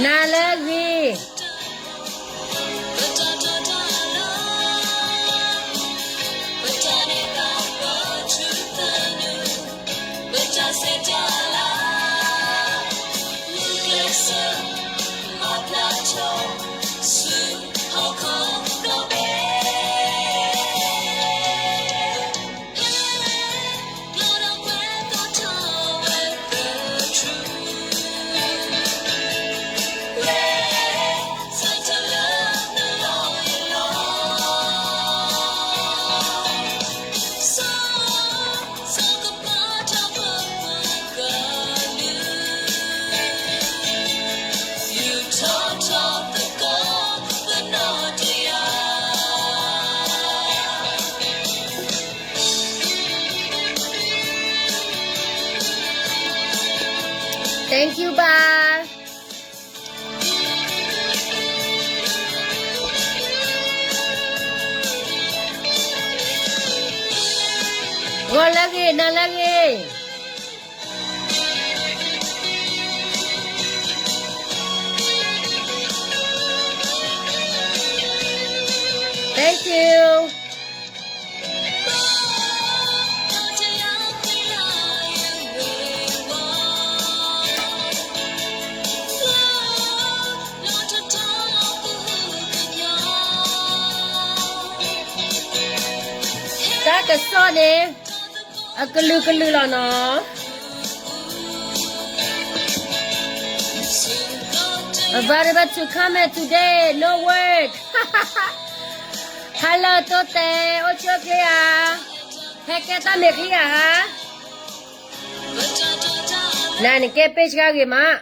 နၤလၢအဂ့ၤ, Thank you ဘၣ်. ဂီၤလၢအဂ့ၤ, နၤလၢအဂ့ၤ. Thank you. တၢ်ကစီၣ်န့ၣ် အကလုာ်ကလုာ်လီၤနီၤ. Available to comment today, no work. Hello တိတဲ, အိၣ်ဆူၣ်အိၣ်ချ့ဧါ, ဟဲကဲတၢ်မဲာ်ချံဧါဟါ, နၤန့ၣ်ကဲ page ဂ့ၤမး.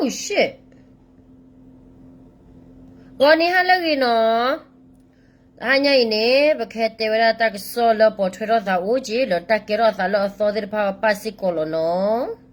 Oh shit. ဂီၤနံၤဟါလၢအဂ့ၤနီၤ. တဟါညါအံၤန့ၣ် ပကဟဲတဲဝဲဒၣ်တၢ်ကစီၣ်လၢပိာ်ထွဲထီၣ်သးအိၣ်က့ၤ လၢတၢ်ကဲထီၣ်သးလၢအသီသ့ၣ်တဖၣ်ပာ်စ့ၢ်ကီးလီၤနီၤ.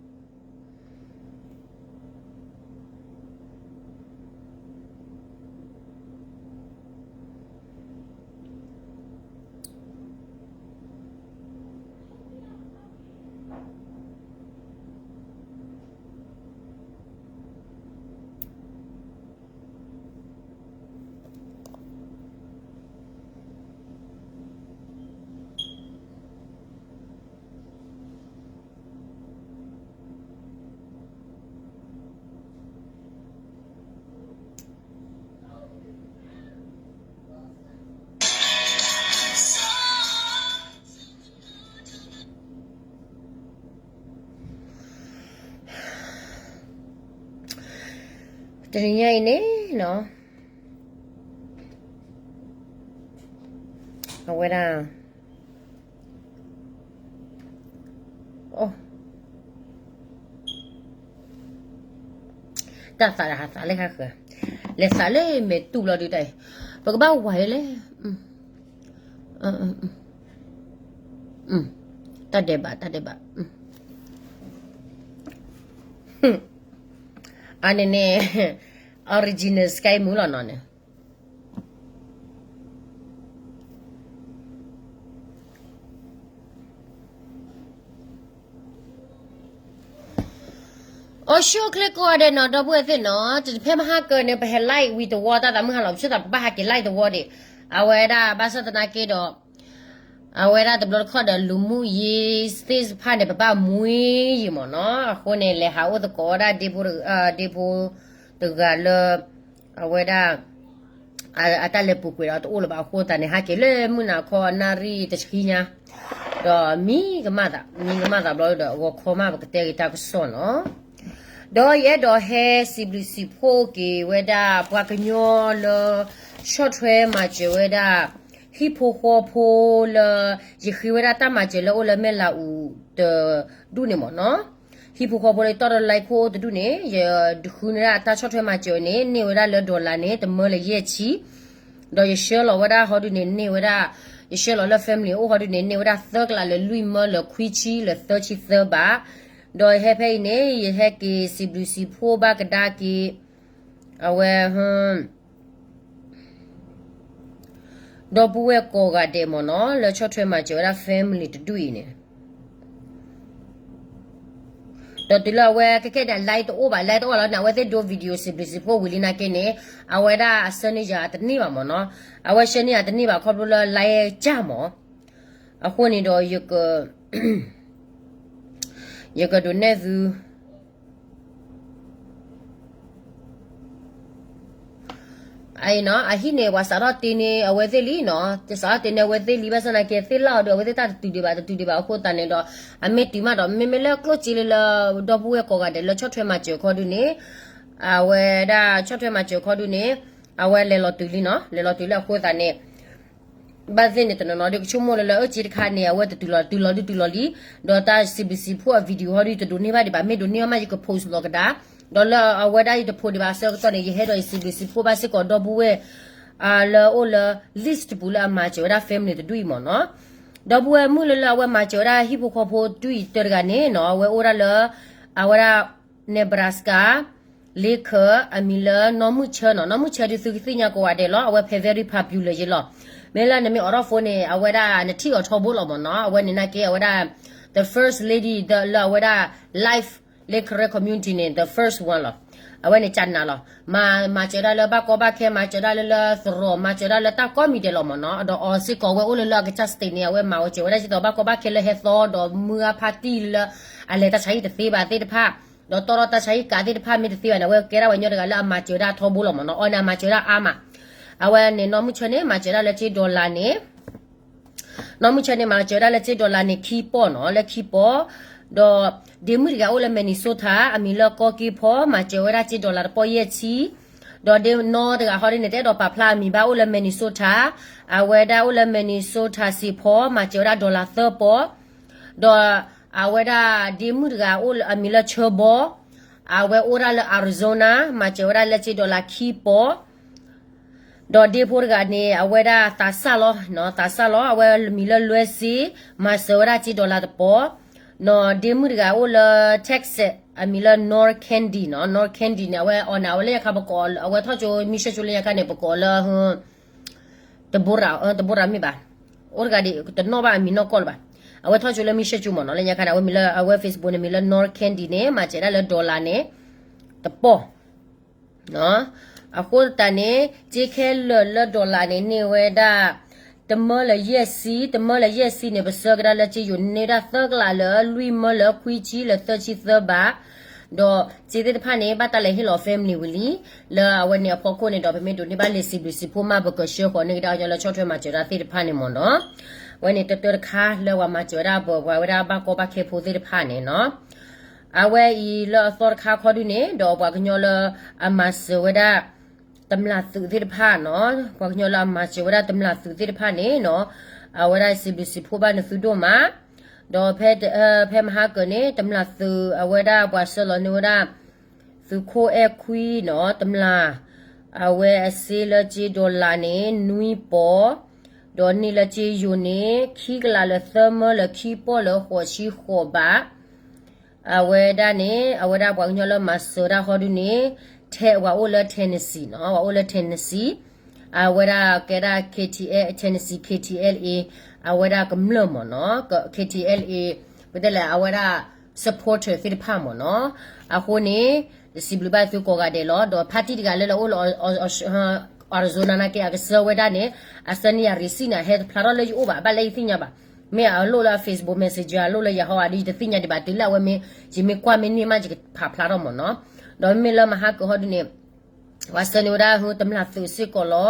တနံၤညါအံၤန့ၣ်နီၤ, အဝဲဒၣ် တၢ်သးဟးသးလၢဟါဃၢၤ, လဲၤသးလၢမဲာ်တူၢ်လီၤဒုးတၢ်အံၤ, ပကဘၣ်ဝၤလဲၣ်, တၢ်ဒဲးဘး တၢ်ဒဲးဘး, အန့ၣ်န့ၣ် original Sky Moo လီၤနီၤန့ၣ်. အိၣ်ဆူၣ်အိၣ်ချ့ကိးဂၤဒဲးနီၤ ဒီပုၢ်ဝဲၢ်သ့ၣ်နီၤ, တဖဲမဟါကၢန့ၣ် ပဟဲ live ဝံၤတဝီတၢ်သးမုၢ်ဟါလီၤ ပဆိသးပဘၣ်ဟးက့ၤ live တဝီဒံး, အဝဲဒၣ်ဘၣ်ဆၣ်သနာ်က့ဒီး အဝဲဒၣ်တဘျီတခီၣ်ဒီး လူမှုရေးသ့ၣ်တဖၣ်န့ၣ် ပဘၣ်မှံယံၤမ့ၢ်နီၤ, အဃိန့ၣ် လဲၤဟးအိၣ်သကိးဝဲဒၣ် ဒ့ဖိတဂၤလၢ အဝဲဒၣ် အတၢ်လဲၤပူၤကွံာ်ဒီးတအိၣ်လၢၤဘၣ်အဃိသတးန့ၣ် ဟဲက့ၤလၢမုၢ်နၤခီအနၣ်ရံၣ်တဆံညါ, ဒီးမံကမၣ်သး မံကမၣ်သးဘျီဒီး အဂီၤခီမးပကတဲက့ၤတၢ်ကစီၣ်နီၤ. ဒီးယအဲၣ်ဒိးဟဲစံးဘျုးစံးဖှိၣ်က့ၤဝဲဒၣ်ပှၤကညီလၢ ဆီၣ်ထွဲမၤစၢၤဝဲဒၣ် ဟံၣ်ဖိဃီဖိလၢ ယဃ့ဝဲဒၣ်တၢ်မၤစၢၤလၢအိၣ်လၢမဲၢ်လးအူတဒူၣ်န့ၣ်မ့ၢ်နီၤ. ဟံၣ်ဖိဃီဖိလၢယတီၢ်ဒီး like ခိၣ်အိၣ်တဒူၣ်န့ၣ် ယဒုးဃုန့ၢ်ဒၣ်တၢ်ဆီၣ်ထွဲမၤစၢၤန့ၣ် န့ၢ်ဝဲဒၣ်လၢ dollar န့ၣ် တမၢလၢယဲၢ်ဆံ, ဒီးယဆှၢလီၤဝဲဒၣ်ဟီဒုန့ၣ် န့ၢ်ဝဲဒၣ်, ယဆှၢလီၤလၢ family အိၣ်ဟီဒုန့ၣ် န့ၢ်ဝဲဒၣ်သၢကလးလၢလွံၢ်မၢလၢခွံဆံလၢသၢဆံသၢဘး, ဒီးယဟဲဖဲအံၤန့ၣ် ယဟဲက့ၤစံးဘျုးစံးဖှိၣ်ဘၣ်ကဒါက့ၤ အဝဲ ဒီပုၢ်ဝဲၢ်ကိးဂၤဒဲးမ့ၢ်နီၤ လၢဆီၣ်ထွဲမၤစၢၤဝဲဒၣ် family တဒူၣ်အံၤန့ၣ်, ဒီးတုၤလၢအဝဲခဲခဲန့ၣ် like တအိၣ်ဘၣ် like တအိၣ်လီၤန့ၣ် အဝဲသ့ၣ်ဒိ video စံးဘျုးစံးဖှိၣ်ဝံၤလံနာ်က့န့ၣ် အဝဲဒၣ်အဆှၢန့ၢ်ယၤတန့ၢ်ဘၣ်မ့ၢ်နီၤ, အဝဲဆှၢန့ၢ်ယၤတန့ၢ်ဘၣ်ခီဖျိလၢ like ကၢ်မ့ၢ်, အဃိန့ၣ်ဒီး ယကဒုးနဲၣ်သု အအံၤနီၤ အဟံၣ်န့ၣ် ပှၤစးထီၣ်တ့န့ၢ်အဝဲသ့ၣ်လံနီၤ, စးထီၣ်တ့န့ၢ်အဝဲသ့ၣ်လံ ဘၣ်ဆၣ်သနာ်က့ သ့ၣ်လၣ်အီၤဒီးအဝဲသ့ၣ်တၢ်တတုၤဒံးဘၣ် တတုၤဒံးဘၣ်အဃိသတးန့ၣ်ဒီး အမ့ၢ်တုၤမးဒီး မ့မ့ၢ်လၢကျိၣ်စ့လၢလၢ ဒီပုၢ်ဝဲၢ်ကိးဂၤဒဲးလၢဆီၣ်ထွဲမၤစၢၤခီဒုန့ၣ်, အဝဲဒၣ်ဆီၣ်ထွဲမၤစၢၤခီဒုန့ၣ်, အဝဲလဲၤလီၤတုၤလံနီၤ, လဲၤလီၤတုၤလံအဃိသတးန့ၣ် ဘၣ်သ့ၣ်န့ၣ် တနီၤနီၤဒုးကဆိကမိၣ်လၢလၢအၢၣ်က့တခါန့ၣ် အဝဲတတုၤလီၤ တုၤလီၤဒုးတုၤလီၤလံ, ဒီးတၢ်စံးဘျုးစံးဖှိၣ်အ video ဟီဒုး တဒိးန့ၢ်ဘၣ်ဒံးဘၣ် မ့ၢ်ဒိးန့ၢ်ဘၣ်မး ယက post လီၤကဒါ, ဒီးလၢအဝဲဒၣ်ယတဖိးဒံးဘၣ်အဆၢကတီၢ်န့ၣ် ယဟဲဒီးယစံးဘျုးစံးဖှိၣ်ဘၣ်စ့ၢ်ကီးဒီပုၢ်ဝဲၢ် လၢအိၣ်လၢ list တပူၤလၢအမၤစၢၤဝဲဒၣ် family တဒူၣ်အံၤမ့ၢ်နီၤ, ဒီပုၢ်ဝဲၢ်မုၣ်လၢလၢအဝဲမၤစၢၤဝဲဒၣ်ဟံၣ်ဖိဃီဖိတဒူၣ်အံၤတၢတဂၤန့ၣ်နီၤ အဝဲအိၣ်ဒၣ်လၢ အဝဲဒၣ် Nebraska လ့ခၢၣ် အမံၤလၢနီၢ်မုၢ်ဆၢနီၤ, နီၢ်မုၢ်ဆၢဒုးသုကသ့ၣ်ညါကိးဂၤဒဲးလီၤ, အဝဲဖဲ very popular ယ့လီၤ, မ့ၢ်လၢနမ့ၢ်အိးထီၣ် phone န့ၣ် အဝဲဒၣ်နထံၣ်အီၤထီဘိလီၤမ့ၢ်နီၤ, အဝဲန့ၣ်နာ်က့ အဝဲဒၣ် the first lady လၢအဝဲဒၣ် life လၢ Karen community န့ၣ် the first one လီၤ, အဝဲန့ၣ်ကနၤလီၤ, မၤစၢၤဒၣ်လၢဘၣ်ကီဘၣ်ခဲ မၤစၢၤဒၣ်လၢလၢသရိာ် မၤစၢၤဒၣ်လၢတၢ်ကိးမံၤဒဲးလီၤမ့ၢ်နီၤ, ဒီးအီၤစ့ၢ်ကီးဝဲအိၣ်လၢလၢအကစၢ် state န့ၣ် အဝဲမၤဝဲစၢၤဝဲဒၣ်ဒ်သိးဘၣ်ကီဘၣ်ခဲလၢဟဲသီဒီးမုၢ်အါဖါတံၢ်လၢ အလဲၤတၢ်ဆါဟံၣ်တသ့ဘၣ်သ့ၣ်တဖၣ်, ဒီးတီၢ်ထီၣ်တၢ်ဆါဟံၣ်ကးသ့ၣ်တဖၣ်မ့ၢ်တသ့ဘၣ်န့ၣ် အဝဲကဲဒၣ်ပှၤကညီတဂၤလၢအမၤစၢၤဒၣ်ထီဘိလီၤမ့ၢ်နီၤ, အီၤန့ၣ်အမၤစၢၤဒၣ်အါမး, အဝဲန့ၣ်နီၢ်မုၢ်ဆၢန့ၣ် မၤစၢၤဒၣ်လၢက့ dollar န့ၣ် နီၢ်မုၢ်ဆၢန့ၣ် မၤစၢၤဒၣ်လၢက့ dollar န့ၣ် ခံပီၢ်နီၤ လၢခံပီၢ်, ဒီးဒ့မုၣ်တဂၤအိၣ်လၢ Minnesota အမံၤလၢကီက့ဖီ မၤစၢၤဝဲဒၣ်က့ dollar တပီၢ်ယဲၢ်ဆံ, ဒီးဒ့နီၢ်တဂၤဟီဒ်န့ၣ် တအဲၣ်ဒိးပာ်ဖျါအမံၤဘၣ် အိၣ်လၢ Minnesota, အဝဲဒၣ်အိၣ်လၢ Minnesota စ့ၢ်ဖီ မၤစၢၤဝဲဒၣ် dollar သၢပီၢ်, ဒီးအဝဲဒၣ်ဒ့မုၣ်တဂၤအိၣ်လၢအမံၤလၢဆၢဘီ, အဝဲအိၣ်ဒၣ်လၢ Arizona မၤစၢၤဝဲဒၣ်လၢက့ dollar ခံပီၢ် ဒီးဒ့ဖိတဂၤန့ၣ် အဝဲဒၣ်သးစၢ်လီၤ, သးစၢ်လီၤ အဝဲမံၤလၢလွဲစ့, မၤစၢၤဝဲဒၣ်က့ dollar တပီၢ်, ဒီးဒ့မုၣ်တဂၤအိၣ်လၢ Texas အမံၤလၢ North Candy နီၤ, North Candy န့ၣ် အဝဲအီၤန့ၣ် အဝဲလၢညါခါပကိး အဝဲထီၣ်ကၠိမံၢ်ၡဲၣ်ကၠိလၢညါခါန့ၣ် ပကိးအီၤလၢ တဘိရၤ တဘိရၤမ့ၢ်ဘၣ်, အိၣ်တဂၤဒ် တနီၣ်ဘၣ်အမံၤနီၢ်ကီၢ်လၢၤဘၣ်, အဝဲထီၣ်ကၠိလၢမံၢ်ၡဲၣ်ကၠိမ့ၢ်နီၤ, လၢညါခါန့ၣ် အဝဲမံၤလၢ အဝဲ Facebook န့ၣ် မံၤလၢ North Candy န့ၣ် မၤစၢၤဒၣ်လၢ dollar န့ၣ် တပီၢ် အဃိသတးန့ၣ် က့ခဲလၢာ်လၢ dollar န့ၣ် န့ၢ်ဝဲဒၣ် တမၢလၢယဲၢ်ဆံ, တမၢလၢယဲၢ်ဆံန့ၣ် ပဆၢကဒါလၢက့ယိၤန့ၢ်ဒၣ်သၢကလးလၢလွံၢ်မၢလၢခွံဆံလၢသၢဆံသၢဘး, ဒီးက့သ့ၣ်တဖၣ်န့ၣ် ဘၣ်တၢ်လဲၤဟ့ၣ်လီၤ family ဝံၤလံ, လၢအဝဲန့ၣ်အဖီခိၣ်န့ၣ်ဒီး ပမ့ၢ်ဒိးန့ၢ်ဘၣ်လံာ်စံးဘျုးစံးဖှိၣ်မး ပကဆှၢဃီၤန့ၢ်ကဒါက့ၤလၢဆီၣ်ထွဲမၤစၢၤတၢ်သ့ၣ်တဖၣ်န့ၣ်မ့ၢ်နီၤ, အဝဲန့ၣ်တတၢတခါလၢပှၤမၤစၢၤဝဲဒၣ်ပှၤဝဲဒၣ်ဘၣ်ကီဘၣ်ခဲဖိသ့ၣ်တဖၣ်န့ၣ်နီၤ အဝဲအံၤလၢအသီတခါခီဒုန့ၣ် ဒီးပှၤကညီလၢအမၤစၢၤဝဲဒၣ် တမျၢ်သုးသ့ၣ်တဖၣ်နီၤ, ပှၤကညီလၢအမၤစၢၤဝဲဒၣ်တမျၢ်သုးသ့ၣ်တဖၣ်န့ၣ်နီၤ, အဝဲဒၣ်စံးဘျုးစံးဖှိၣ်ဘၣ်နသုဒိၣ်မး, ဒီးဖဲ ဖဲမဟါကၢၤန့ၣ် တမျၢ်သုးအဝဲဒၣ်ပှၤဆှၢလီၤန့ၢ်ဝဲဒၣ် သုးခိၣ်အဲၣ်ခွံနီၤ တမျၢ်, အဝဲအစ့လၢက့ dollar န့ၣ် နွံပီၤ, ဒီးန့ၢ်လၢက့ယိၤန့ၣ် ခံကလးလၢသၢမၢလၢခံပီၢ်လၢဃိးဆံဃိးဘး အဝဲဒၣ်န့ၣ် အဝဲဒၣ်ပှၤကညီလၢမၤစၢၤတၢ်ဃီဒုန့ၣ် ထဲပှၤအိၣ်လၢ Tennessee နီၤ, ပှၤအိၣ်လၢ Tennessee, အဝဲဒၣ်ကဲဒၣ် K T L, Tennessee K T L A အဝဲဒၣ်ကမျၢၢ်မ့ၢ်နီၤ, K T L A ပတဲလဲၣ် အဝဲဒၣ် supporter သ့ၣ်တဖၣ်မ့ၢ်နီၤ, အဃိန့ၣ် စံးဘျုးဘၣ်သုကိးဂၤဒဲးလီၤ, ဒီးဖါတံၢ်တဂၤလၢလၢအိၣ်လၢ Arizona နာ်က့ အကဆှၢဝဲဒၣ်န့ၣ် အဆှၢန့ၢ်ယၤ receipt န့ၣ် အဟဲတဖျါထီၣ်လၢယအိၣ်ဘၣ် ဘၣ်လၢယသ့ၣ်ညါဘၣ် မ့ၢ်အလိၣ်လၢ Facebook Messenger အလိၣ်လၢယၤဟီဒီး ယတသ့ၣ်ညါဒံးဘၣ် တုၤလၢအဝဲမ့ၢ် ယမ့ၢ်ကွၢ်မ့ၢ်န့ၢ်မး ယကဖးဖျါထီၣ်မ့ၢ်နီၤ, ဒီးမ့မ့ၢ်လၢမဟါကၢၤဟီဒုန့ၣ် ပှၤဆှၢန့ၢ်ဝဲဒၣ်ဟုတမျၢ်သုးစ့ၢ်ကီးလီၤ.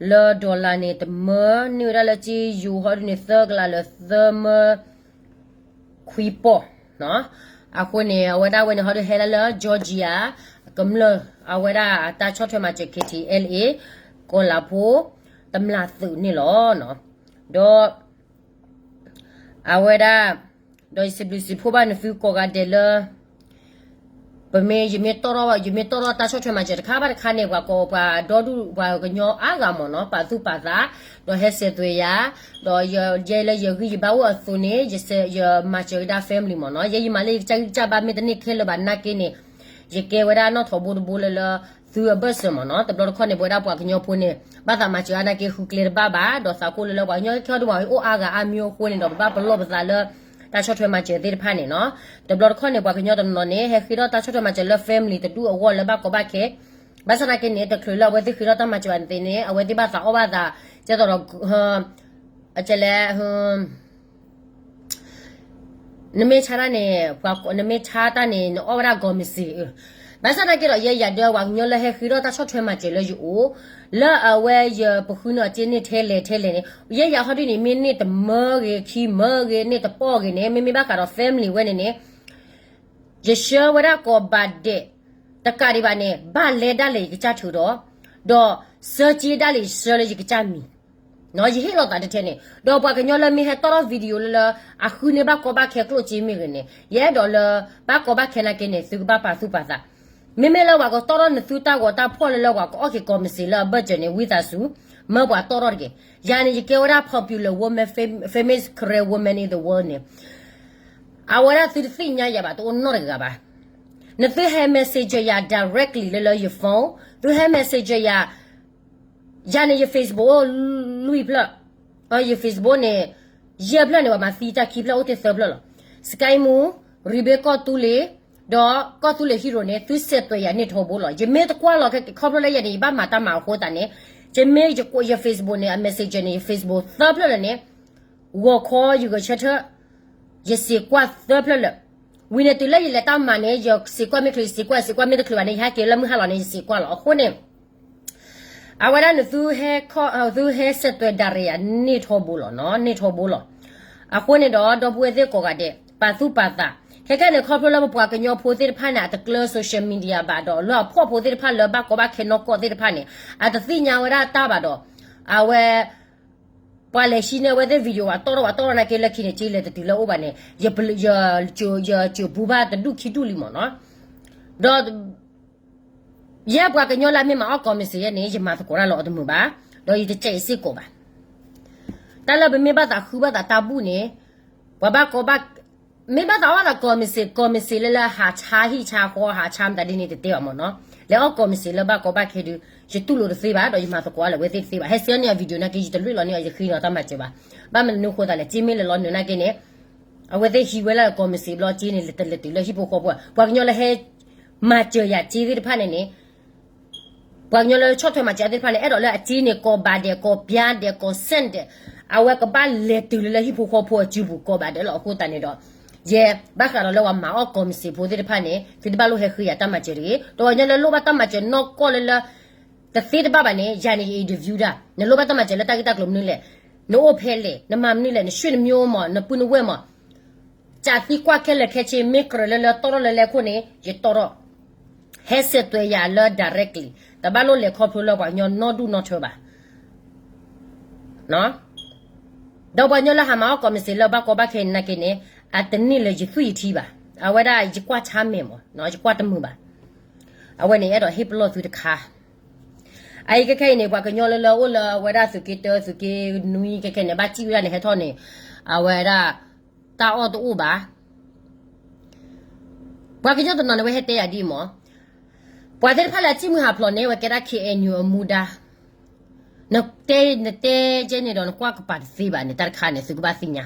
လၢ dollar န့ၣ် တမၢန့ၢ်ဝဲဒၣ်လၢကၠ့ယိၤဟီဒုန့ၣ် သၢကလးလၢသၢမၢခွံပီၢ်. အဃိန့ၣ် အဝဲဒၣ်ဝဲန့ၣ်ဟီဒုဟဲဒၣ်လၢ Georgia ကမျၢၢ် အဝဲဒၣ်တၢ်ဆီၣ်ထွဲမၤစၢၤ K T L A ကီၢ်လၤဖိ တမျၢ်သုးန့ၣ်လီၤ. ဒီး အဝဲဒၣ် ဒီးယစံးဘျုးစံးဖှိၣ်ဘၣ်နသုကိးဂၤဒဲးလၢ ပမ့ၢ် ယမ့ၢ်တီၣ်ထီၣ် ယမ့ၢ်တီၣ်ထီၣ်တၢ်ဆီၣ်ထွဲမၤစၢၤတခါဘၣ်တခါန့ၣ် ပှၤကိးပှၤဒီဒူၣ်ပှၤကညီအါဂၤမ့ၢ်နီၤ ပာ်သူၣ်ပာ်သး ဒီးဟဲစဲးသွဲၣ်ယၤ, ဒီးယဲလၢယဂံၢ်ယဘါအိၣ်အသိးန့ၣ် ယမၤစၢၤကဒါ family မ့ၢ်နီၤ ယဲယမၤလၢယကစၢ်ဂံၢ်ကစၢ်ဘါမ့ၢ်တန့ၢ်ခဲလၢာ်ဘၣ်နာ်က့န့ၣ် ယကဲဝဲဒၣ်နီၣ်ထိးဘိတဘိလၢလၢ သုအဘၢၣ်စၢၤမ့ၢ်နီၤ တဘျီတခီၣ်န့ၣ် ပဝဲဒၣ်ပှၤကညီဖိန့ၣ် ဘၣ်သးမၤစၢၤအါနာ်က့ဃုကျဲတဘၣ်ဘၣ် ဒီးသးကိၣ်လၢလၢပှၤကညီခဲအံၤဒ်မ့ၢ်အိၣ်အါဂၤအါမံၤအဃိန့ၣ်ဒီး ပဘၣ်ပလီၢ်ပသးလၢ တၢ်ဆီၣ်ထွဲမၤစၢၤသ့ၣ်တဖၣ်န့ၣ်နီၤ တဘျီတခီၣ်န့ၣ် ပှၤကညီတနီၤန့ၣ် ဟဲဃ့ထီၣ်တၢ်ဆီၣ်ထွဲမၤစၢၤလၢ family တဒူၣ်အဂီၢ်လၢဘၣ်ကီဘၣ်ခဲ ဘၣ်ဆၣ်နာ်က့န့ၣ် တချုးလၢအဝဲသ့ၣ်ဃ့ထီၣ်တၢ်မၤစၢၤဘၣ်န့ၣ်သ့ၣ်န့ၣ် အဝဲသ့ၣ်ဘၣ်သးအီၣ်ဘၣ်သး ကဲသိးဒီး အကလဲ နမ့ၢ်ဆါတၢ်န့ၣ် နမ့ၢ်ဆါတၢ်န့ၣ် နအီၣ်ဝဲဒၣ်ဂီၤမ့ၢ်စ့ၤ, ဘၣ်ဆၣ်နာ်က့ဒီး ယဲယၤဒၢပှၤကညီလၢဟဲဃ့ထီၣ်တၢ်ဆီၣ်ထွဲမၤစၢၤလၢယအိၣ်, လၢအဝဲယပဃုန့ၢ်အီၤက့န့ၢ်ထဲလဲၣ်ထဲလဲၣ်န့ၣ် ယဲယၤဟီဒ်န့ၣ် မ့ၢ်န့ၢ်တမၢဂ့ၤ ခံမၢဂ့ၤ န့ၢ်တပီၢ်ဂ့ၤန့ၣ် မ့မ့ၢ်ဘၣ်ဃးဒီး family ဝဲန့ၣ်န့ၣ် ယဆှၢဝဲဒၣ်ကိးဘၣ်ဒဲး, တကးဒံးဘၣ်န့ၣ် ဘၣ်လဲဒၣ်လဲာ်ယကစၢ်ထုးဒီး, ဒီးဆှၢက့ဒၣ်လဲာ်ယဆှၢလၢယကစၢ်မံၤ ယဟ့ၣ်လီၤသးတထဲန့ၣ် ဒီးပှၤကညီလၢမ့ၢ်ဟဲတီၣ်ထီၣ် video လၢလၢ အဃုန့ၢ်ဘၣ်ကီဘၣ်ခဲကျိၣ်စ့မ့ၢ်ဂ့ၤန့ၣ် ယအဲၣ်ဒိးလၢ ဘၣ်ကီဘၣ်ခဲနာ်က့န့ၣ် သုကဘၣ်ပာ်သူၣ်ပာ်သး, မ့မ့ၢ်လၢပှၤကတီၣ်ထီၣ်နသုတၢ်ဂီၤတၢ်ဖှီၣ်လၢလၢပှၤကအီၣ်က့ၤကီၢ်မစ့ၤလၢအဘၢၣ်စၢၤန့ၣ် ဝံသးစူၤ မၢပှၤတီၣ်ထီၣ်တက့ၢ်. ယၤန့ၣ် ယကဲဝဲဒၣ် popular woman, famous Karen woman in the world န့ၣ် အဝဲဒၣ်သုတသ့ၣ်ညါယၤဘၣ် တအိၣ်နီတဂၤဘၣ်. နသုဟဲ messenger ယၤ directly လၢလၢယ phone, သုဟဲ messenger ယၤ ယၤန့ၣ် ယ Facebook အိၣ်လွံၢ်ဖျၢၣ်, ယ Facebook န့ၣ် ယဲၢ်ဖျၢၣ်န့ၣ် ပှၤမၤသံတၢ်ခံဖျၢၣ်အိၣ်တ့ၢ်သၢဖျၢၣ်လီၤ. Sky Moo, Rebel ကီၢ်သူလ့ၤ, ဒီးကီၢ်သူလ့ၤ hero န့ၣ် သုစဲးသွဲၣ်ယၤန့ၢ်ထီဘိလီၤ. ယမ့ၢ်တကွၢ်လီၤခဲခီဖျိလၢယၤန့ၣ် ယဘၣ်မၤတၢ်မၤအဃိသတးန့ၣ်, ယမ့ၢ်ယ Facebook န့ၣ် အ messenger န့ၣ် ယ Facebook သၢဖျၢၣ်လၢာ်န့ၣ် ဂီၤခီယဂဲၤဆၢထၢၣ် ယစံးကွၢ်သၢဖျၢၣ်လၢာ်, ဝံၤန့ၣ်တုၤလၢယလဲၤတၢ်မၤန့ၣ် ယစံးကွၢ်မ့ၢ်ချုး ယစံးကွၢ် စံးကွၢ်မ့ၢ်တချုးဘၣ်န့ၣ် ယဟဲက့ၤလၢမုၢ်ဟါလီၤန့ၣ် ယစံးကွၢ်လီၤ. အဃိန့ၣ် အဝဲဒၣ်န့ၣ် သုဟဲစဲးသွဲၣ်ဒၣ်ရံၣ်ယၤန့ၢ်ထီဘိလီၤနီၤ, န့ၢ်ထီဘိလီၤ. အဃိန့ၣ်ဒီး ဒီပုၢ်ဝဲၢ်သ့ၣ်ကိးဂၤဒဲး ပာ်သူၣ်ပာ်သး, ခဲခဲန့ၣ် ခီဖျိလၢပပှၤကညီဖိသ့ၣ်တဖၣ်န့ၣ် အတကျၢ social media ဘၣ်ဒီး လၢအဖှီၣ်ဖိသ့ၣ်တဖၣ်လၢဘၣ်ကီဘၣ်ခဲနီၢ်ကီၢ်သ့ၣ်တဖၣ်န့ၣ် အတသ့ၣ်ညါဝဲဒၣ်တၢ်ဘၣ်ဒီး အဝဲ ပှၤလဲၤဟံးန့ၢ်အဝဲသ့ၣ် video ဝဲတီၢ်ထီၣ်ဝဲတီၢ်ထီၣ်နာ်က့လၢခံန့ၣ် က့လဲၤတတုၤလၢအိၣ်ဘၣ်န့ၣ် ယစံးပူၤဘၣ်တဒူၣ်ခံဒူၣ်လံမ့ၢ်နီၤ, ဒီး ယဲပှၤကညီလၢအမ့ၢ်မၤအီၣ်ကီၢ်မစ့ၤယဲန့ၣ် ယမၤသကိးတၢ်လီၤအီၤတမုာ်ဘၣ်, ဒီးယတစဲးအံၤစ့ၢ်ကီးဘၣ်. တၢ်လၢပမ့ၢ်ဘၣ်သးဃုဘၣ်သးတၢ်ဘူၣ်န့ၣ် ပှၤဘၣ်ကီဘၣ် မ့ၢ်ဘၣ်သးအီၣ်သးကီၢ်မစ့ၤ ကီၢ်မစ့ၤလၢလၢဟးဆါဟံၣ်ဆါဃီဟးဆါမတၤဒ်န့ၣ်တတဲဘၣ်မ့ၢ်နီၤ, လဲၤအီၣ်ကီၢ်မစ့ၤလၢဘၣ်ကီဘၣ်ခဲဒုး ယတူၢ်လိာ်တသ့ဘၣ် ဒီးယမၤသကိးအါလၢၤဝဲသ့ၣ်တသ့ဘၣ်. ဟဲစံးန့ၢ်အ video နာ်က့ ယတလွံၢ်လီၤန့ၢ်အီၤ ယဃ့နီၤတၢ်မၤစၢၤဘၣ်. ဘၣ်မနုၤအဃိသတးလဲၣ် က့မ့ၢ်လဲၤလီၤနုာ်နာ်က့န့ၣ် အဝဲသ့ၣ်ဟံးဝဲလၢကီၢ်မစ့ၤဘျီက့န့ၣ် လဲၤတလဲၤတုၤလၢဟံၣ်ဖိဃီဖိ, ပှၤကညီလၢဟဲ မၤစၢၤယၤက့သ့ၣ်တဖၣ်န့ၣ်န့ၣ် ပှၤကညီလၢဆီၣ်ထွဲမၤစၢၤသ့ၣ်တဖၣ်န့ၣ် အဲၣ်ဒိးလၢအက့န့ၣ် ကီၢ်ဘၣ်ဒဲး ကီၢ်ပၠါဒဲး ကီၢ်စဲၣ်ဒဲး, အဝဲကဘၣ်လဲၤတုၤလၢလၢဟံၣ်ဖိဃီဖိအစုပူၤကီၢ်ဘၣ်ဒဲးလီၤ. အဃိသတးန့ၣ်ဒီး ယဲဘၣ်ဃးဒီးလၢပှၤမၤအီၣ်ကီၢ်မစ့ၤဖိသ့ၣ်တဖၣ်န့ၣ် သုတဘၣ်လိၣ်ဟဲဃ့ယၤတၢ်မၤစၢၤတဂ့ၤ. ဒီးပှၤကညီလၢလိၣ်ဘၣ်တၢ်မၤစၢၤနီၢ်ကီၢ်လၢလၢ တသ့တဘၣ်ဘၣ်န့ၣ် ယၤန့ၣ် ယ interview ဒၣ် နလိၣ်ဘၣ်တၢ်မၤစၢၤလၢတၢ်ဂ့ၢ်တၢ်ကျိၤမနုၤလဲၣ်, နအိၣ်ဖဲလဲၣ်, နမၤမနုၤလဲၣ်, နဆွေနမျိုးမ့ၢ် နပုၢ်နဝဲၢ်မ့ၢ် ကးသံကွၢ်ခဲလၢာ်ခဲဆ့ မ့ၢ်ကြၢးလၢလၢတီၢ်ထီၣ်လၢလဲၣ်ခိၣ်န့ၣ် ယတီၢ်ထီၣ်, ဟဲစဲးသွဲၣ်ယၤလၢ directly တဘၣ်လိၣ်လဲၤခီဖျိလၢပှၤကညီနီၢ်ဒူၣ်နီၢ်ထၢဘၣ်. ဒီးပှၤကညီလၢဟးမၤအီၣ်ကီၢ်မစ့ၤလၢဘၣ်ကီဘၣ်ခဲနာ်က့န့ၣ် အတန့ၢ်လၢယသွံၣ်ယထံဘၣ်. အဝဲဒၣ်ယကွၢ်ဆါမဲာ်မ့ၢ် ယကွၢ်တမုာ်ဘၣ်. အဝဲန့ၣ်အဲၣ်ဒိးဟ့ၣ်ပလီၢ်သုတခါ အအံၤခဲခဲအံၤန့ၣ် ပှၤကညီလၢလၢအိၣ်လၢအဝဲဒၣ်သုးက့တၢ သုးက့နွံခဲခဲန့ၣ် ဘၣ်စံၣ်ဝဲဒၣ်န့ၣ် ဟဲထီၣ်န့ၣ် အဝဲဒၣ် တၢ်အီၣ်တအိၣ်ဘၣ်. ပှၤကညီတနီၤန့ၣ် ဝဲဟဲတဲယၤဒ်အံၤမ့ၢ် ပှၤသ့ၣ်တဖၣ်လၢအစံၣ်မုၢ်ဟးဖျိးန့ၣ် ဝဲကဲဒၣ် K N U အမူဒါ နတဲ နတဲကဲန့ၣ်ဒီး နကွၢ်ကပၤတသ့ဘၣ်န့ၣ် တၢ်တခါန့ၣ် သုကဘၣ်သ့ၣ်ညါ.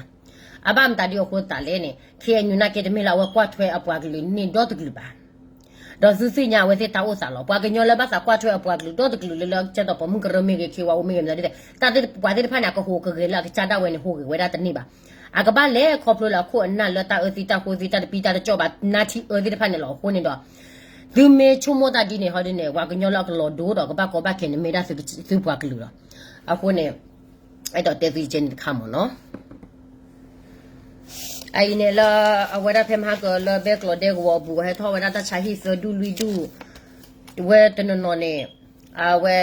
အဘၣ်မတၤဒ်အဃိသတးလဲၣ်န့ၣ် K N U နာ်က့တမ့ၢ်လၢအဝဲကွၢ်ထွဲအပှၤကလုာ်န့ၣ်ဒီတကလုာ်ဘၣ်. ဒီးသုသ့ၣ်ညါအဝဲသ့ၣ်တၢ်အိၣ်သးလီၤ. ပှၤကညီလၢဘၣ်သးကွၢ်ထွဲအပှၤကလုာ်ဒီတကလုာ်လၢလၢကဲသိးပိာ်မုၣ်ကရၢမ့ၢ်ဂ့ၤ ခ့ဝါအူမ့ၢ်ဂ့ၤ မတၤဒ်လဲၣ် တၢ်သ့ၣ်ပှၤသ့ၣ်တဖၣ်န့ၣ် အကဟူးကဂဲၤလၢအကစၢ်ဒၣ်ဝဲန့ၣ် ဟူးဂဲၤဝဲဒၣ်တန့ၢ်ဘၣ်. အကဘၣ်လဲၤခီဖျိလၢအခိၣ်အနၢ်လၢတၢ်အၢသံတၢ်ဃိသံတၢ်တပံတၢ်တကၠီၣ်ဘၣ် နါထံအၢသ့ၣ်တဖၣ်န့ၣ်လီၤ. အဃိန့ၣ်ဒီး K သုမ့ၢ်ဆိကမိၣ်တၢ်ဒ်န့ၣ်ဟီဒ်န့ၣ် ပှၤကညီလၢအကလီၤဒိဒီးကဘၣ်ကီဘၣ်ခဲန့ၣ် မ့ၢ်ဒၣ်သုပှၤကလုာ်လီၤ. အဃိန့ၣ် အဲၣ်ဒိးတဲသုကဲန့ၣ်တခါမ့ၢ်နီၤ. အအံၤန့ၣ်လၢ အဝဲဒၣ်ဖဲမဟါကလၢဘဲကျိးဒဲကဝီၤအပူၤ ဟဲထီၣ်ဝဲဒၣ်တၢ်ဆါဟံၣ်သၢဒူၣ်လွံၢ်ဒူၣ် ဝဲတနီၤနီၤန့ၣ် အဝဲ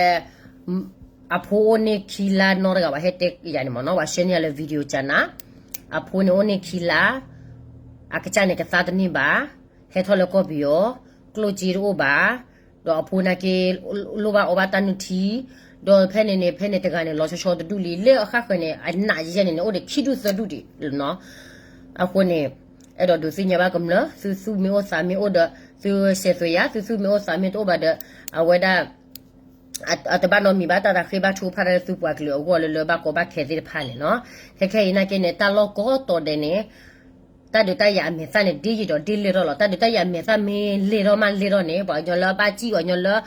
အဖိအိၣ်န့ၢ်ခံလါနီတဂၤဘၣ် ဟဲတဲယၤန့ၣ်မ့ၢ်နီၤ ပှၤဆှၢန့ၢ်ယၤလၢ video ကနၤ, အဖိန့ၣ်အိၣ်န့ၢ်ခံလါ, အကစၢ်န့ၣ်ကသါတန့ၢ်ဘၣ်, ဟဲထီၣ်လၢကီၢ်ပယီၤ, ကျိၣ်စ့တအိၣ်ဘၣ်, ဒီးအဖိနာ်က့ လိၣ်ဘၣ်အီဘၣ်တၢ်နုၢ်ထံ, ဒီးဖဲန့ၣ်န့ၣ် ဖဲန့ၣ်တဂၤန့ၣ် လီၤဆီဆီတဒူၣ်လံ လၢအဃၣ်ဃၢၤန့ၣ် အနးယဲန့ၣ်န့ၣ် အိၣ်ဒီးခံဒူၣ်သၢဒူၣ်ဒံးနီၤ. အဃိန့ၣ် အဲၣ်ဒိးဒုးသ့ၣ်ညါဘၣ်ကမျၢၢ် သုသူၣ်မ့ၢ်အိၣ်သးမ့ၢ်အိၣ်ဒီး သုစဲးသွဲးယၤ သုသူၣ်မ့ၢ်အိၣ်သးမ့ၢ်တအိၣ်ဘၣ်ဒီး အဝဲဒၣ် အတဘၣ်နီတမံၤဘၣ်တၢ်သးဃ့ဘၣ်ထူဖးဒၣ်လၢသုပှၤကလုာ်အဂီၢ်လၢလၢဘၣ်ကီဘၣ်ခဲသ့ၣ်တဖၣ်န့ၣ်နီၤ. ခဲခဲအံၤနာ်က့န့ၣ် တၢ်လီၢ်ကိးတီၤဒဲးန့ၣ် တၢ်ဒုးတၢ်ယၤအမဲာ်သၣ်န့ၣ် ဒ်ယံာ်ဒီးဒ်လဲၢ်ထီၣ်လီၤ. တၢ်ဒုးတၢ်ယၤအမဲာ်သၣ်မ့ၢ်လဲၢ်ထီၣ်မးလဲၢ်ထီၣ်န့ၣ် ပှၤကညီလၢအဘၣ်စံၣ် ပှၤကညီလၢ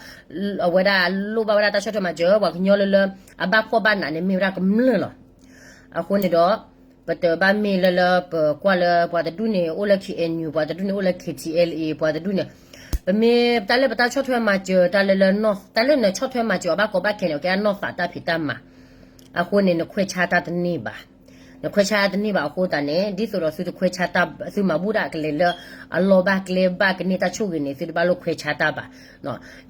အဝဲဒၣ်လိၣ်ဘၣ်ဝဲဒၣ်တၢ်ဆီၣ်ထွဲမၤစၢၤ ပှၤကညီလၢလၢ အဘၣ်ဖှီၣ်ဘၣ်နးန့ၣ် မ့ၢ်ဝဲဒၣ်ကမျၢၢ်လီၤ. အဃိန့ၣ်ဒီး ပတဘၣ်မ့ၢ်လၢလၢပကွၢ်လၢပှၤတဒူၣ်န့ၣ် အိၣ်လၢ K N U ပှၤတဒူၣ်န့ၣ် အိၣ်လၢ K T L A ပှၤတဒူၣ်န့ၣ် ပမ့ၢ်တၢ်လၢပတၢ်ဆီၣ်ထွဲမၤစၢၤ တၢ်လၢလၢ တၢ်လၢနဆီၣ်ထွဲမၤစၢၤအီၤဘၣ်ကီဘၣ်ခဲန့ၣ် ကဲအနီၢ်သးတၢ်ဖံးတၢ်မၤ အဃိန့ၣ် နခွဲးဆါတၢ်တန့ၢ်ဘၣ်. နခွဲးဆါတန့ၢ်ဘၣ်အဃိသတးန့ၣ် ဒ်သိးဒီးသုတခွဲးဆါတၢ် သုမၤဘူၣ်ဒၣ်ကလဲၤလၢ အလီၢ်ဘၣ်ကျဲဘၣ်ကန့ၢ်တၢ်ဆိၣ်ဂ့ၤန့ၣ် သုတဘၣ်လိၣ်ခွဲးဆါတၢ်ဘၣ်.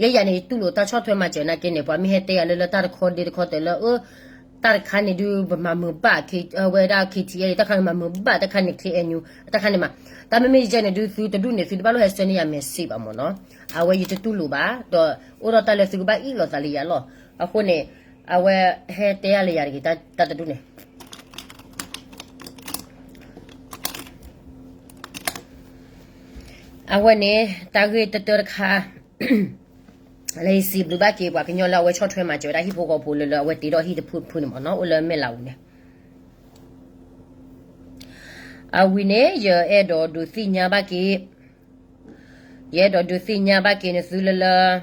ယဲယၤန့ၣ် ယတူၢ်လိာ်တၢ်ဆီၣ်ထွဲမၤစၢၤနာ်က့န့ၣ် ပှၤမ့ၢ်ဟဲတဲယၤလၢလၢတၢ်တခီဒ့တခီတၢၢ်လၢ အၢ တၢ်တခါန့ၣ်ဒုး ပမၤမုာ်ဘၣ် ဝဲဒၣ် K T L A တၢ်ခါန့ၣ် မၤမုာ်ဘၣ်တခါန့ၣ် K N U တၢ်ခါန့ၣ်မး တၢ်မ့မ့ၢ်ယဲန့ၣ်ဒုး သုတဒူၣ်န့ၣ် သုတဘၣ်လိၣ်ဟဲဆှၢန့ၢ်ယၤ message ဘၣ်မ့ၢ်နီၤ. အဝဲယတတူၢ်လိာ်ဘၣ် ဒီးအိၣ်ဒီးတၢ်လၢသုကဘၣ်အ့ၣ်လိာ်သးလၢယၤလီၤ. အဃိန့ၣ် အဝဲဟဲတဲယၤလၢယၤတဂ့ၤ တၢ်တဒူၣ်န့ၣ် အဝဲန့ၣ် တၢ်ဂ့ၢ်တတၢတခါ လၢယစံးဘျုးဘၣ်က့ၤ ပှၤကညီလၢအဝဲဆီၣ်ထွဲမၤစၢၤဝဲဒၣ်ဟံၣ်ဖိဃီဖိလၢလၢအဝဲတ့ထီၣ်ဟံၣ်တဖုတဖုန့ၣ်မ့ၢ်နီၤ အိၣ်လၢမဲၢ်လးအူန့ၣ် အဝံၤန့ၣ် ယအဲၣ်ဒိးဒုးသ့ၣ်ညါဘၣ်က့ၤ ယအဲၣ်ဒိးဒုးသ့ၣ်ညါဘၣ်က့ၤနသုလၢလၢ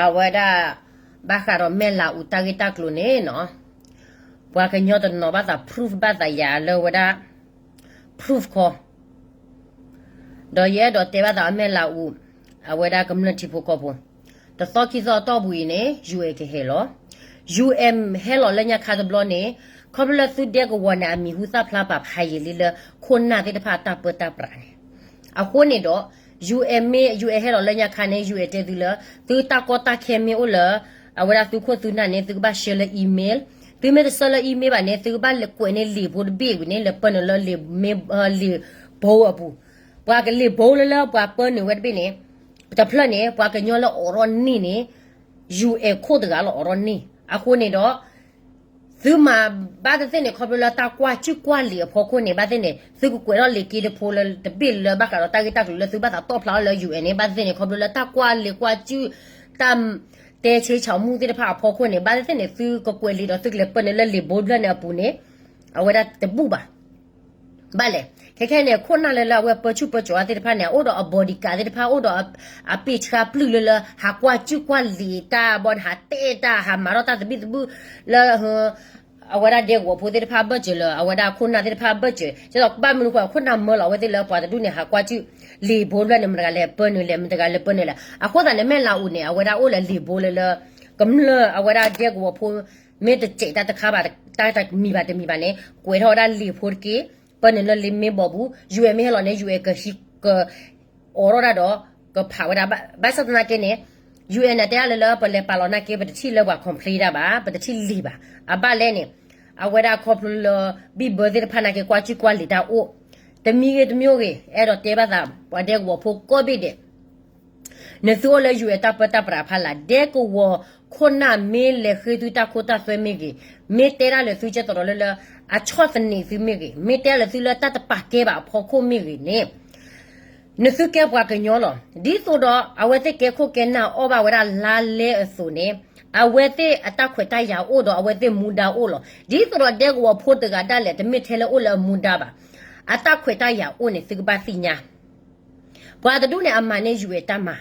အဝဲဒၣ် ဘၣ်ဃးဒီးမဲၢ်လးအူတၢ်ဂ့ၢ်တၢ်ကျိၤန့ၣ်နီၤ ပှၤကညီတနီၤဘၣ်သး proof ဘၣ်သးယၤလၢဝဲဒၣ် proof ခီ ဒီးယအဲၣ်ဒိးတဲဘၣ်သးအမဲၢ်လးအူ အဝဲဒၣ်ကမျၢၢ်ထံဖိကီၢ်ဖိ တသီခံသီအတီၢ်ပူၤအံၤန့ၣ် UN ကဟဲလီၤ. UN ဟဲလီၤလၢညါခါတဘျီန့ၣ် ခီဖျိလၢသုဒဲကဝီၤန့ၣ် အမံၤဟူသၣ်ဖျါပာ်ဖးယံာ်လံလၢ ခိၣ်နၢ်သ့ၣ်တဖၣ်အတၢ်ပၢတၢ်ပြးန့ၣ် အဃိန့ၣ်ဒီး UN မ့ၢ် UN ဟဲလီၤလၢညါခါန့ၣ် UN တဲသုလၢ သုတၢ်ကီတၢ်ခဲမ့ၢ်အိၣ်လၢ အဝဲဒၣ်သုခိၣ်သုနၢ်န့ၣ် သုကဘၣ်ဆှၢလၢ email သုမ့ၢ်တဆှၢလၢ email ဘၣ်န့ၣ် သုကဘၣ်ကွဲးန့ၢ်လံာ်ဖိတဘ့ၣ်ဝံၤန့ၣ် လဲၤပၢနုာ်လၢလံာ် လံာ်ဘိအပူၤ ပှၤကလံာ်ဘိလၢလၢပှၤပၢနုာ်ဝဲတဘ့ၣ်န့ၣ် တဖျၢၣ်န့ၣ် ပှၤကညီလၢအိးထီၣ်န့ၢ်န့ၣ် UN ခိၣ်တဂၤလီၤအိးထီၣ်န့ၢ် အဃိန့ၣ်ဒီး သုမၤဘၣ်သ့ၣ်သ့ၣ်န့ၣ် ခီဖျိလၢတၢ်ကွၢ်စုၣ်ကွၢ်လံာ်အဖီခိၣ်န့ၣ် ဘၣ်သ့ၣ်သ့ၣ်န့ၣ် သုကကွဲးထီၣ်လံာ်က့တဖိလၢတဘ့ၣ်လၢဘၣ်ဃးဒီးတၢ်ဂ့ၢ်တၢ်ကျိၤလၢသုဘၣ်သးတီၣ်ဖျါထီၣ်လၢ UN န့ၣ် ဘၣ်သ့ၣ်သ့ၣ်န့ၣ် ခီဖျိလၢတၢ်ကွၢ်လံာ်ကွၢ်စုၣ် တၢ် တဲဆ့ဆၣ်မူၣ်သ့ၣ်တဖၣ်အဖီခိၣ်န့ၣ် ဘၣ်သ့ၣ်သ့ၣ်န့ၣ် သုကကွဲးလံာ်ဒီးသုကလဲၤပၢနုာ်လၢလံာ်ဘိတဖျၢၣ်န့ၣ်အပူၤန့ၣ် အဝဲဒၣ်တဘူၣ်ဘၣ် ဘၣ်လဲၣ် ခဲခဲန့ၣ် ခိၣ်နၢ်လၢလၢအဝဲပၢဆူၣ်ပၢစိးအသ့ၣ်တဖၣ်န့ၣ် အအိၣ်ဒီးအ bodyguard သ့ၣ်တဖၣ် အိၣ်ဒီးအပ့ၢ်ဆှါပျုၢ်လၢလၢ ဟးကွၢ်စုၣ်ကွၢ်လံာ်တၢ်ဘီန့ၣ် ဟးတဲတၢ် ဟးမၤထီၣ်တၢ်သဘံၣ်သဘုၣ်လၢ အဝဲဒၣ်ဒဲကဝီၤဖိသ့ၣ်တဖၣ်အဘၢၣ်စၢၤလၢ အဝဲဒၣ်ခိၣ်နၢ်သ့ၣ်တဖၣ်အဘၢၣ်စၢၤ ဒ်သိးကဘၣ်မနုၤဃိ ခိၣ်နၢ်မၢလီၤအဝဲသ့ၣ်လၢပှၤတဒူၣ်န့ၣ် ဟးကွၢ်စုၣ်လံာ်ဘိတဖျၢၣ်န့ၣ် မတဂၤလဲၤပၢနုာ်လဲၣ် မတဂၤလဲၤပၢနုာ်လဲၣ် အဃိသတးန့ၣ် မဲၢ်လးအူန့ၣ် အဝဲဒၣ်အိၣ်လၢလံာ်ဘိလၢလၢ ကမျၢၢ်အဝဲဒၣ်ဒဲကဝီၤဖိ မ့ၢ်တစဲးတၢ်တခါဘၣ် တၢ်တမံၤဘၣ်တမံၤဘၣ်န့ၣ် ကွဲးထီၣ်ဝဲဒၣ်လံာ်ဖိတက့ၢ် ပၢနုာ်လၢလံာ်မ့ၢ်ဘီပူၤ UN မ့ၢ်ဟဲလီၤန့ၣ် UN ကဟံးက အိးထီၣ်ဒၣ်ဒီး ကဖးဝဲဒၣ် ဘၣ်ဆၣ်သနာ်က့န့ၣ် UN န့ၣ် တဲဒၣ်လၢလၢပလဲၤပာ်လီၤနာ်က့ ပတထံၣ်လၢပှၤ complain တၢ်ဘၣ် ပတထံၣ်လံာ်ဘၣ် အဘၣ်လဲၣ်န့ၣ် အဝဲဒၣ်ခီဖျိလၢ ဘံၣ်ဘၢသ့ၣ်တဖၣ်နာ်က့ ကွၢ်စုၣ်ကွၢ်လံာ်တၢ်အိၣ် တမံၤဂ့ၤတမံၤဂ့ၤ အဲၣ်ဒိးတဲဘၣ်သး ပှၤဒဲကဝီၤဖိကိးဘ့ၣ်ဒဲး နသုအိၣ်လၢ UN တၢ်ပၢတၢ်ပြးဖးလၢ် ဒဲကဝီၤခိၣ်နၢ်မ့ၢ်လဲၤဃ့သုတၢ်ခိတၢ်သွဲမ့ၢ်ဂ့ၤ, မ့ၢ်တဲဒၣ်လၢသုကဲသိးဒီးလၢလၢ အဆီၣ်သနံးသုမ့ၢ်ဂ့ၤ, မ့ၢ်တဲဒၣ်လၢသုလၢတၢ်တပာ်ကဲဘၣ်အဖီခိၣ်မ့ၢ်ဂ့ၤန့ၣ်, နသုကဲပှၤကညီလီၤ. ဒ်သိးဒီးအဝဲသ့ၣ်ကဲခိၣ်ကဲနၢ်အီၣ်ဘၣ်ဝဲဒၣ်လါလဲအသိးန့ၣ်, အဝဲသ့ၣ်အတၢ်ခွဲးတၢ်ယာ်အိၣ်ဒီးအဝဲသ့ၣ်မူဒါအိၣ်လီၤ. ဒ်သိးဒီးဒဲကဝီၤဖိတဂၤဒၣ်လဲာ် တမ့ၢ်ထဲလၢအိၣ်လၢအမူဒါဘၣ်. အတၢ်ခွဲးတၢ်ယာ်အိၣ်န့ၣ် သုကဘၣ်သ့ၣ်ညါ ပှၤတဒူၣ်န့ၣ် အမၤန့ၢ် UN တၢ်မၤ,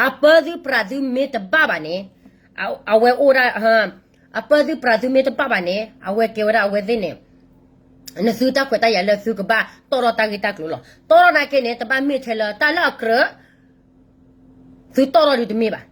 အပၢသုပြးသုမ့ၢ်တဘၣ်ဘၣ်န့ၣ်, အဝဲအိၣ်ဒၣ်, အပၢသုပြးသုမ့ၢ်တဘၣ်ဘၣ်န့ၣ် အဝဲကဲဝဲဒၣ်အဝဲသ့ၣ်န့ၣ်, နသုတၢ်ခွဲးတၢ်ယာ်လၢသုကဘၣ်တီၣ်ထီၣ်တၢ်ဂ့ၢ်တၢ်ကျိၤလီၤ. တီၣ်ထီၣ်နာ်က့န့ၣ် တဘၣ်မ့ၢ်ထဲလၢတၢ်လၢအကြၢး သုတီၣ်ထီၣ်ဒုးတမ့ၢ်ဘၣ်.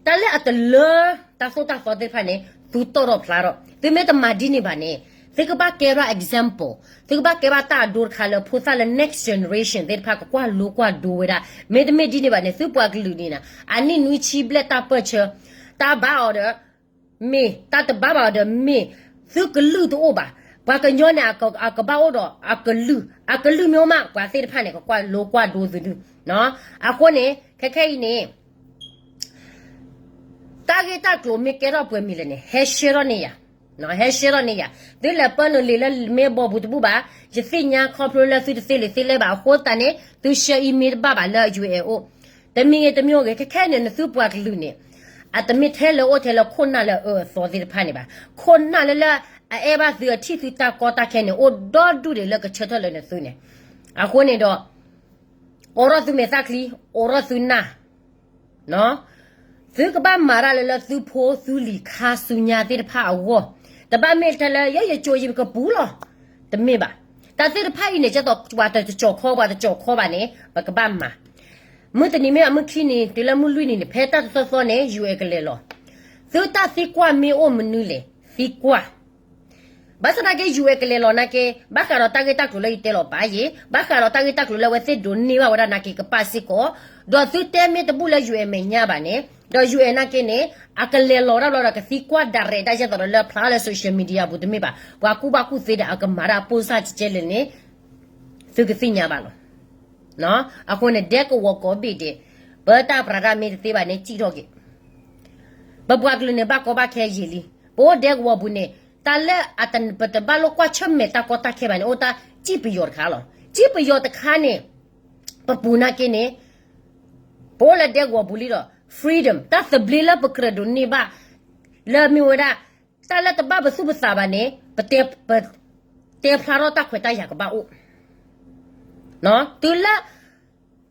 တၢ်လၢအတလၢ တၢ်သိၣ်တၢ်သီသ့ၣ်တဖၣ်န့ၣ် သုတီၣ်ထီၣ်ဖျါထီၣ်. သုမ့ၢ်တမၤဒ်န့ၣ်ဘၣ်န့ၣ် သုကဘၣ်ကဲဘၣ် example, သုကဘၣ်ကဲဘၣ်တၢ်အဒိတခါလၢဖိသၣ်လၢ next generation သ့ၣ်တဖၣ်ကကွၢ်လိကွၢ်ဒိဝဲဒၣ်. မ့တမ့ၢ်ဒ်န့ၣ်ဘၣ်န့ၣ် သုပှၤကလုာ်န့ၣ် အနံၣ်နွံဆံဘျဲၣ်တၢ်ပၢၢ်ဆၢ တၢ်ဘါအီၤဒီး မ့ၢ် တၢ်တဘါဘၣ်အီၤဒီးမ့ၢ် သုကလုာ်တအိၣ်ဘၣ်. ပှၤကညီန့ၣ် အကဘၣ်အိၣ်ဒီးအကလုာ်, အကလုာ်မ့ၢ်အိၣ်မး ပှၤသ့ၣ်တဖၣ်န့ၣ် ကကွၢ်လိကွၢ်ဒိသုဒု. အဃိန့ၣ် ခဲခဲအံၤန့ၣ် တၢ်ဂ့ၢ်တၢ်ကျိၤမ့ၢ်ကဲထီၣ်ပှဲၤမံၤလဲၣ်န့ၣ် ဟဲရှဲထီၣ်န့ၢ်ယၤ, ဟဲရှဲထီၣ်န့ၢ်ယၤ. သုလဲၤပၢနုာ်လံာ်လၢ mailbox ပူၤတဘူၣ်ဘၣ်, ယသ့ၣ်ညါခီဖျိလၢသုတသ့လံာ်သ့လဲၢ်ဘၣ်အဃိသတးန့ၣ် သု share email တဘၣ်ဘၣ်လၢ ယူအဲၣ် အိၣ်. တမံၤဂ့ၤတမံၤဂ့ၤ ခဲခဲန့ၣ် နသုပှၤကလုာ်န့ၣ် အတမ့ၢ်ထဲလၢအိၣ်ထဲလၢခိၣ်နၢ်လၢအအၢအသီသ့ၣ်တဖၣ်န့ၣ်ဘၣ်. ခိၣ်နၢ်လၢလၢအအဲၣ်ဘၣ်သုအထံၣ်သုတၢ်ကီတၢ်ခဲန့ၣ် အိၣ်ဒီဒူၣ်ဒံးလၢကဆၢထၢၣ်လၢနသုန့ၣ်. အဃိန့ၣ်ဒီး အိးထီၣ်သုမဲာ်သၣ်ချံ, အိးထီၣ်သုနၢ် သုကဘၣ်မၤတၢ်လၢလၢသုဖိသုလံၤခါဆူညါသ့ၣ်တဖၣ်အဂီၢ်, တဘၣ်မ့ၢ်ထဲလၢ ယဲယကၠိယကပူၤလီၤ, တမ့ၢ်ဘၣ်. တၢ်သ့ၣ်တဖၣ်အံၤန့ၣ် ကဲသိးပှၤတကၠီၤခီ ပှၤတကၠီၤခီဘၣ်န့ၣ် ပကဘၣ်မၤ. မုၢ်တနံၤမ့ၢ်ဘၣ် မုၢ်ခံနံၤ တုၤလၢမုၢ်လွံၢ်နံၤန့ၣ် ဖဲတၢ်တသီသီန့ၣ် ယူအဲၣ် ကလဲၤလီၤ. သုတၢ်သံကွၢ်မ့ၢ်အိၣ်မနုၤလဲၣ် သံကွၢ် ဘၣ်ဆၣ်သနာ်က့ ယူအဲၣ် ကလဲၤလီၤနာ်က့ ဘၣ်ဃးဒီးတၢ်ဂ့ၢ်တၢ်ကျိၤလၢယတဲလီၤပာ်ယ့ၣ်, ဘၣ်ဃးဒီးတၢ်ဂ့ၢ်တၢ်ကျိၤလၢအဝဲသ့ၣ်ဒိးန့ၢ်ဘၣ်ဝဲဒၣ်နာ်က့ ကပာ်စ့ၢ်ကီး, ဒီးသုတဲမ့ၢ်တဘူၣ်လၢ ယူအဲၣ် မဲာ်ညါဘၣ်န့ၣ် ဒီး ယူအဲၣ် နာ်က့န့ၣ် အကလဲၤလီၤတၢ်ဘျီဒီး ကသံကွၢ် direct ဒၣ် ယဲသိးဒီးလၢဖျါလၢ social media ပူၤတမ့ၢ်ဘၣ်, ပှၤကူၣ်ဘၣ်ကူၣ်သ့ဒီး အကမၤတၢ်အပိၢ်စၢ်ကဲလဲၣ်န့ၣ် သုကသ့ၣ်ညါဘၣ်လီၤ. အဃိန့ၣ် ဒဲကဝီၤကိးဘ့ၣ်ဒဲး ပတၢ်ပြးတၢ်မ့ၢ်တသ့ဘၣ်န့ၣ် စံၣ်ထီၣ်က့ၤ ပပှၤကလုာ်န့ၣ် ဘၣ်ကီဘၣ်ခဲယံာ်လံ. ပအိၣ်ဒဲကဝီၤပူၤန့ၣ် တၢ်လၢအတ ပတဘၣ်လိၣ်ကွၢ်ဆၢၣ်မဲာ်တၢ်ကီတၢ်ခဲဘၣ်န့ၣ် အိၣ်တၢ်စံၣ်ပယီၤတခါလီၤ. စံၣ်ပယီၤတခါန့ၣ် ပပူၤနာ်က့န့ၣ် ပအိၣ်လၢဒဲကဝီၤပူၤလံဒီး freedom တၢ်သဘျ့လၢပကြၢးဒိးန့ၢ်ဘၣ် လၢမ့ၢ်ဝဲဒၣ် တၢ်လၢတဘၣ်ပသူၣ်ပသးဘၣ်န့ၣ် ပတဲ ပတဲဖျါထီၣ်တၢ်ခွဲးတၢ်ယာ်ကဘၣ်အိၣ် တုၤလၢ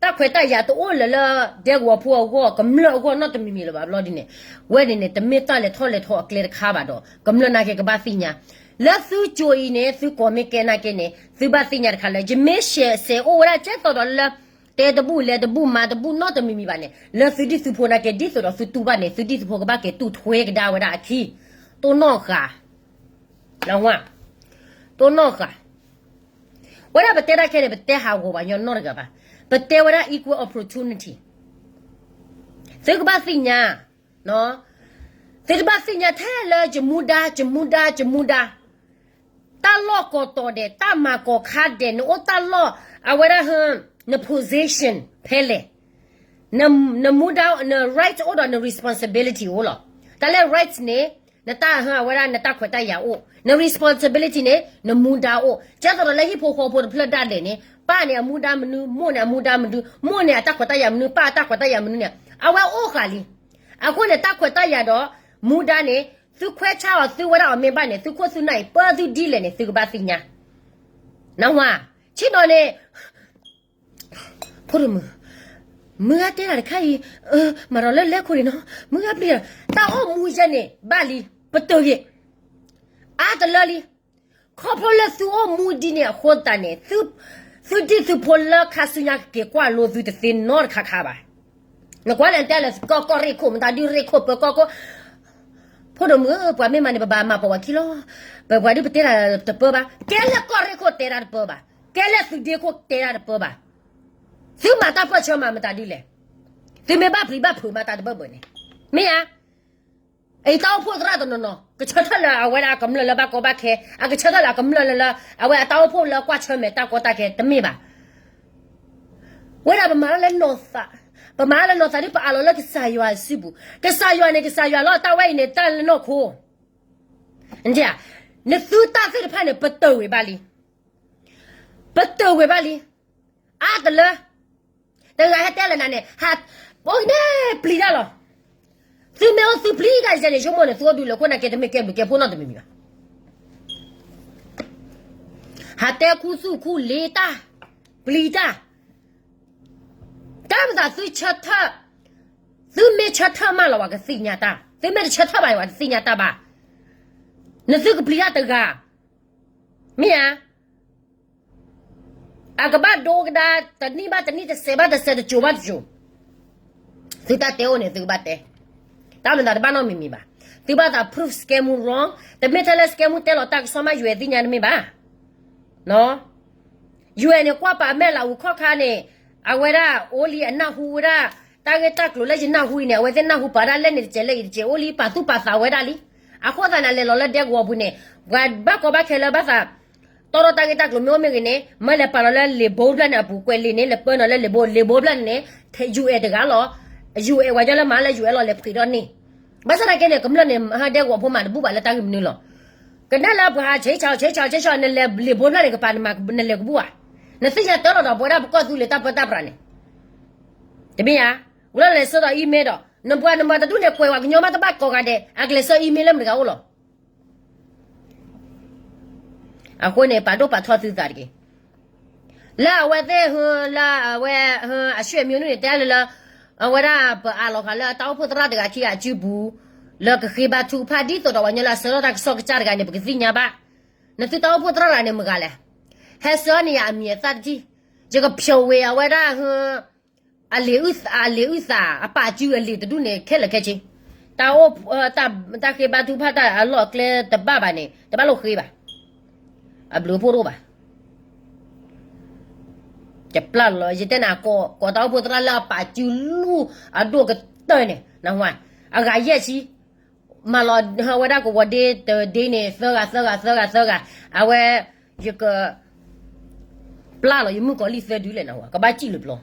တၢ်ခွဲးတၢ်ယာ်တအိၣ်လၢၤလၢ ဒဲကဝီၤဖိအဂီၢ် ကမျၢၢ်အဂီၢ်နီတမံၤမံၤလၢၤဘၣ်ဘျီဒ်န့ၣ်, ဝဲန့ၣ်န့ၣ် တမ့ၢ်တၢ်လဲၤထီၣ်လဲၤထီအကျဲတခါဘၣ်ဒီး ကမျၢၢ်နာ်က့ကဘၣ်သ့ၣ်ညါ, လၢသုကၠိအံၤန့ၣ် သုကီၢ်မ့ၢ်ကဲနာ်က့န့ၣ် သုဘၣ်သ့ၣ်ညါတခါလၢ ယမ့ၢ်ရှဲးစဲးအိၣ်ဝဲဒၣ်ကဲသိးဒီးလၢ တဲတဘူၣ်လဲၤတဘူၣ်မၤတဘူၣ်နီတမံၤမံၤဘၣ်န့ၣ် လၢသုဒ်သုဖိနာ်က့ ဒ်သိးဒီးသုတူၢ်ဘၣ်န့ၣ် သုဒ်သုဖိကဘၣ်က့ၤတူၢ်ထွဲကဒါဝဲဒၣ်အခံ, တိၢ်နီၣ်ဃာ် တိၢ်နီၣ်ဃာ် ဝဲဒၣ်ပတဲတၢ်ခဲန့ၣ် ပတဲဟးဂီၤပှၤကညီနီတဂၤဘၣ်, ပတဲဝဲဒၣ် equal opportunity, သုကဘၣ်သ့ၣ်ညါ, သုတဘၣ်သ့ၣ်ညါထဲလၢယမူဒါ ယမူဒါ ယမူဒါ, တၢ်လီၢ်ကီၢ်တီၤဒဲး တၢ်မၤကီၢ်ခါဒဲး နအိၣ်တၢ်လီၢ် အဝဲဒၣ်ဟၢ န position ဖဲလဲၣ် နမူဒါ န right အိၣ်ဒီးန responsibility အိၣ်လီၤ. တၢ်လၢ right န့ၣ် နတၢ်ဟၢအဝဲဒၣ် နတၢ်ခွဲးတၢ်ယာ်အိၣ်, န responsibility န့ၣ် နမူဒါအိၣ်, ကဲသိးဒီးလၢဟံၣ်ဖိဃီဖိတဖျၢၣ်ဒၣ်လဲာ်န့ၣ် ပၢ်န့ၣ်အမူဒါမနုၤ, မိၢ်န့ၣ်အမူဒါမနုၤ, မိၢ်န့ၣ်အတၢ်ခွဲးတၢ်ယာ်မနုၤ, ပၢ်အတၢ်ခွဲးတၢ်ယာ်မနုၤန့ၣ် အဝဲအိၣ်ဃာ်လံ. အဃိန့ၣ် တၢ်ခွဲးတၢ်ယာ်ဒီး မူဒါန့ၣ် သုခွဲးဆါအီၤသုဝဲဒၣ်အီၤမ့ၢ်ဘၣ်န့ၣ် သုခိၣ်သုနၢ်အံၤ ပၢသုဒ်လဲၣ်န့ၣ် သုကဘၣ်သ့ၣ်ညါ, နဝၤ, ဆ့ၣ်နီၤန့ၣ် ဖိဒိၣ်မုၣ်, မုၢ်ဂၤတဲတၢ်တခါအံၤ, မၤဒီးလၢလဲၤခိၣ်န့ၣ်နီၤ, မုၢ်ဂၤပျံၤ, တၢ်အိၣ်မူယဲန့ၣ် ဘၣ်လံ, ပတုာ်ဂ့ၤ, အါတလၢလံ, ခီဖျိလၢသုအိၣ်မူဒ်န့ၣ်အဃိသတးန့ၣ် သုဒ်သုဖိလၢခါဆူညါကက့ၤကွၢ်လိသုတသ့နီတခါခါဘၣ်. နကွၢ်လဲၣ်တဲလၢကီၢ်ကီၢ်ရ့ၣ်ခိၣ် မတၤဒုးရ့ၣ်ခိၣ်ပၢကီၢ်ခိၣ်, ဖိဒိၣ်မုၣ်ဧၢ ပှၤမ့ၢ်မၤန့ၣ် ပဘၣ်မၤပိာ်ဝဲခံလီၤ, ပပှၤဒုးပတဲတၢ်တပၢဘၣ်, ကဲလၢကီၢ်ရ့ၣ်ခိၣ်တဲတၢ်တပၢဘၣ်, ကဲလၢသုဒ့ခိၣ်တဲတၢ်တပၢဘၣ်, သုမၤတၢ်ပၢၢ်ဆၢမၤမတၤဒုးလဲၣ်, သုမ့ၢ်ဘၣ်ပျံၤဘၣ်ဖုးမၤတၢ်တဘၢဘၢန့ၣ်, မ့ၢ်ဧါ အံၤတၢ်အိၣ်ဖှိၣ်သရၣ်တနီၤနီၤ ကဆၢထၢၣ်လၢအဝဲဒၣ်အကမျၢၢ်လၢဘၣ်ကီဘၣ်ခဲ, အကဆၢထၢၣ်လၢအကမျၢၢ်လၢလၢ အဝဲအတၢ်အိၣ်ဖှိၣ်လၢကွၢ်ဆၢၣ်မဲာ်တၢ်ကီတၢ်ခဲတမ့ၢ်ဘၣ်. ဝဲဒၣ်ပမၤတၢ်လၢနီၢ်သး, ပမၤတၢ်လၢနီၢ်သးဒ်ပအးလီၤလၢကစၢ်ယွၤအစုပူၤ, ကစၢ်ယွၤန့ၣ် ကစၢ်ယွၤလီၤ တၢ်ဝဲအံၤန့ၣ် တၢ်လၢနီၢ်ခိ နသုတၢ်သ့ၣ်တဖၣ်န့ၣ် ပတုာ်ဝဲဘၣ်လံ, ပတုာ်ဝဲဘၣ်လံ, အါတလၢ တဂၤဟဲတဲလၢနၤန့ၣ် ဟး, အိၣ်န့ၣ်ပျံၤတၢ်လီၤ. သုမ့ၢ်အိၣ်သုပျံၤတၢ်ယဲန့ၣ် ဆိကမိၣ်န့ၣ် သုအိၣ်ဒုးလၢခိၣ်နာ်က့ တမ့ၢ်ကဲဘျုးကဲဖှိၣ်နီတမံၤမံၤဘၣ်. ဟးတဲခူသူၣ်ခူလ့တၢ်, ပျံၤတၢ်, တၢ်မၤသးသုဆၢထၢၣ်, သုမ့ၢ်ဆၢထၢၣ်မးလီၤ ပှၤကသ့ၣ်ညါတၢ်, သုမ့ၢ်တဆၢထၢၣ်ဘၣ်န့ၣ် ပှၤတသ့ၣ်ညါတၢ်ဘၣ်. နသုကပျံၤတၢ်တဂၤ, မ့ၢ်ဧါ. အကဘၣ်ဒိကဒါ တနံၣ်ဘၣ်တနံၣ် တစဲးဘၣ်တစဲး တစိၤဘၣ်တစိၤ, သုတၢ်တဲအိၣ်န့ၣ် သုကဘၣ်တဲ, တၢ်မၤသးတဘၣ်နီတမံၤမံၤဘၣ်, သုဘၣ်သး prove စကဲမူ wrong, တမ့ၢ်ထဲလၢစကဲမူတဲလီၤတၢ်ကစီၣ်မး UN သ့ၣ်ညါတမ့ၢ်ဘၣ်, UN န့ၣ် ကွၢ်ပာ်မဲာ်လၤအူခီၣ်ခါန့ၣ်, အဝဲဒၣ်အိၣ်လံအနၢ်ဟူဝဲဒၣ်, တၢ်ဂ့ၢ်တၢ်ကျိၤလၢယနၢ်ဟူအံၤန့ၣ် အဝဲသ့ၣ်နၢ်ဟူပာ်ဒၣ်လဲၣ်န့ၣ် တစဲးလၢအံၤတစဲး အိၣ်လံပာ်သူၣ်ပာ်သးဝဲဒၣ်လံ, အဃိသတးန့ၣ် အလဲၤလီၤလၢဒဲကဝီၤပူၤန့ၣ်, ပှၤဘၣ်ကီဘၣ်ခဲလၢဘၣ်သး တီတီတၢ်ဂ့ၢ်တၢ်ကျိၤမ့ၢ်အိၣ်မ့ၢ်ဂ့ၤန့ၣ် မ့ၢ်လဲၤပာ်လီၤလၢလံာ်ဘိဖျၢၣ်န့ၣ်အပူၤကွဲးလံာ်န့ၣ် လဲၤပၢနီၤလၢလံာ်ဘိ, လံာ်ဘိဖျၢၣ်န့ၣ်န့ၣ်, UN တဂၤလီၤ, UN ဝဲညီလၢမၤလၢ UN လီၤ လဲၤဖှံးထီၣ်န့ၣ်, ဘၣ်ဆၣ်သနာ်က့န့ၣ် ကမျၢၢ်န့ၣ် ဟးဒဲကဝီၤဖိမးတဘူၣ်ဘၣ်လၢတၢ်ဂ့ၢ်မနုၤလီၤ, ကနၣ်လၢပှၤဟးဆဲးဆဲးဆဲးဆဲး နလဲၤလံာ်ဘိဖျၢၣ်န့ၣ် ကပာ်နလဲၤကဘူၣ်ဧါ, နသ့ၣ်ညါတၢ်လီၤဒီး ပဝဲဒၣ်ပကီၢ်သူလ့ၤတၢ်ပၢတၢ်ပြးန့ၣ်, တမ့ၢ်ဧါ, ဝဲလီၤလဲၤဆှၢဒီး email ဒီး နပှၤနမၤတဒူၣ်န့ၣ် ကွဲးဝဲကညီမးတဘၣ်ကိးဂၤဒဲး အကလဲၤဆှၢ email လၢမတဂၤအိၣ်လီၤ အဃိန့ၣ် ပာ်ဒိၣ်ပာ်ထီသုသးတက့ၢ်. လၢအဝဲသ့ၣ်ဟ, လၢအဝဲဟ, အဆွေမျိုးန့ၣ် တဲလၢလၢ, အဝဲဒၣ်ပအးလီၤဃာ်လၢတၢ်အိၣ်ဖှိၣ်သရၣ်တဂၤခံဂၤအစုပူၤ, လၢကဃ့ဘါထုကဖၣ် ဒ်သိးဒီးပှၤကညီလၢအဆှၢထီၣ်တၢ်ကစီၣ်ကစၢ်တဂၤန့ၣ် ပကသ့ၣ်ညါဘၣ်. နသုတၢ်အိၣ်ဖှိၣ်သရၣ်တဂၤန့ၣ်မတၤတဂၤလဲၣ်. ဟဲဆှၢန့ၢ်ယၤအမံၤအသၣ်တထံၣ်, ယကဖျိးဝဲအဝဲဒၣ်ဟ အလံာ်အုၣ်သး, အပာ်စုအလံာ်တဒူၣ်န့ၣ် ခဲလၢာ်ခဲဆ့, တၢ်အိၣ်, တၢ်ဃ့ဘါထုကဖၣ်တၢ်အလီၢ်အကျဲတဘၣ်ဘၣ်န့ၣ် တဘၣ်လိာ်ဃ့ဘၣ်, အဘျုးအဖှိၣ်တအိၣ်ဘၣ်. ယပျၢ်လီၤ ယတဲနၤ ကိးတၢ်အိၣ်ဖှိၣ်သရၣ်လၢအပာ်စုလူၢ်အဒိၣ်ကတၢၢ်န့ၣ် နၢ်ဟူဧါ, အဂၤယဲၢ်ဆံ, မၤလီၤဝဲဒၣ်ကဝီၤဒ့တဒ့န့ၣ် သၢဂၤ သၢဂၤ သၢဂၤ သၢဂၤ, အဝဲ, ယက ပျၢ်လီၤယမုၣ်ကီၤလံၢ်သၢဒုလဲၣ်နၢ်ဟူဧါ, ကဘၣ်စံၣ်လၢပျီ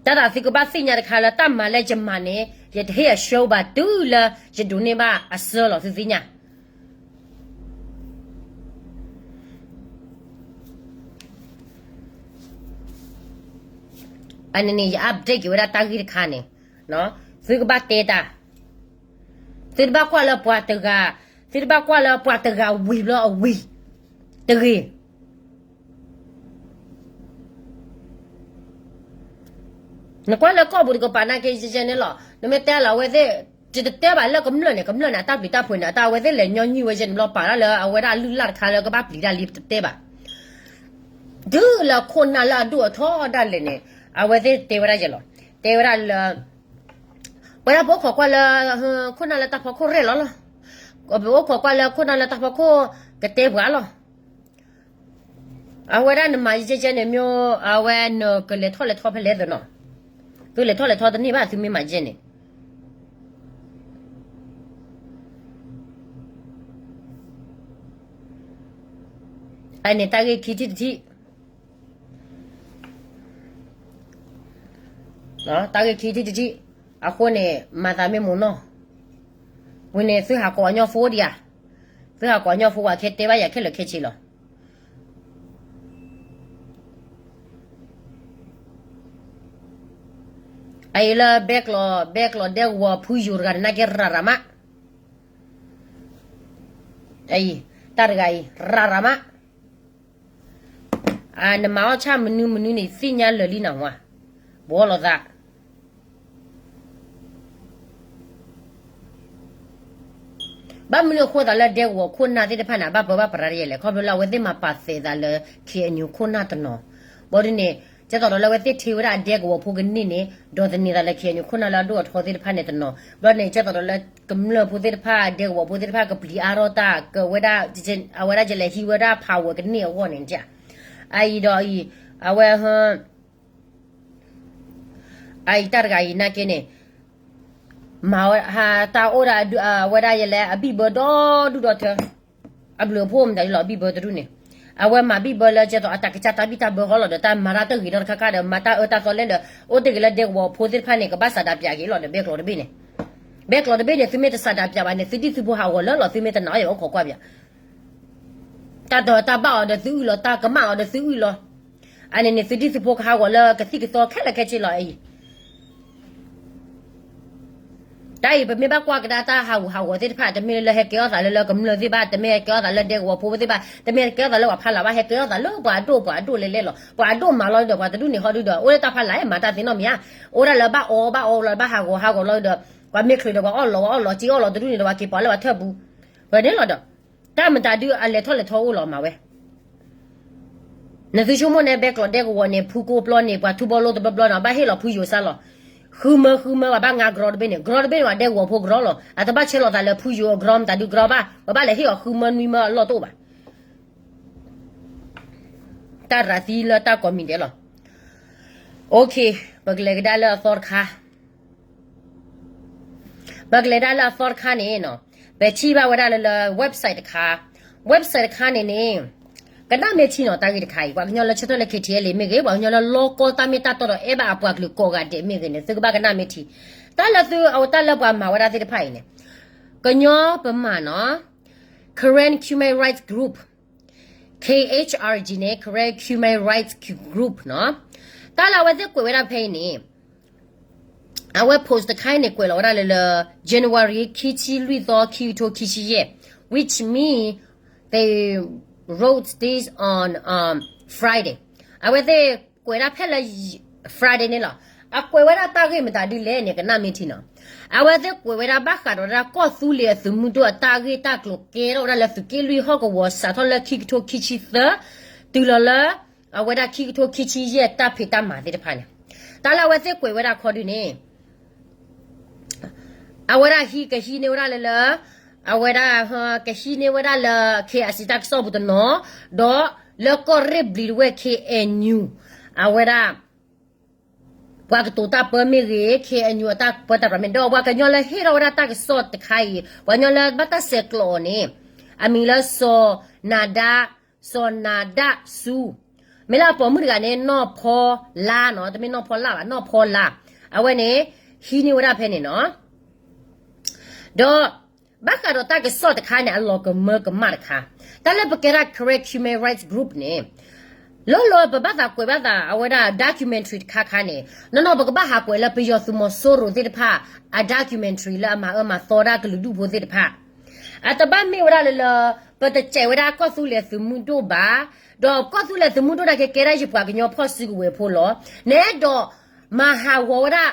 တၢ်သးသုကဘၣ်သ့ၣ်ညါတခါလၢတၢ်မၤလၢယမၤန့ၣ် ယတဟ့ၣ်အဆှၢဘၣ်တုၤလၢယဒိးန့ၢ်ဘၣ်အဆှၢလီၤ သုသ့ၣ်ညါ. အန့ၣ်န့ၣ် ယ update က့ၤဝဲဒၣ်တၢ်ဂ့ၢ်တခါန့ၣ်, သုကဘၣ်တဲတၢ်, သုတဘၣ်ကွၢ်လၢပှၤတဂၤ, သုတဘၣ်ကွၢ်လၢပှၤတဂၤဝံၤဘျီအဝံၤတဂ့ၤ. နကွၢ်လၢကီၢ်ပူၤတကပၤနာ်က့ ယဲန့ၣ်လီၤ, နမ့ၢ်တဲလီၤအဝဲသ့ၣ်, ယတတဲဘၣ်လၢကမျၢၢ်န့ၣ် ကမျၢၢ်န့ၣ် အတၢ်ပျံၤတၢ်ဖုးန့ၣ် အတၢ်အဝဲသ့ၣ်လဲၤညီနုၢ်ဝဲယဲန့ၣ်ဘျီ ပာ်ဒၣ်လၢအဝဲဒၣ်အလုၢ်အလၢ်တခါလၢကဘၣ်ပျံၤတၢ်လံ ပတတဲဘၣ်. တုၤလၢခိၣ်နၢ်လၢအဒိၣ်အထီဒၣ်လဲာ်န့ၣ်, အဝဲသ့ၣ်တဲဝဲဒၣ်ယဲလီၤ, တဲဝဲဒၣ်လၢ ပဝဲဒၣ်ပအိၣ်ခိးကွၢ်လၢ ခိၣ်နၢ်လၢတၢ်ဖီခိၣ်ရဲၣ်လီၤလီၤ, ပအိၣ်ခိးကွၢ်လၢခိၣ်နၢ်လၢတၢ်ဖီခိၣ်ကတဲပှၤလီၤ. အဝဲဒၣ်နမၤယဲကဲန့ၣ် မ့ၢ်အဝဲနကလဲၤထီၣ်လဲၤထီဖဲလဲၣ်သနီၤ, သုလဲၤထီၣ်လဲၤထီတန့ၢ်ဘၣ် သုမ့ၢ်မၤယဲန့ၣ် အန့ၣ်တၢ်ဂ့ၢ်ခံထံၣ်တထံၣ်, တၢ်ဂ့ၢ်ခံထံၣ်တထံၣ်, အဃိန့ၣ် မၤသးမ့ၢ်မုာ်နီၢ်, ဝံၤန့ၣ်သုဟးကိးအညီဖိဒံးဧါ, သုဟးကိးအညီဖိ ပှၤခဲတဲဘၣ်ယၤခဲလၢာ်ခဲဆ့လီၤ. အအံၤလၢဘဲကျိး, ဘဲကျိးဒဲကဝီၤဖုယိၤတဂၤန့ၣ် နာ်က့ရၤရၤမး, အံၤ, တၢ်တဂၤအံၤ ရၤရၤမး, နမၤအီၣ်ဆၣ်မနုၤမနုၤန့ၣ် သ့ၣ်ညါလၢာ်လံနၢ်ဟူဧါ, ဘှီလိာ်သး ဘၣ်မနုၤအဃိသးလၢဒဲကဝီၤခိၣ်နၢ်သ့ၣ်တဖၣ်န့ၣ် အဘၣ်ပၢဘၣ်ပြးတယဲၢ်လဲၣ်, ခီဖျိလၢအဝဲသ့ၣ်မၤပာ်သဲးသးလၢ ခ့ၣ်အဲၣ်ယူၣ်ခိၣ်နၢ်တနီၤ, ဘၣ်ဒ်န့ၣ် ကဲသိးဒီးလၢအဝဲသ့ၣ်ထံၣ်ဝဲဒၣ်အဒဲကဝီၤဖိကန့ၢ်န့ၣ် ဒိးသန့ၤသးလၢ ခ့ၣ်အဲၣ်ယူၣ်ခိၣ်နၢ်လၢအဒိၣ်အထီသ့ၣ်တဖၣ်န့ၣ်တနီၤ, ဘၣ်ဒ်န့ၣ် ကဲသိးဒီးလၢကမျၢၢ်ဖိသ့ၣ်တဖၣ် ဒဲကဝီၤဖိသ့ၣ်တဖၣ်ကပျံၤအါထီၣ်တၢ် ကဝဲဒၣ်, အဝဲဒၣ်ယလဲၤဟံးဝဲဒၣ် power ကန့ၢ်အဂီၢ်န့ၣ်, အအံၤဒီးအံၤ, အဝဲ အအံၤတၢ်တဂၤအံၤနာ်က့န့ၣ်, မၤဟးတၢ်အိၣ်ဒၣ်အဝဲဒၣ်ယလဲၣ် အဘံၣ်ဘၢဒီဒူၣ်ဒီထၢ, အဘျုးအဖှိၣ်မတၤဒ်လီၤ အဘံၣ်ဘၢတဒူၣ်န့ၣ်, အဝဲမၤဘံၣ်ဘၢလၢကဲသိးအတၢ်ကစၢ်တၢ်ဘံၣ်တၢ်ဘၢဟီလီၤဒီး တၢ်မၤတၢ်တဂ့ၤနီတခါခါဒီး မၤတၢ်အၢတၢ်သီလဲၣ်ဒီး အိၣ်တ့ၢ်ဂ့ၤလၢဒဲကဝီၤဖိသ့ၣ်တဖၣ်န့ၣ် ကဘၣ်စးဒးပၠးက့ၤလီၤဒီး ဘဲကျိးတဘ့ၣ်န့ၣ်, ဘဲကျိးတဘ့ၣ်န့ၣ် သုမ့ၢ်တစးဒးပၠးဘၣ်န့ၣ် သုဒံၣ်သုဖိဟးဂီၤလၢလီၤ သုမ့ၢ်တနာ်အီၤ ယအိၣ်ခိးကွၢ်ပၠး တၢ်တၢ်ဘၣ်အီၤဒီးသုအုၣ်လီၤ တၢ်ကမၣ်အီၤဒီးသုအုၣ်လီၤ, အန့ၣ်န့ၣ် သုဒံၣ်သုဖိကဟးဂီၤလၢကသံၣ်ကသီခဲလၢာ်ခဲဆ့လီၤအံၤ, တၢ်အံၤပမ့ၢ်ဘၣ်ကွၢ်ကဒါတၢ်ဟးဂူာ်ဟးဂီၤသ့ၣ်တဖၣ် တမ့ၢ်လၢဟဲကဲထီၣ်သးလၢလၢကမျၢၢ်သ့ၣ်ဘၣ် တမ့ၢ်ဟဲကဲထီၣ်သးလၢဒဲကဝီၤဖိသ့ၣ်ဘၣ် တမ့ၢ်ဟဲကဲထီၣ်သးလၢပှၤဖီလာ်ဘၣ် ဟဲကဲထီၣ်သးလၢပှၤအဒိၣ်ပှၤအဒိၣ်လဲၣ်လဲၣ်လီၤ ပှၤအဒိၣ်မးလီၤဒီး ပှၤတဒူၣ်န့ၣ်ဟီဒုဒီး အိၣ်လၢတၢ်ဖီလာ်မၤတၢ်သ့နီတမံၤဧါ, အိၣ်ဒၣ်လၢဘၣ်အီဘၣ်အီလီၤဘၣ်ဟးဂီၤဟးဂီၤလီၤဒီး ပှၤမ့ၢ်ချုးဒီးပှၤအီၣ်လီၤ ပှၤအီၣ်လီၤစ့ အီၣ်လီၤတဒူၣ်န့ၣ်ဒီး ပှၤက့ၤပိာ်လၢပှၤထၢၣ်ပူၤ, ဝဲန့ၣ်လီၤဒီး တၢ်မတၤဒုအလဲၤထီၣ်လဲၤထီအိၣ်လီၤမးဝဲ နသုဆိကမိၣ်န့ၣ် ဘဲကျိးဒဲကဝီၤန့ၣ် ဖုကိပျီန့ၣ် ပှၤထူဘီလိတဘျီဘျီန့ၣ် ဘၣ်ဟ့ၣ်လီၤဖုယိၤစၢ်လီၤ. ဃုမၢဃုမၢ ပှၤဘၣ်ငါကရီတဘ့ၣ်န့ၣ် ကရီတဘ့ၣ်န့ၣ် ပှၤဒဲကဝီၤဖိကရီလီၤ. အတဘၣ်ဆဲးလီၤသးလၢဖုယိၤအကရီမတၤဒုကရီဘၣ်, ပှၤဘၣ်လဲၤဟ့ၣ်အီၤဃုမၢနွံမၢအလီၢ်တအိၣ်ဘၣ်. တၢ်ရၤသံလၢတၢ်ကိးမံၤဒဲးလီၤ. Okay, ပကလဲၤကဒါလၢအသီတခါ ပကလဲၤဒၣ်လၢအသီတခါန့ၣ်နီၤ, ပထံၣ်ဘၣ်ဝဲဒၣ်လၢလၢ website တခါ, website တခါန့ၣ်န့ၣ် ကနၣ်မ့ၢ်ထံနီၤ တၢ်ဂ့ၢ်တခါအံၤ ပှၤကညီလၢဆၢထၢၣ်လၢ K T L A မ့ၢ်ဂ့ၤ ပှၤကညီလၢလီကီတၢ်မ့ၢ်တၢ်တီဒီး အဲၣ်ဘၣ်အပှၤကလုာ်ကိးဂၤဒဲးမ့ၢ်ဂ့ၤန့ၣ် သုကဘၣ်ကနၣ်မ့ၢ်ထံ. တၢ်လၢသုအတၢ်လၢပှၤမၤဝဲဒၣ်သ့ၣ်တဖၣ်အံၤန့ၣ် ကညီပမၤနီၤ Karen Human Rights Group, K H R G န့ၣ် Karen Human Rights Group နီၤ. တၢ်လၢအဝဲသ့ၣ်ကွဲးဝဲဒၣ်ဖဲအံၤန့ၣ် အဝဲ post တခါအံၤန့ၣ် ကွဲးလီၤဝဲဒၣ်လၢလၢ January ခံဆံလွံၢ်သီ ခံကထိခံဆံယဲၢ် which mean they wrote this on um Friday. အဝဲသ့ၣ်ကွဲးဒၣ်ဖဲလၢ Friday န့ၣ်လီၤ. အကွဲးဝဲဒၣ်တၢ်ဂ့ၢ်မတၤဒ်လဲၣ်န့ၣ် ကနၣ်မ့ၢ်ထံနီၤ. အဝဲသ့ၣ်ကွဲးဝဲဒၣ်ဘၣ်ဃးဒီးဝဲဒၣ်ကီၢ်သူလ့ၤအသုးမုၢ်ဒိၣ်အတၢ်ဂ့ၢ်တၢ်ကျိၤ ကဲထီၣ်ဝဲဒၣ်လၢသုးက့လွံၢ်ဟီၣ်ကဝီၤ စးထီၣ်လၢခံကထိခံဆံသၢ တုၤလီၤလၢ အဝဲဒၣ်ခံကထိခံဆံယဲၢ် တၢ်ဖံးတၢ်မၤသ့ၣ်တဖၣ်န့ၣ်, တၢ်လၢအဝဲသ့ၣ်ကွဲးဝဲဒၣ်ခီဒုန့ၣ် အဝဲဒၣ်ဟံးကဟံးန့ၢ်ဝဲဒၣ်လၢလၢ အဝဲဒၣ် ကဟံးန့ၢ်ဝဲဒၣ်လၢ K I C တၢ်ကစီၣ်ပူၤတနီၤ, ဒီးလၢကီၢ်ရ့ၣ်ဘျံၤတဝဲၢ် K N U အဝဲဒၣ် ပှၤကတိၤတၢ်ပၢမ့ၢ်ဂ့ၤ K N U အတၢ်ပၢတၢ်ပြးမ့ၢ် ဒီးပှၤကညီလၢဟ့ၣ်ထီၣ်ဝဲဒၣ်တၢ်ကစီၣ်တခါအံၤ ပှၤကညီလၢဘၣ်တၢ်ဆဲးကျိးအီၤန့ၣ် အမံၤလၢစီၤနၤဒါ စီၤနၤဒါဆူ မ့ၢ်လၢအပိာ်မုၣ်တဂၤန့ၣ် နီၢ်ဖီလါနီၤ, တမ့ၢ်နီၢ်ဖီလါဘၣ် နီၢ်ဖီလါ, အဝဲန့ၣ် ဟံးန့ၢ်ဝဲဒၣ်ဖဲန့ၣ်နီၤ. ဒီး ဘၣ်ဃးဒီးတၢ်ကစီၣ်တခါန့ၣ် အလီၤကမၢကမၣ်တခါ, တၢ်လၢပကဲဒၣ် Karen Human Rights Group န့ၣ် လီၤလီၤပဘၣ်သးကွဲးဘၣ်သး အဝဲဒၣ် documentary တခါခါန့ၣ် နီၢ်နီၢ်ပကဘၣ်ဟးကွဲးလၢပယီၤသုးမီၤစိရိၤသ့ၣ်တဖၣ် အ documentary လၢအမၤအၢမၤသီဒၣ်ကလုာ်ဒူၣ်ဖိသ့ၣ်တဖၣ်, အတဘၣ်မ့ၢ်ဝဲဒၣ်လၢလၢ ပတစဲးဝဲဒၣ်ကီၢ်သူလ့ၤသုးမုၢ်ဒိၣ်ဘၣ်, ဒီးကီၢ်သူလ့ၤသုးမုၢ်ဒိၣ်နာ်က့ ကဲဒၣ်ယပှၤကညီဖီၣ်စုကဝဲၤဖိလီၤ. နအဲၣ်ဒိးမၤဟးဂီၤဝဲဒၣ်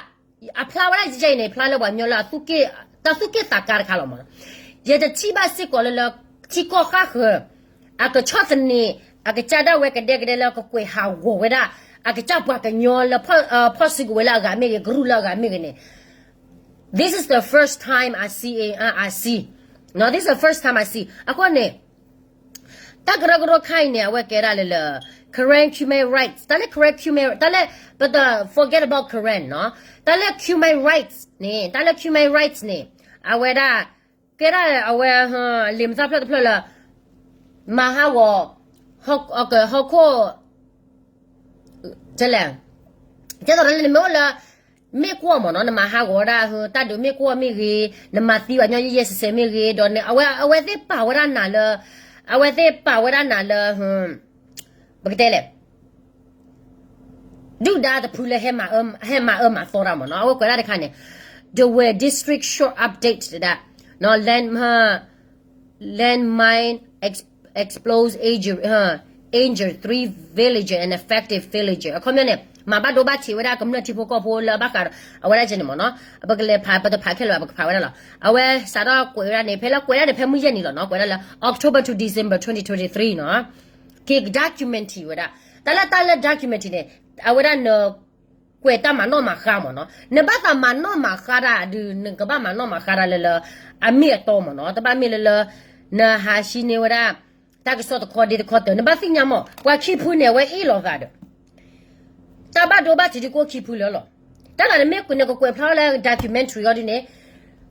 အဖျါဝဲဒၣ်ယဲအံၤန့ၣ် ဖျါလၢပှၤကညီလၢ တၢ်သူၣ်က့ၣ်သးကါတခါလီၤမး. ယတထံၣ်ဘၣ်စ့ၢ်ကီးလၢလၢ ထံကီၢ်ဃၣ်ဃၢၤ အကဆီၣ်သနံး အကစၢ်ဒၣ်ဝဲကဒဲကဒဲလၢကကွဲးဟးဂီၤဝဲဒၣ် အကစၢ်ပှၤကညီလၢ ဖီၣ်စုကဝဲၤလၢအဂၤမ့ၢ်ဂ့ၤ ကရူၢ်လၢအဂၤမ့ၢ်ဂ့ၤန့ၣ် This is the first time I see, I see. No, this is the first time I see. အဃိန့ၣ် တၢ်ကရၢကရိခါအံၤန့ၣ် အဝဲကဲဒၣ်လၢလၢ Karen human rights, တၢ်လၢ Karen human, တၢ်လၢ ပတ forget about Karen နီၤ, တၢ်လၢ human rights န့ၣ်, တၢ်လၢ human rights န့ၣ် အဝဲဒၣ် ကဲဒၣ်အဝဲ လံာ်မသၣ်ဖျၢၣ်တဖျၢၣ်လၢ မၤဟးဂီၤ ဟီၣ်ခိၣ် တဲလဲၣ်, ကဲသိးလၢနမ့ၢ်အိၣ်လၢ မ့ၢ်ကွီၢ်မ့ၢ်နီၤ, နမၤဟးဂီၤဝဲဒၣ် တၢ်ဒုးမ့ၢ်ကွီၢ်မ့ၢ်ဂ့ၤ, နမၤသံပှၤကညီယဲၢ်ယဲၢ်ဆဲးဆဲးမ့ၢ်ဂ့ၤ, ဒီးအဝဲသ့ၣ်ပာ်ဝဲဒၣ်နၤလၢ အဝဲသ့ၣ်ပာ်ဝဲဒၣ်နၤလၢ ပကတဲလဲၣ် ဒုၣ်ဒါတဖုလၢ ဟဲမၤအၢမၤသီတၢ်မ့ၢ်နီၤ, အဝဲကွဲးဒၣ်တခါန့ၣ် the West District short update တဒၣ် landmine explodes, injured three villagers and affected villagers. အခီပညီန့ၣ် မၤဘၣ်ဒိဘၣ်ထံးဝဲဒၣ်ကမျၢၢ်ထံဖိကီၢ်ဖိလၢအဘၣ်ဃးဒီး အဝဲဒၣ်ကဲန့ၣ်မ့ၢ်နီၤ, ပကလဲၤဖး ပတဖးခဲလၢာ်ဘၣ် ပကဖးဝဲဒၣ်လီၤ. အဝဲစးထီၣ်ကွဲးဝဲဒၣ်န့ၣ် ဖဲလၢကွဲးဒၣ်န့ၣ် ဖဲမုၢ်ယဲၢ်နံၤလီၤနီၤ, ကွဲးဒၣ်လၢ October to December twenty twenty-three နီၤ, က့ၤ documentary ဝဲဒၣ်, တၢ်လၢတၢ်လၢ documentary န့ၣ် အဝဲဒၣ်န ကွဲးတၢ်မၤနီၣ်မၤဃါမ့ၢ်နီၤ, နဘၣ်သးမၤနီၣ်မၤဃါတၢ်ဒုး နကဘၣ်မၤနီၣ်မၤဃါတၢ်လၢလၢ အမ့ၢ်အတီမ့ၢ်နီၤ, တဘၣ်မ့ၢ်လၢလၢ နဟးဟံးန့ၢ်ဝဲဒၣ် တၢ်ကစီၣ်တခီဒ့တခီတၢၢ် နဘၣ်သ့ၣ်ညါမ့ၢ် ပှၤခံဖုန့ၣ် အဝဲအ့ၣ်လိာ်သးဒီး တၢ်ဘၣ်ဒိဘၣ်ထံးဒုးကအိၣ်ခံဖုလၢလီၤ. တၢ်သးနမ့ၢ်နကကွဲးဖျါလၢ documentary အီၤဒ်န့ၣ်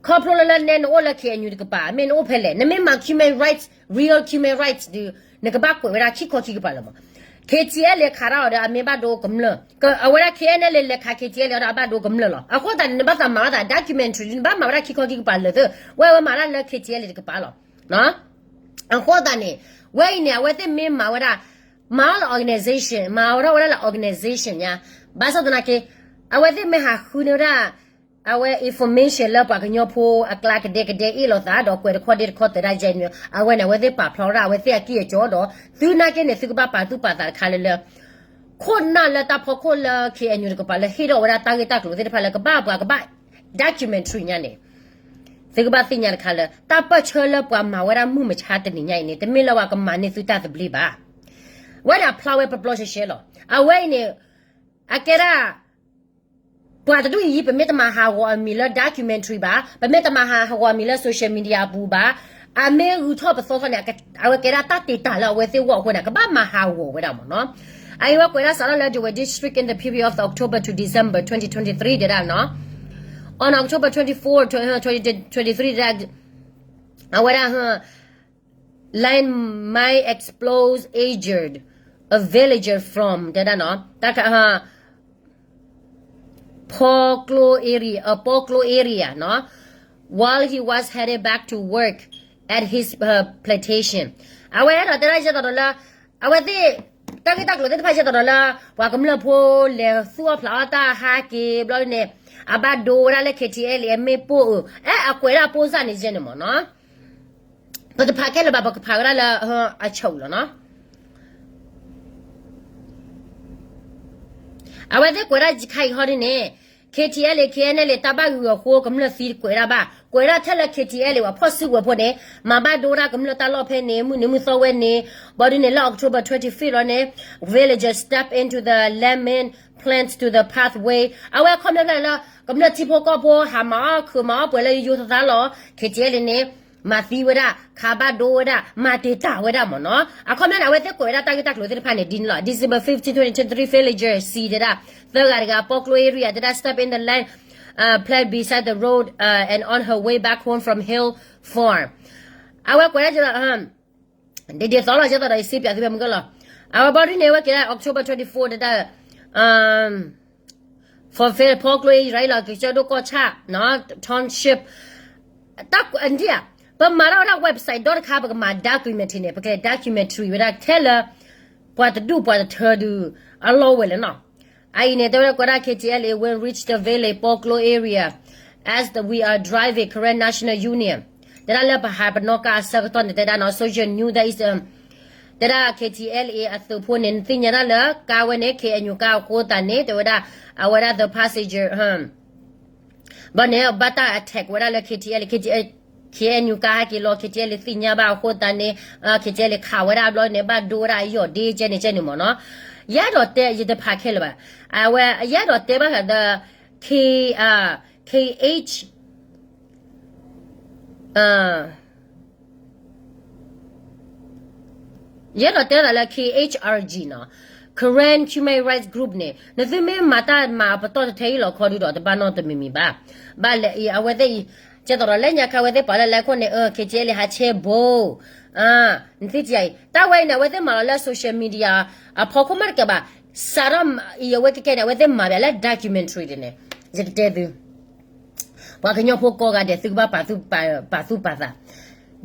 ခီဖျိလၢလၢနဲနအိၣ်လၢ K N U တကပၤ မ့ၢ်နအိၣ်ဖဲလဲၣ် နမ့ၢ်မၤ human rights, real human rights ဒုး နကဘၣ်ကွဲးဝဲဒၣ်ခံခီခံကပၤလၢမ့ၢ် K T L A ခးတၢ်အီၤဒီး အမ့ၢ်ဘၣ်ဒိကမျၢၢ်, အဝဲဒၣ် K N L A လဲၤခး K T L A အီၤဒီး အဘၣ်ဒိကမျၢၢ်လီၤ. အဃိသတးန့ၣ် နဘၣ်သးမၤဝဲသး documentary ဒုး နဘၣ်မၤဝဲဒၣ်ခံခီခံကပၤလၢာ်သ့, ဝဲဝဲမၤတၢ်လၢ K T L A တကပၤလီၤ. အဃိသတးန့ၣ် ဝဲအံၤန့ၣ် အဝဲသ့ၣ်မ့ၢ်မၤဝဲဒၣ် မၤအီၤလၢ organization, မၤအီၤထီၣ်ဝဲဒၣ်လၢ organization ညါ, ဘၣ်ဆၣ်သနာ်က့ အဝဲသ့ၣ်မ့ၢ်ဟးဃုန့ၢ်ဝဲဒၣ် အဝဲ information လၢပှၤကညီဖိအကျါကဒဲကဒဲအ့ၣ်လိာ်သး ဒီးကွဲးတခီဒ့တခီတၢၢ်ဒၣ်ယဲၢ်န့ၣ် အဝဲန့ၣ် အဝဲသ့ၣ်ပာ်ဖျါဝဲဒၣ် အဝဲသ့ၣ်အကံၢ်အကီဒီး သုနာ်က့န့ၣ် သုကဘၣ်ပာ်သူၣ်ပာ်သးတခါလၢလၢ ခိၣ်နၢ်လၢတၢ်ဖီခိၣ်လၢ K N U တကပၤလၢဟ့ၣ်ထီၣ်ဝဲဒၣ်တၢ်ဂ့ၢ်တၢ်ကျိၤသ့ၣ်တဖၣ်လၢကဘၣ်ပှၤကဘၣ် documentary ညါန့ၣ် သုကဘၣ်သ့ၣ်ညါတခါလၢ တၢ်ပၢၢ်ဆၢလၢပှၤမၤဝဲဒၣ်မုၢ်မဆါတနံၤညါအံၤန့ၣ် တမ့ၢ်လၢပှၤကမၤန့ၢ်သုတၢ်သဘျ့ဘၣ်. ဝဲန့ၣ်အဖျါဝဲပျီပျီရှဲရှဲလီၤ. အဝဲအံၤန့ၣ် အကဲဒၣ် ပှၤတဒူၣ်အံၤ ပမ့ၢ်တမၤဟးဂီၤအမံၤလၢ documentary ဘၣ်, ပမ့ၢ်တမၤဟးဂီၤအမံၤလၢ social media အပူၤဘၣ်, အမ့ၢ်ဂုၤထီၣ်ပသီထီၣ်န့ၣ် အဝဲကဲဒၣ်တၢ်တ့ၢ်တၢ်လၢအဝဲသ့ၣ်ဂီၢ်အဃိန့ၣ် ကဘၣ်မၤဟးဂီၤဝဲဒၣ်မ့ၢ်နီၤ. အအံၤဝဲကွဲးဒၣ်စးထီၣ်လၢ Dawei District in the period of October to December twenty twenty-three တဲဒၣ်နီၤ. On October twenty-four, twenty twenty-three တဲဒၣ် အဝဲဒၣ် landmine explodes, injured a villager from တဲဒၣ်နီၤ တၢ်ခ Poklo area, uh, Poklo area နီၤ while he was headed back to work at his uh, plantation. အဝဲအဲၣ်ဒိးတဲဒၣ်ယဲသိးဒီးလၢ အဝဲသ့ၣ် တၢ်ဂ့ၢ်တၢ်ကျိၤသ့ၣ်တဖၣ်ယဲသိးဒီးလၢ ပှၤကမျၢၢ်ဖိလဲၤသူၣ်အီၣ်ဖျးအီၣ်တၢ်ဟးက့ၤဘျီန့ၣ် အဘၣ်ဒိဝဲဒၣ်လၢ K T L A အမ့ၣ်ပိၢ်အၢ အဲၣ်အကွဲးဒၣ်ပိၢ်စၢ်န့ၣ်ယဲန့ၣ်မ့ၢ်နီၤ. ပတဖးခဲလၢာ်ဘၣ် ပကဖးဝဲဒၣ်လၢ အဆိးလီၤနီၤ. အဝဲသ့ၣ်ကွဲးဒၣ်ခါအံၤဟီဒ်န့ၣ် K T L A K N L A တၢ်ဘၣ်ဂုၤအဃိ ကမျၢၢ်သံကွဲးဒၣ်ဘၣ် ကွဲးဒၣ်ထဲလၢ K T L A ဝဲဖီၣ်စုကဝဲၤဖိန့ၣ် မၤဘၣ်ဒိဝဲဒၣ်ကမျၢၢ်တၢ်လီၢ်ဖဲန့ၣ် မုၢ်နံၤမုၢ်သီဝဲန့ၣ် ဘၣ်ဒ်န့ၣ်လၢ October twenty-fifth လီၤန့ၣ် villagers step into the landmine plants to the pathway အဝဲအခီပညီလၢ ကမျၢၢ်ထံဖိကီၢ်ဖိ ဟးမၤအီၣ်ခုးမၤအီၣ်ပှဲၤလၢယိယိသးသးလီၤ K T L A န့ၣ် မၤသံဝဲဒၣ် ခးဘၣ်ဒိဝဲဒၣ် မၤတ့ၢ်တၢ်ဝဲဒၣ်မ့ၢ်နီၤ. အခီပညီန့ၣ် အဝဲသ့ၣ်ကွဲးဝဲဒၣ်တၢ်ဂ့ၢ်တၢ်ကျိၤသ့ၣ်တဖၣ်န့ၣ် ဒ်န့ၣ်လီၤ. December fifteen, twenty twenty-three, villager C တဲဒၣ် သၢဂၤတဂၤ Poklo area တဲဒၣ် step in the land uh, plant beside the road uh, and on her way back home from hill farm အဝဲကွဲးဒၣ်ကဒီး ဒ်ဒ်သိးလီၤ ကဲသိးဒီးယစံးပၠးသုဖဲမုၢ်ကလီၤ. အဝဲဘီဒ်န့ၣ် အဝဲကဲဒၣ် October twenty-four ဒ် for fair ဖီကျိအံၤ ရၤလီၤ ကစၢၢ်ဒိၣ်ကီၢ်ဆၣ် township တၢ်ဒ် ပမၤထီၣ်ဝဲဒၣ် website ဒီတခါ ပကမၤ documentary န့ၣ် ပကလဲၤ documentary ဝဲဒၣ်ထဲလၢ ပှၤတဒူၣ်ပှၤတထၢဒုး အလီၢ်ဝဲလဲၣ်နီၤ. အအံၤန့ၣ် တဲဝဲဒၣ်ကွဲးဒၣ် K T L A will reach the village ဖီကျိ area as the, we are driving Karen National Union တဲဒၣ်လၢပဟးပနီၣ်ကါ အဆၢကတီၢ်န့ၣ် တဲဒၣ်နီၤ social news that is တဲဒၣ် K T L A အသုးဖိန့ၣ် နသ့ၣ်ညါဒၣ်လၢ ကါဝဲန့ၣ် K N U ကါအဃိသတးန့ၣ် တဲဝဲဒၣ် အဝဲဒၣ် the passenger ဘၣ်န့ၣ် ဘၣ်တၢ် attack ဝဲဒၣ်လၢ K T L K, K N U ကါဟဲက့ၤလီၤ K T L သ့ၣ်ညါဘၣ်အဃိသတးန့ၣ် K T L ခးဝဲဒၣ်ဘျီန့ၣ် ဘၣ်ဒိဝဲဒၣ်အယီၢ်ဒ့ကဲန့ၣ်ကဲန့ၣ်မ့ၢ်နီၤ. ယအဲၣ်ဒိးတဲ ယတဖးခဲလၢာ်ဘၣ်. အဝဲ ယအဲၣ်ဒိးတဲဘၣ်ဃးဒီး K, K H ယအဲၣ်ဒိးတဲသးလၢ K H R G နီၤ Karen Human Rights Group န့ၣ် နသုမ့ၢ်မၤတၢ်မၤပတီၢ်တထဲအံၤလီၤခီဒုဒီး တဘၣ်နီတမံၤမံၤဘၣ်. ဘၣ်လဲၣ်အံၤ အဝဲသ့ၣ်အံၤ ကဲသိးဒီးလၢညါခါ အဝဲသ့ၣ်ပာ်လၢလဲၤခိၣ်န့ၣ် K T L ဟးဆဲဘိ နသ့ၣ်တယၤအံၤ တၢ်ဝဲအံၤန့ၣ် အဝဲသ့ၣ်မၤလီၤလၢ social media အဖီခိၣ်မးတကးဘၣ် စးထီၣ်အံၤ အဝဲကကဲန့ၣ် အဝဲသ့ၣ်မၤဘၣ်လၢ documentary န့ၣ် ယကတဲသု ပှၤကညီဖိကိးဂၤဒဲး သုကဘၣ်ပာ်သုပာ်သး,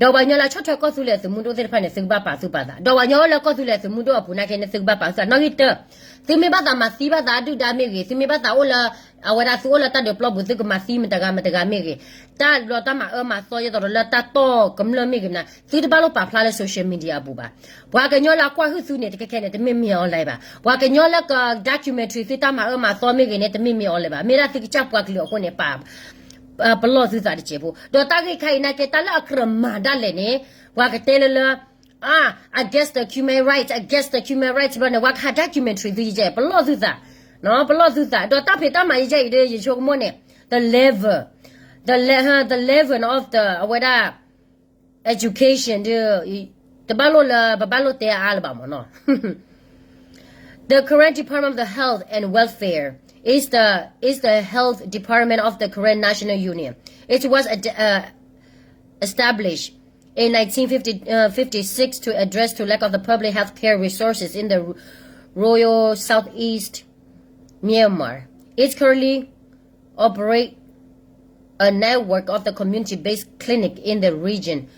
ဒီးပှၤကညီလၢဆီၣ်ထွဲကီၢ်သူလ့ၤသုးမုၢ်ဒိၣ်သ့ၣ်တဖၣ်န့ၣ် သုကဘၣ်ပာ်သုပာ်သး, ဒီးပှၤကညီအိၣ်လၢကီၢ်သူလ့ၤသုးမုၢ်ဒိၣ်အပူၤနာ်က့န့ၣ် သုကဘၣ်ပာ်သုသး, နီၣ်ဂံၢ်တၢ, သုမ့ၢ်ဘၣ်သးမၤသံဘၣ်သးဒုၣ်ဒါမ့ၢ်ဂ့ၤ, သုမ့ၢ်ဘၣ်သးအိၣ်လၢ အဝဲဒၣ်သုအိၣ်လၢတၢ်ဒုးပျီပူၤ သုကမၤသံမတဂၤမတဂၤမ့ၢ်ဂ့ၤ, တၢ်လီၤတၢ်မၤအၢမၤသီယဲသိးဒီးလၢတၢ်တီၢ်ကမျၢၢ်မ့ၢ်ဂ့ၤမနၤ, သုတဘၣ်လိၣ်ပာ်ဖျါလၢ social media အပူၤဘၣ်. ပှၤကညီလၢအကွၢ်ဟုၣ်သုန့ၣ် တခဲခဲန့ၣ် တမ့ၢ်မ့ၢ်အီၤလဲၣ်ဘၣ်. ပှၤကညီလၢက documentary သုတၢ်မၤအၢမၤသီမ့ၢ်ဂ့ၤန့ၣ် တမ့ၢ်မ့ၢ်အီၤလဲၣ်ဘၣ်. မ့ၢ်ဒၣ်သုကစၢ်ပှၤကလုာ်အဃိန့ၣ် ပာ် ပလီၢ်သုသးတစဲးဖိ, ဒီးတၢ်ဂ့ၢ်ခါအံၤနာ်က့ တၢ်လၢအကြၢးမၤဒၣ်လဲာ်န့ၣ် ပှၤကတဲလၢလၢ against the human rights, against the human rights ဘျီန့ၣ် ပှၤကဟး documentary သုယဲ ပလီၢ်သုသး, ပလီၢ်သုသး, ဒီးတၢ်ဖံးတၢ်မၤယဲအံၤဒီး ယဆိကမိၣ်န့ၣ် the level, the le, the level of the အဝဲဒၣ် education ဒီး တဘၣ်လိၣ်လၢ ပဘၣ်လိၣ်တဲအါလၢၤဘၣ်မ့ၢ်နီၤ. The Karen Department of the Health and Welfare is the, is the health department of the Karen National Union. It was a, uh, established in nineteen fifty, uh, fifty-six to address to lack of the public health care resources in the Royal Southeast Myanmar. It currently operate a network of the community-based clinic in the region.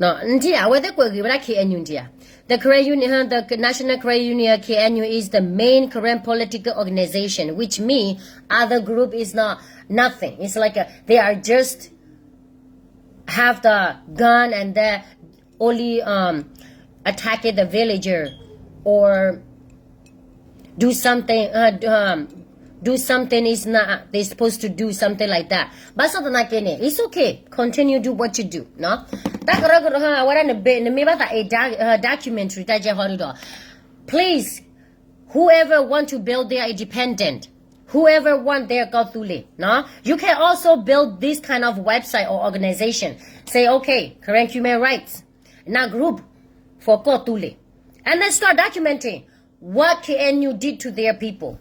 No, ntia, whether kwe gibra K N U ntia. The Karen Union, the National Karen Union, K N U, is the main Karen political organization, which means other group is not nothing. It's like a, they are just have the gun and the only um, attack the villager or do something, uh, um, do something is not, they supposed to do something like that. ဘၣ်ဆၣ်သနာ်က့န့ၣ် it's okay, continue do what you do နီၤ. တၢ်ကရၢကရိ အဝဲဒၣ်နဘ့ၣ် နမ့ၢ်ဘၣ်သး documentary တၢ်ကဲဟီဒုဒီး please, whoever want to build their independent, whoever want their ကီၢ်သူလ့ၤ နီၤ, you can also build this kind of website or organization. Say, okay, Karen human rights, not group for ကီၢ်သူလ့ၤ, and then start documenting what K N U did to their people.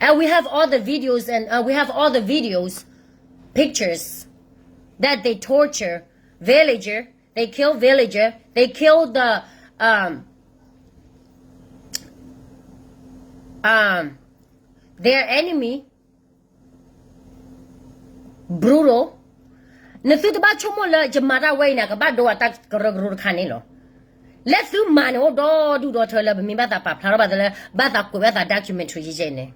And we have all the videos and, uh, we have all the videos, pictures that they torture villager, they kill villager, they kill the, um, um, their enemy, brutal. နသုတဘၣ်ဆိကမိၣ်လၢယမၤတၢ်ဝဲအံၤန့ၣ် ကဘၣ်ဒိအတၢ်ကရၢကရိတခါန့ၣ်လီၤ. လၢသုမၤန့ၣ် အိၣ်ဒီဒူၣ်ဒီထၢလၢပမ့ၢ်ဘၣ်သးပာ်ဖျါထီၣ်ဘၣ်သးလၢ ဘၣ်သးကွဲးဘၣ်သး documentary ယဲၢ်န့ၣ်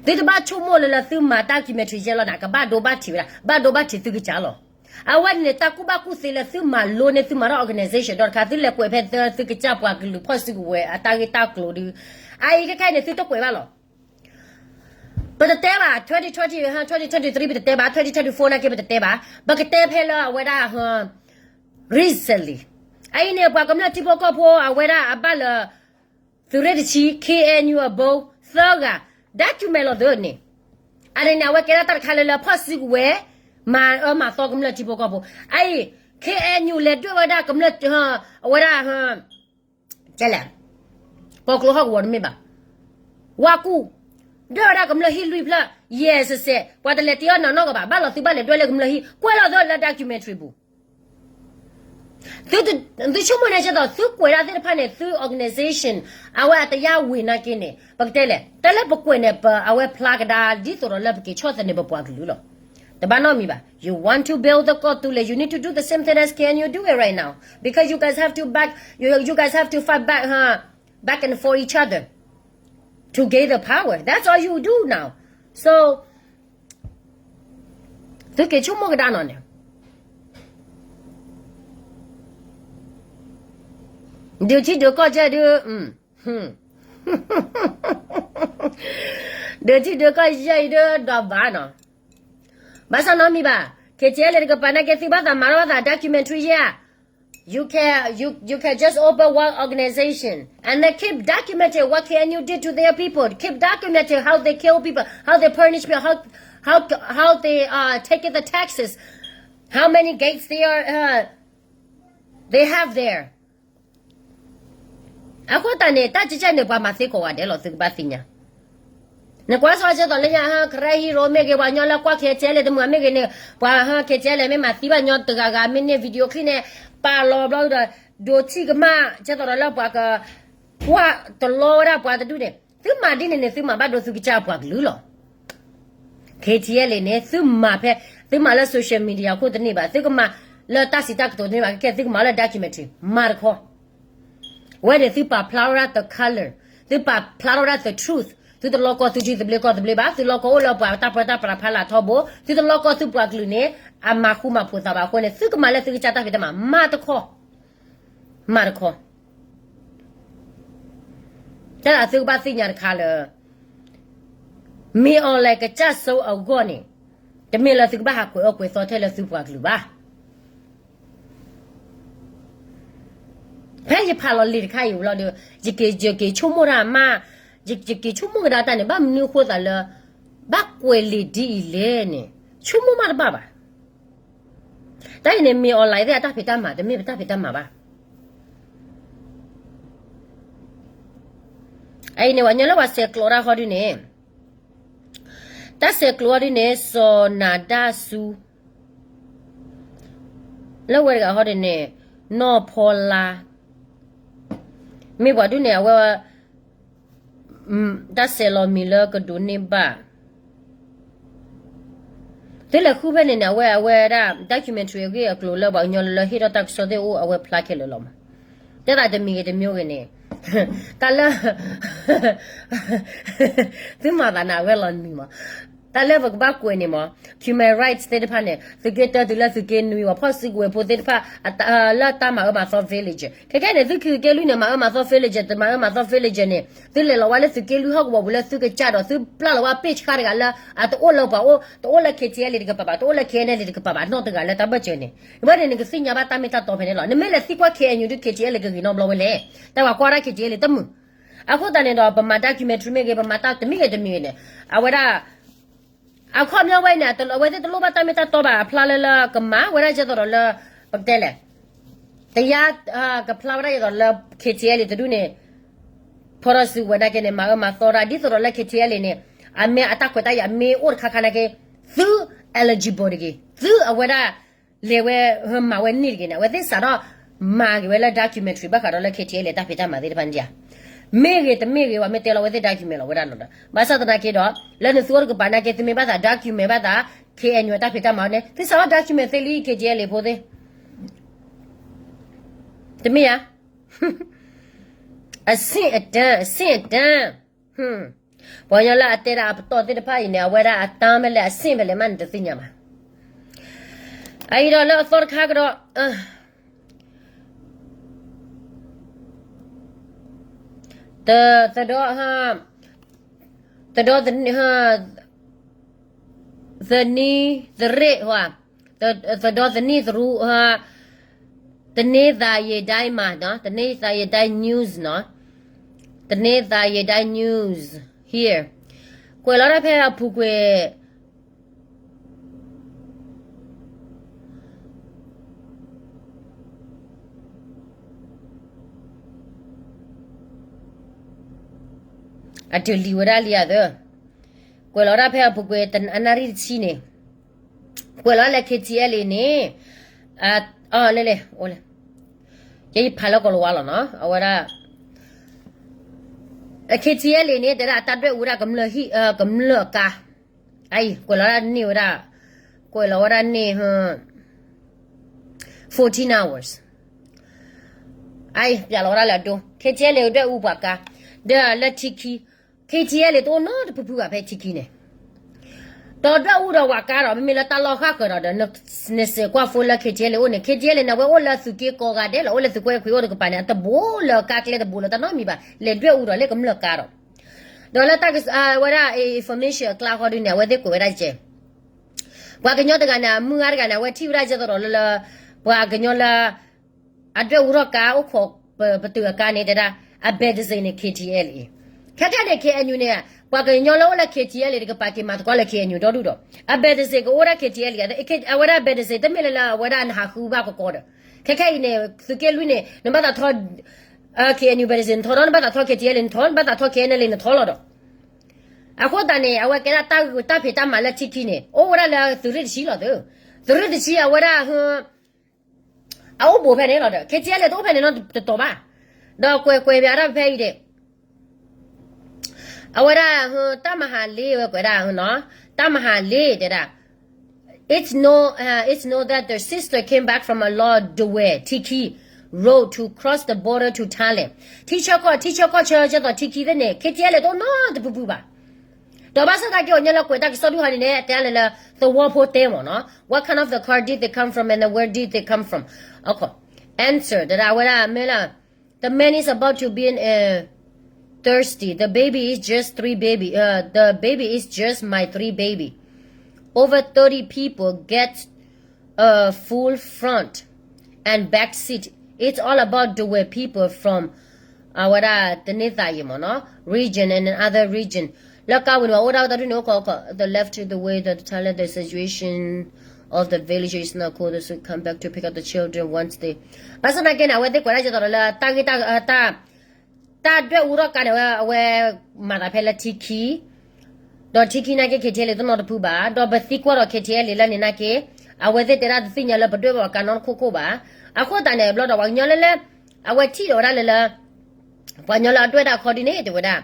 သုတဘၣ်ဆိကမိၣ်လၢ လၢသုမၤတၢ် documentary ယဲၢ်လီၤန့ၣ် ကဘၣ်ဒိဘၣ်ထံးဝဲဒၣ် ဘၣ်ဒိဘၣ်ထံးသုကစၢ်လီၤ. အဝဲန့ၣ် တၢ်ကူၣ်ဘၣ်ကူၣ်သ့လၢသုမၤလိန့ၢ် သုမၤထီၣ် organization ဒီးတခါ သုလဲၤကွဲးဖဲသုကစၢ်ပှၤကလုာ်ဖီၣ်စုကဝဲၤအတၢ်ဂ့ၢ်တၢ်ကျိၤဒုး အအံၤခဲခဲအံၤန့ၣ် သုတကွဲးဘၣ်လီၤ. ပတတဲဘၣ် twenty twenty, twenty twenty-three ပတတဲဘၣ်, twenty twenty-four နာ်က့ ပတတဲဘၣ်, ပကတဲဖဲလၢအဝဲဒၣ် recently အအံၤန့ၣ် ပှၤကမျၢၢ်ထံဖိကီၢ်ဖိအဝဲဒၣ်အဘၣ်လၢ သုးရ့ၣ်တဆံ K N U အဘိ သၢဂၤ document လီၤသ့န့ၣ်, အန့ၣ်န့ၣ် အဝဲကဲဒၣ်တၢ်တခါလၢလၢဖီၣ်စုကဝဲၤ မၤအၢမၤသီကမျၢၢ်ထံဖိကီၢ်ဖိ, အအံၤ K N U လဲၤဒွဲၣ်ဝဲဒၣ်ကမျၢၢ် အဝဲဒၣ် ကဲလဲၣ်, ကီၢ်ကျိဟီၣ်ကဝီၤတမ့ၢ်ဘၣ်, ဝါကူၣ်, ဒွဲၣ်ဝဲဒၣ်ကမျၢၢ်ဟံၣ်လွံၢ်ဖျၢၣ်, ယဲၢ်စဲးစဲး ပှၤတလဲၤတ့အီၣ်နၤနီတဂၤဘၣ်, ဘၣ်လီၤသုဘၣ်လဲၤဒွဲၣ်လၢကမျၢၢ်ဟံၣ်, ကွဲးလီၤသ့လၢ documentary ပူၤ သုဆိကမိၣ်န့ၣ်ကဲသိး သုကွဲးဒၣ်သ့ၣ်တဖၣ်န့ၣ် သု organization အဝဲအတယၢ်ဝံၤနာ်က့န့ၣ် ပကတဲလဲၣ်, တၢ်လၢပကွဲးန့ၣ် ပအဝဲဖျါကဒါဒ်သိးဒီးလၢပက့ၤဆီၣ်သနံးပပှၤကလုာ်လီၤ. တဘၣ်နီတမံၤဘၣ်. You want to build the ကီၢ်သူလ့ၤ, you need to do the same thing as K N U do it right now because you guys have to back, you, you guys have to fight back, huh, back and for each other to gain the power. That's all you do now. So သုက့ၤဆိကမိၣ်ကဒါနီၤန့ၣ်, ဒုးထံဒုးကီၢ်ကဲဒုး, ဒုးထံဒုးကီၢ်ယဲအံၤဒုးဒီးဘၣ်နီၤ, ဘၣ်ဆၣ်နီတမံၤဘၣ်. ခဲကဲလဲၣ်တကပၤနာ်က့ သုဘၣ်သးမၤထီၣ်ဘၣ်သး documentary ယဲၢ် You can, you, you can just open one organization and then keep documenting what K N U did to their people. Keep documenting how they kill people, how they punish people, how, how, how they uh, taking the taxes, how many gates they are, uh, they have there. အဃိသတးန့ၣ် တၢ်ကကဲန့ၣ် ပှၤမၤသ့ကိးဂၤဒဲးလီၤ သုကဘၣ်သ့ၣ်ညါ. နကွၢ်စီကဲသိးလၢညါ ဟါ Karen Hero မ့ၢ်ဂ့ၤ ပှၤညီလၢကွၢ် ခဲကဲလဲၣ် တမုာ်မ့ၢ်ဂ့ၤန့ၣ် ပှၤဟါ ခဲကဲလဲၣ် မ့ၢ်မၤသံဘၣ်ညီတဂၤဂၤ မ့ၢ်န့ၢ် video clip န့ၣ် ပာ်လီၤဘျီဒီး ဒိးထံၣ်ကမၣ် ကဲသိးဒီးလၢပှၤက ကွၢ်တလီဝဲဒၣ်ပှၤတဒူၣ်န့ၣ် သုမၤဒ်န့ၣ်န့ၣ် သုမၤဘၣ်ဒိသုကစၢ်ပှၤကလုာ်လီၤ. ခဲကဲလဲၣ်န့ၣ် သုမၤဖဲ သုမၤလၢ social media ခိၣ်တန့ၢ်ဘၣ်, သုကမၤလၢတၢ်စံးတၢ်ကတိၤတန့ၢ်ဘၣ်, ခဲကဲသုကမၤလၢ documentary မၤတခီ ဝဲန့ၣ်သုပာ်ဖျါထီၣ်ဝဲဒၣ် the color, သုပာ်ဖျါထီၣ်ဝဲဒၣ် the truth, သုတလီၢ်ကီၢ်သုထံသဘျ့ကီၢ်သဘျ့ဘၣ်, သုလီၢ်ကီၢ်အိၣ်လၢပှၤတၢ်ပြၢတၢ်ပြးဖးလၢထီဘိ, သုတလီၢ်ကီၢ်သုပှၤကလုာ်န့ၣ် အမၤဃူမၤဖိးသးဘၣ်အဃိန့ၣ် သုကမၤလၢသုကစၢ်တၢ်ဖံးတၢ်မၤ မၤတခီ, မၤတခီ. တၢ်လၢသုကဘၣ်သ့ၣ်ညါတခါလၢ မ့ၢ်အီၤလဲၤကစၢ်စိအဂီၢ်န့ၣ် တမ့ၢ်လၢသုကဘၣ်ဟးကွဲးအီၣ်ကွဲးသီထဲလၢသုပှၤကလုာ်ဘၣ်. ဖဲယဖးလီၤလံာ်တခါအံၤဝံၤလီၤဒီး ယက့ၤ ယက့ၤဆိကမိၣ်တၢ်မး, ယ ယက့ၤဆိကမိၣ်ကဒါတၢ်န့ၣ် ဘၣ်မနုၤအဃိသးလၢ ဘၣ်ကွဲးလံာ်ဒ်အံၤလဲၣ်န့ၣ် ဆိကမိၣ်မးတဘၣ်ဘၣ်. တၢ်အံၤန့ၣ် မ့ၢ်အီၤလဲၤသ့ၣ်အတၢ်ဖံးတၢ်မၤ တမ့ၢ်ပတၢ်ဖံးတၢ်မၤဘၣ်. အအံၤန့ၣ် ပှၤညီလၢပှၤဆဲးကျိးတၢ်ဃီဒုန့ၣ် တၢ်ဆဲးကျိးအီၤဒုန့ၣ် စီၤနၤဒါဆူ လၢဝဲတဂၤဟီဒုန့ၣ် နီၢ်ဖီလါ မ့ၢ်ပှၤဒုန့ၣ် အဝဲ တၢ်ဆဲးလီၤမံၤလၢကဒိးန့ၢ်ဘၣ် သုလဲၤဃုဖဲန့ၣ်န့ၣ် အဝဲ အဝဲဒၣ် documentary အဂ့ၢ်အကျိၤလၢပှၤကညီလၢဟ့ၣ်ထီၣ်တၢ်ကစီၣ်သ့ၣ်အိၣ် အဝဲဖျါခဲလၢာ်လီၤမး. တဲသးတမံၤဂ့ၤတမံၤဂ့ၤန့ၣ် တၢ်လၢ သုမၤသးန့ၣ် အဝဲလီၤနံၤမး. တၢ်လၢပကဘၣ်ကွဲးန့ၣ်မ့ၢ် human rights သ့ၣ်တဖၣ်န့ၣ် သုးက့တၢတုၤလၢသုးက့နွံဝဲ ဖီၣ်စုကဝဲၤဖိသ့ၣ်တဖၣ် လၢတၢ်မၤအၢမၤသီ village ခဲခဲန့ၣ် သုးက့လွံၢ်န့ၣ် မၤအၢမၤသီ village တမၤအၢမၤသီ village န့ၣ် သုလဲၤလီၤဝဲလၢသုးက့လွံၢ်ဟီၣ်ကဝီၤပူၤလၢသုကစၢ်ဒီး သုပျၢ်လီၤဝဲပ့ၢ်ဆှါတဂၤလၢ အတအိၣ်လၢပှၤအိၣ် တအိၣ်လၢ K T L A တကပၤဘၣ် တအိၣ်လၢ K N L A တကပၤဘၣ် နီတဂၤလၢတၢ်ဘၢၣ်စၢၤန့ၣ် ဘၣ်န့ၣ် နကသ့ၣ်ညါဘၣ်တၢ်မ့ၢ်တၢ်တီဖဲန့ၣ်လီၤ. နမ့ၢ်လဲၤသံကွၢ် K N U ဒုး K T L A ကဂ့ၤနီတဘျီဝဲလဲၣ်. တၢ်ပှၤကွၢ်တၢ် K T L A တမုာ်. အဃိသတးန့ၣ်ဒီး ပမၤ documentary မ့ၢ်ဂ့ၤ ပမၤတၢ်တမံၤဂ့ၤတမံၤဂ့ၤန့ၣ် အဝဲဒၣ် အခီပညီဝဲအံၤန့ၣ် အဝဲသ့ၣ်တလိၣ်ဘၣ်တၢ်မ့ၢ်တၢ်တီဘၣ် အဖျါလၢလၢကမၤဝဲဒၣ်ကဲသိးဒီးလၢ ပကတဲလဲၣ် တယါ ကဖျါဝဲဒၣ်ကဲသိးလၢ K T L A တဒူၣ်န့ၣ် ဖီထီၣ်စုကဝဲၤနာ်က့န့ၣ် မၤအၢမၤသီတၢ် ဒ်သိးဒီးလၢ K T L A န့ၣ် အမ့ၢ်အတၢ်ခွဲးတၢ်ယာ်မ့ၢ်အိၣ်တခါခါနာ်က့ သု eligible တဂ့ၤ သုအဝဲဒၣ် လဲၤဝဲ မၤဝဲန့ၢ်တဂ့ၤန့ၣ် အဝဲသ့ၣ်စးထီၣ်မၤက့ၤဝဲလၢ documentary ဘၣ်ဃးဒီးလၢ K T L A တၢ်ဖံးတၢ်မၤသ့ၣ်တဖၣ်န့ၣ်ဧါ. မ့ၢ်ဂ့ၤတမ့ၢ်ဂ့ၤ ပှၤမ့ၢ်တဲလီၤဝဲသ့ၣ် document လီၤဝဲဒၣ်လီၤဒီး ဘၣ်ဆၣ်သနာ်က့ဒီး လၢနသုအိၣ်တကပၤနာ်က့ သုမ့ၢ်ဘၣ်သး document ဘၣ်သး K N U တၢ်ဖံးတၢ်မၤန့ၣ် သုစးထီၣ် document သ့လံ K T L A ဖိသ့ၣ် တမ့ၢ်ဧါ. အဆင့်အတန်း အဆင့်အတန်း ပှၤကညီလၢအတဲဒၣ်အပတီၢ်သ့ၣ်တဖၣ်အံၤန့ၣ် အဝဲဒၣ်အတန်းဖဲလဲၣ် အဆင့်ဖဲလဲၣ်မးန့ၣ် တသ့ၣ်ညါဘၣ်. အအံၤဒီးလၢအသီတခါကဒီး တ သဒီ သဒီ သနံ သရ့ၣ် သဒီသနံသရူ တနင်္သာရီတိုင်းမှာနော် တနင်္သာရီတိုင်း news နော် တနင်္သာရီတိုင်း news here ကွဲးလီၤတၢ်ဖဲအပူၤကွံာ် အတုၤလံဝဲဒၣ်လံဧါသၢ, ကွဲးလီၤဒၣ်ဖဲအပူၤကွံာ် အနၣ်ရံၣ်တဆံန့ၣ်, ကွဲးလီၤလၢ K T L A န့ၣ်, အလဲၣ်လဲၣ်, ယဲယဖးလၢကိၤလၤဝါလီၤနီၤ, အဝဲဒၣ် K T L A န့ၣ် တဲဒၣ်အတၢ်ဒွဲၣ်အူဝဲဒၣ် ကမျၢၢ်အကါ, အအံၤ ကွဲးလီၤဒၣ်န့ၢ်ဝဲဒၣ်, ကွဲးလီၤဝဲဒၣ်န့ၢ် fourteen hours, အအံၤ ပျးလီၤဝဲဒၣ်လၢအဒိ K T L A ဒွဲၣ်အူပှၤကါ, ဒီးလၢထံခံ K T L A တအိၣ်နီတဖုဖုဘၣ်ဖဲထံခံန့ၣ်, ဒီးဒွဲၣ်အူဒီးဝဲကါဒီး မ့မ့ၢ်လၢတၢ်လီၢ်ဃၣ်ဃၢၤဒီး နစဲးကွၢ်ဖိလၢ K T L A အိၣ်န့ၣ် K T L A န့ၣ် အဝဲအိၣ်လၢသုးက့ကိးဂၤဒဲးလီၤ, အိၣ်လၢသုးကွဲးခွံအိၣ်တကပၤန့ၣ် အတဘူးလၢကါကျဲ တဘူးလၢတၢ်နီတမံၤဘၣ်, လဲၤဒွဲၣ်အူဒီးလၢကမျၢၢ်ကါဒီး, ဒီးလၢတၢ်ဝဲဒၣ် information အကျါဃီဒုန့ၣ် အဝဲသ့ၣ်ကွဲးဝဲဒၣ်ကဲ ပှၤကညီတဂၤန့ၣ် အမုၢ်ဂၤတဂၤန့ၣ် အဝဲထံၣ်ဝဲဒၣ်ကဲသိးဒီးလၢ ပှၤကညီလၢ အဒွဲၣ်အူထီၣ်ကါအိၣ်ခိးပတုာ်အကါန့ၣ် တဲဒၣ် အဘဲးတစ့းန့ၣ် K T L A, ခဲခဲန့ၣ် K N U န့ၣ် ပှၤကညီလၢအိၣ်လၢ K T L A တကပၤက့ၤမၤသကိးလၢ K N U ဒီဒူၣ်ဒီး အဘဲးတစ့းကအိၣ်ဒၣ် K T L A, အဝဲဒၣ်အဘဲးတစ့း တမ့ၢ်လၢလၢအဝဲဒၣ်နဟးဃုဘၣ်ကကီဒီး, ခဲခဲအံၤန့ၣ် သုးက့လွံၢ်န့ၣ် နဘၣ်သးထီၣ် K N U ဘဲးတစ့း နထီၣ်ဒီး နဘၣ်သးထီၣ် K T L A နထီၣ်, နဘၣ်သးထီၣ် K N L A နထီၣ်လီၤဒီး, အဃိသတးန့ၣ် အဝဲကဲဒၣ်တၢ်ဖံးတၢ်မၤလၢထံခံန့ၣ် အိၣ်ဝဲဒၣ်လၢသုးရ့ၣ်တဆံလီၤသု, သုးရ့ၣ်တဆံ အဝဲဒၣ် အအိၣ်ဘူးဖဲန့ၣ်လီၤဒီး K T L A တအိၣ်ဖဲန့ၣ်နီတတီၤဘၣ်, ဒီးကွဲးကွဲးပၠးဒၣ်ဖဲအံၤဒၣ် အဝဲဒၣ် တၢ်မၤဟးလ့ဝဲကွဲးဒၣ်နီၤ, တၢ်မၤဟးလ့တဲဒၣ် It's know, uh, it's know that the sister came back from a law Dawei Tiki road to cross the border to Thailand. ထံဆၢကီၢ် ထံဆၢကီၢ်ဆၢကဲသိး Tiki သ့ၣ်န့ၣ် K T L A တအိၣ်နီတပူၤပူၤဘၣ်. ဒီးဘၣ်ဆၣ်သနာ်က့ ပှၤကညီလၢကွဲးတၢ်ကစီၣ်ဒုးဟီန့ၣ်န့ၣ် တဲလၢလၢ သဝီဖိတဲမ့ၢ်နီၤ, What kind of the car did they come from and then where did they come from? Okay. Answer တဲဒၣ်ဝဲဒၣ်မ့ၢ်လၢ The man is about to be uh, thirsty. The baby is just three baby. Uh, the baby is just my three baby. Over thirty people get a full front and back seat. It's all about the way people from အဝဲဒၣ်တနင်္သာရီမ့ၢ်နီၤ region and another region လၢကါဝံၤန့ၣ် အိၣ်ဒၣ်ဝဲတၢ်ဒုန့ၣ် အိၣ်ကီး the left to the way the talent the situation of the village is not cool, so come back to pick up the children once they ဘၣ်ဆၣ်သနာ်က့န့ၣ် အဝဲသ့ၣ်ကွဲးဒၣ်ကဲသိးဒီးလၢတၢ်ဂ့ၢ်တၢ် တၢ်ဒွဲၣ်အူထီၣ်ကါန့ၣ် အဝဲမၤသးဖဲလၢထံခံ, ဒီးထံခံနာ်က့ K T L A တနီတဖုဘၣ်, ဒီးပသံကွၢ်ဒီး K T L A လၢန့ၣ်နာ်က့ အဝဲသ့ၣ်တဲဒၣ်တသ့ၣ်ညါလၢပဒွဲၣ်ဘၣ်ကါနီတခိၣ်ခိၣ်ဘၣ်. အဃိသတးန့ၣ် ဘျီဒီးပှၤကညီလၢလၢ အဝဲထံၣ်ဒီးဝဲဒၣ်လၢလၢ ပှၤကညီလၢအဒွဲၣ်တၢ်အခီဒ်န့ၣ် တဲဝဲဒၣ်,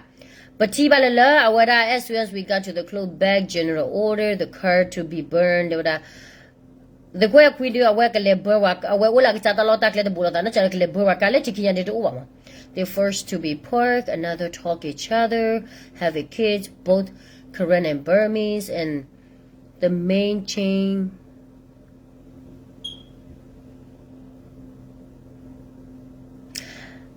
ပထံၣ်ဘၣ်လၢလၢ အဝဲဒၣ် as soon as we got to the club, back general order the car to be burned တဲဝဲဒၣ် သကွဲၢ်ခွံဒု အဝဲကလဲၤ burn ဝဲ အဝဲအိၣ်လၢအကစၢ်တၢ်လီၢ်တၢ်ကျဲတဘူးလိာ်သး နီၢ်ကလဲၤ burn ဝဲကါလၢထံခံညါဒ်တအိၣ်ဘၣ်မး. They forced to be parked, another talk each other, having kids, both Karen and Burmese and the main chain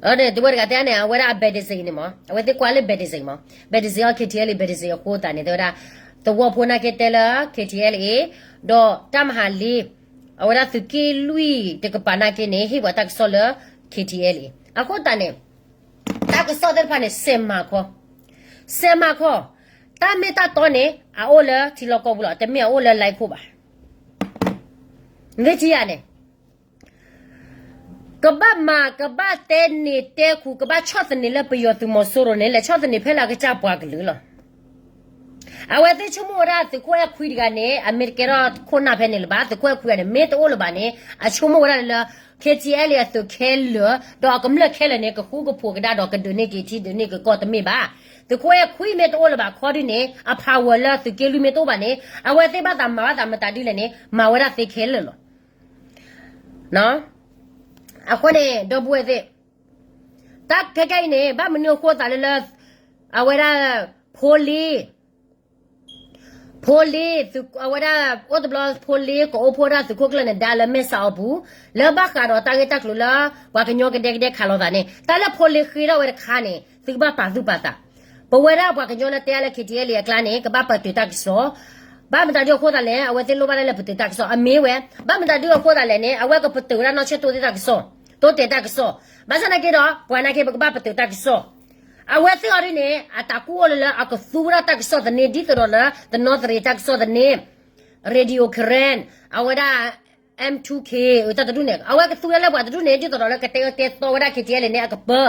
အန့ၣ် တဝဲတဂၤတဲန့ၣ် အဝဲဒၣ်အ Baptist န့ၣ်မး အဝဲသ့ၣ်ကွၢ်လၢ Baptist မး Baptist အီၤ K T L A Baptist အဃိသတးန့ၣ် တဲဝဲဒၣ် သဝီဖိနာ်က့တဲလၢ K T L A ဒီးတၢ်မၤဟးလ့ အဝဲဒၣ်သုးက့လွံၢ်တကပၤနာ်က့န့ၣ် ဟ့ၣ်ပှၤတၢ်ကစီၣ်လၢ K T L A အဃိသတးန့ၣ် တၢ်ကစီၣ်သ့ၣ်တဖၣ်န့ၣ် စဲးမၤခီ စဲးမၤခီ တၢ်မ့ၢ်တၢ်တီန့ၣ် အအိၣ်လၢထံလီၢ်ကီၢ်ပူၤလီၤ တမ့ၢ်အအိၣ်လၢ line ခိၣ်ဘၣ် မ့ၢ်ထံယၤန့ၣ် ကဘၣ်မၤ ကဘၣ်တဲန့ၢ်တဲခူ ကဘၣ်ဆီၣ်သနံးလၢပယီၤသုးမီၤစိရိၤန့ၣ် လဲၤဆီၣ်သနံးဖဲလၢအကစၢ်ပှၤကလုာ်လီၤ. အဝဲသ့ၣ်ဆိကမိၣ်ဝဲဒၣ်သုးခိၣ်အဲၣ်ခွံတဂၤန့ၣ် အမ့ၢ်တကဲထီၣ်ခိၣ်နၢ်ဖဲန့ၣ်လၢၤဘၣ် သုးခိၣ်အဲၣ်ခွံတဂၤန့ၣ် မ့ၢ်တအိၣ်လၢၤဘၣ်န့ၣ် အဆိကမိၣ်ဝဲဒၣ်လၢ K T L A အသုးခဲလၢာ် ဒီးအကမျၢၢ်ခဲလၢာ်န့ၣ် ကဃူကဖိးကဒါဒီးကဒုးန့ၢ်က့ၤထံဒုးန့ၢ်က့ၤကီၢ်တမ့ၢ်ဘၣ်. သုးခိၣ်အဲၣ်ခွံမ့ၢ်တအိၣ်လၢၤဘၣ်ခီဒုန့ၣ် အ power လၢသုးက့လွံၢ်မ့ၢ်တအိၣ်ဘၣ်န့ၣ် အဝဲသ့ၣ်ဘၣ်သးမၤဘၣ်သးမတၤဒ်လဲၣ်န့ၣ် မၤဝဲဒၣ်သ့ခဲလၢာ်လီၤ. အဃိန့ၣ် ဒီပုၢ်ဝဲၢ်သ့ၣ် တၢ်ခဲကဲအံၤန့ၣ် ဘၣ်မနုၤအဃိသးလၢလၢ အဝဲဒၣ် ဖိလ့ ဖိလ့ အဝဲဒၣ် အိၣ်တဘျီဖိလ့ ကအိၣ်ဖှိၣ်ဒၣ်သုးခိၣ်ကျၢၢ်နဒါလၢမဲၢ်စးအီပူၤ လၢဘၣ်ဃးဒီးတၢ်ဂ့ၢ်တၢ်ကျိၤလၢ ပှၤကညီကဒဲကဒဲခးလိာ်သးန့ၣ် တၢ်လၢဖိလ့ဃ့ထီၣ်ဝဲတခါန့ၣ် သုကဘၣ်ပာ်သူၣ်ပာ်သး ပဝဲဒၣ်ပှၤကညီလၢတဲအါလၢ K T L A အကျါန့ၣ် ကဘၣ်ပတုာ်တၢ်ကစီၣ် ဘၣ်မတၤဒုအဃိသးလဲၣ် အဝဲသ့ၣ်လိၣ်ဘၣ်ဒၣ်လၢပတုာ်တၢ်ကစီၣ် အမ့ၢ်ဝဲ ဘၣ်မတၤဒုအဃိသးလဲၣ်န့ၣ် အဝဲကပတုာ်ဝဲဒၣ်နီၢ်ဆၢၣ်တိၢ်သ့ၣ်တၢ်ကစီၣ် တိၢ်တဲာ်တၢ်ကစီၣ် ဘၣ်ဆၣ်နာ်က့ဒီး ပှၤနာ်က့ပကဘၣ်ပတုာ်တၢ်ကစီၣ် အဝဲသ့ၣ်အီၤဒ်န့ၣ် အတၢ်ကူၣ်အိၣ်လၢလၢအကသူဝဲဒၣ်တၢ်ကစီၣ်သန့ ဒ်သိးဒီးလၢ တနီသရံၣ်တၢ်ကစီၣ်သန့ Radio Karen အဝဲဒၣ် M two K တၢ်တဒူၣ်န့ၣ် အဝဲကသူဝဲဒၣ်လၢပှၤတဒူၣ်န့ၣ် ဒ်သိးဒီးလၢကတဲအၢတဲသီဝဲဒၣ် K T L A န့ၣ် အကပၢ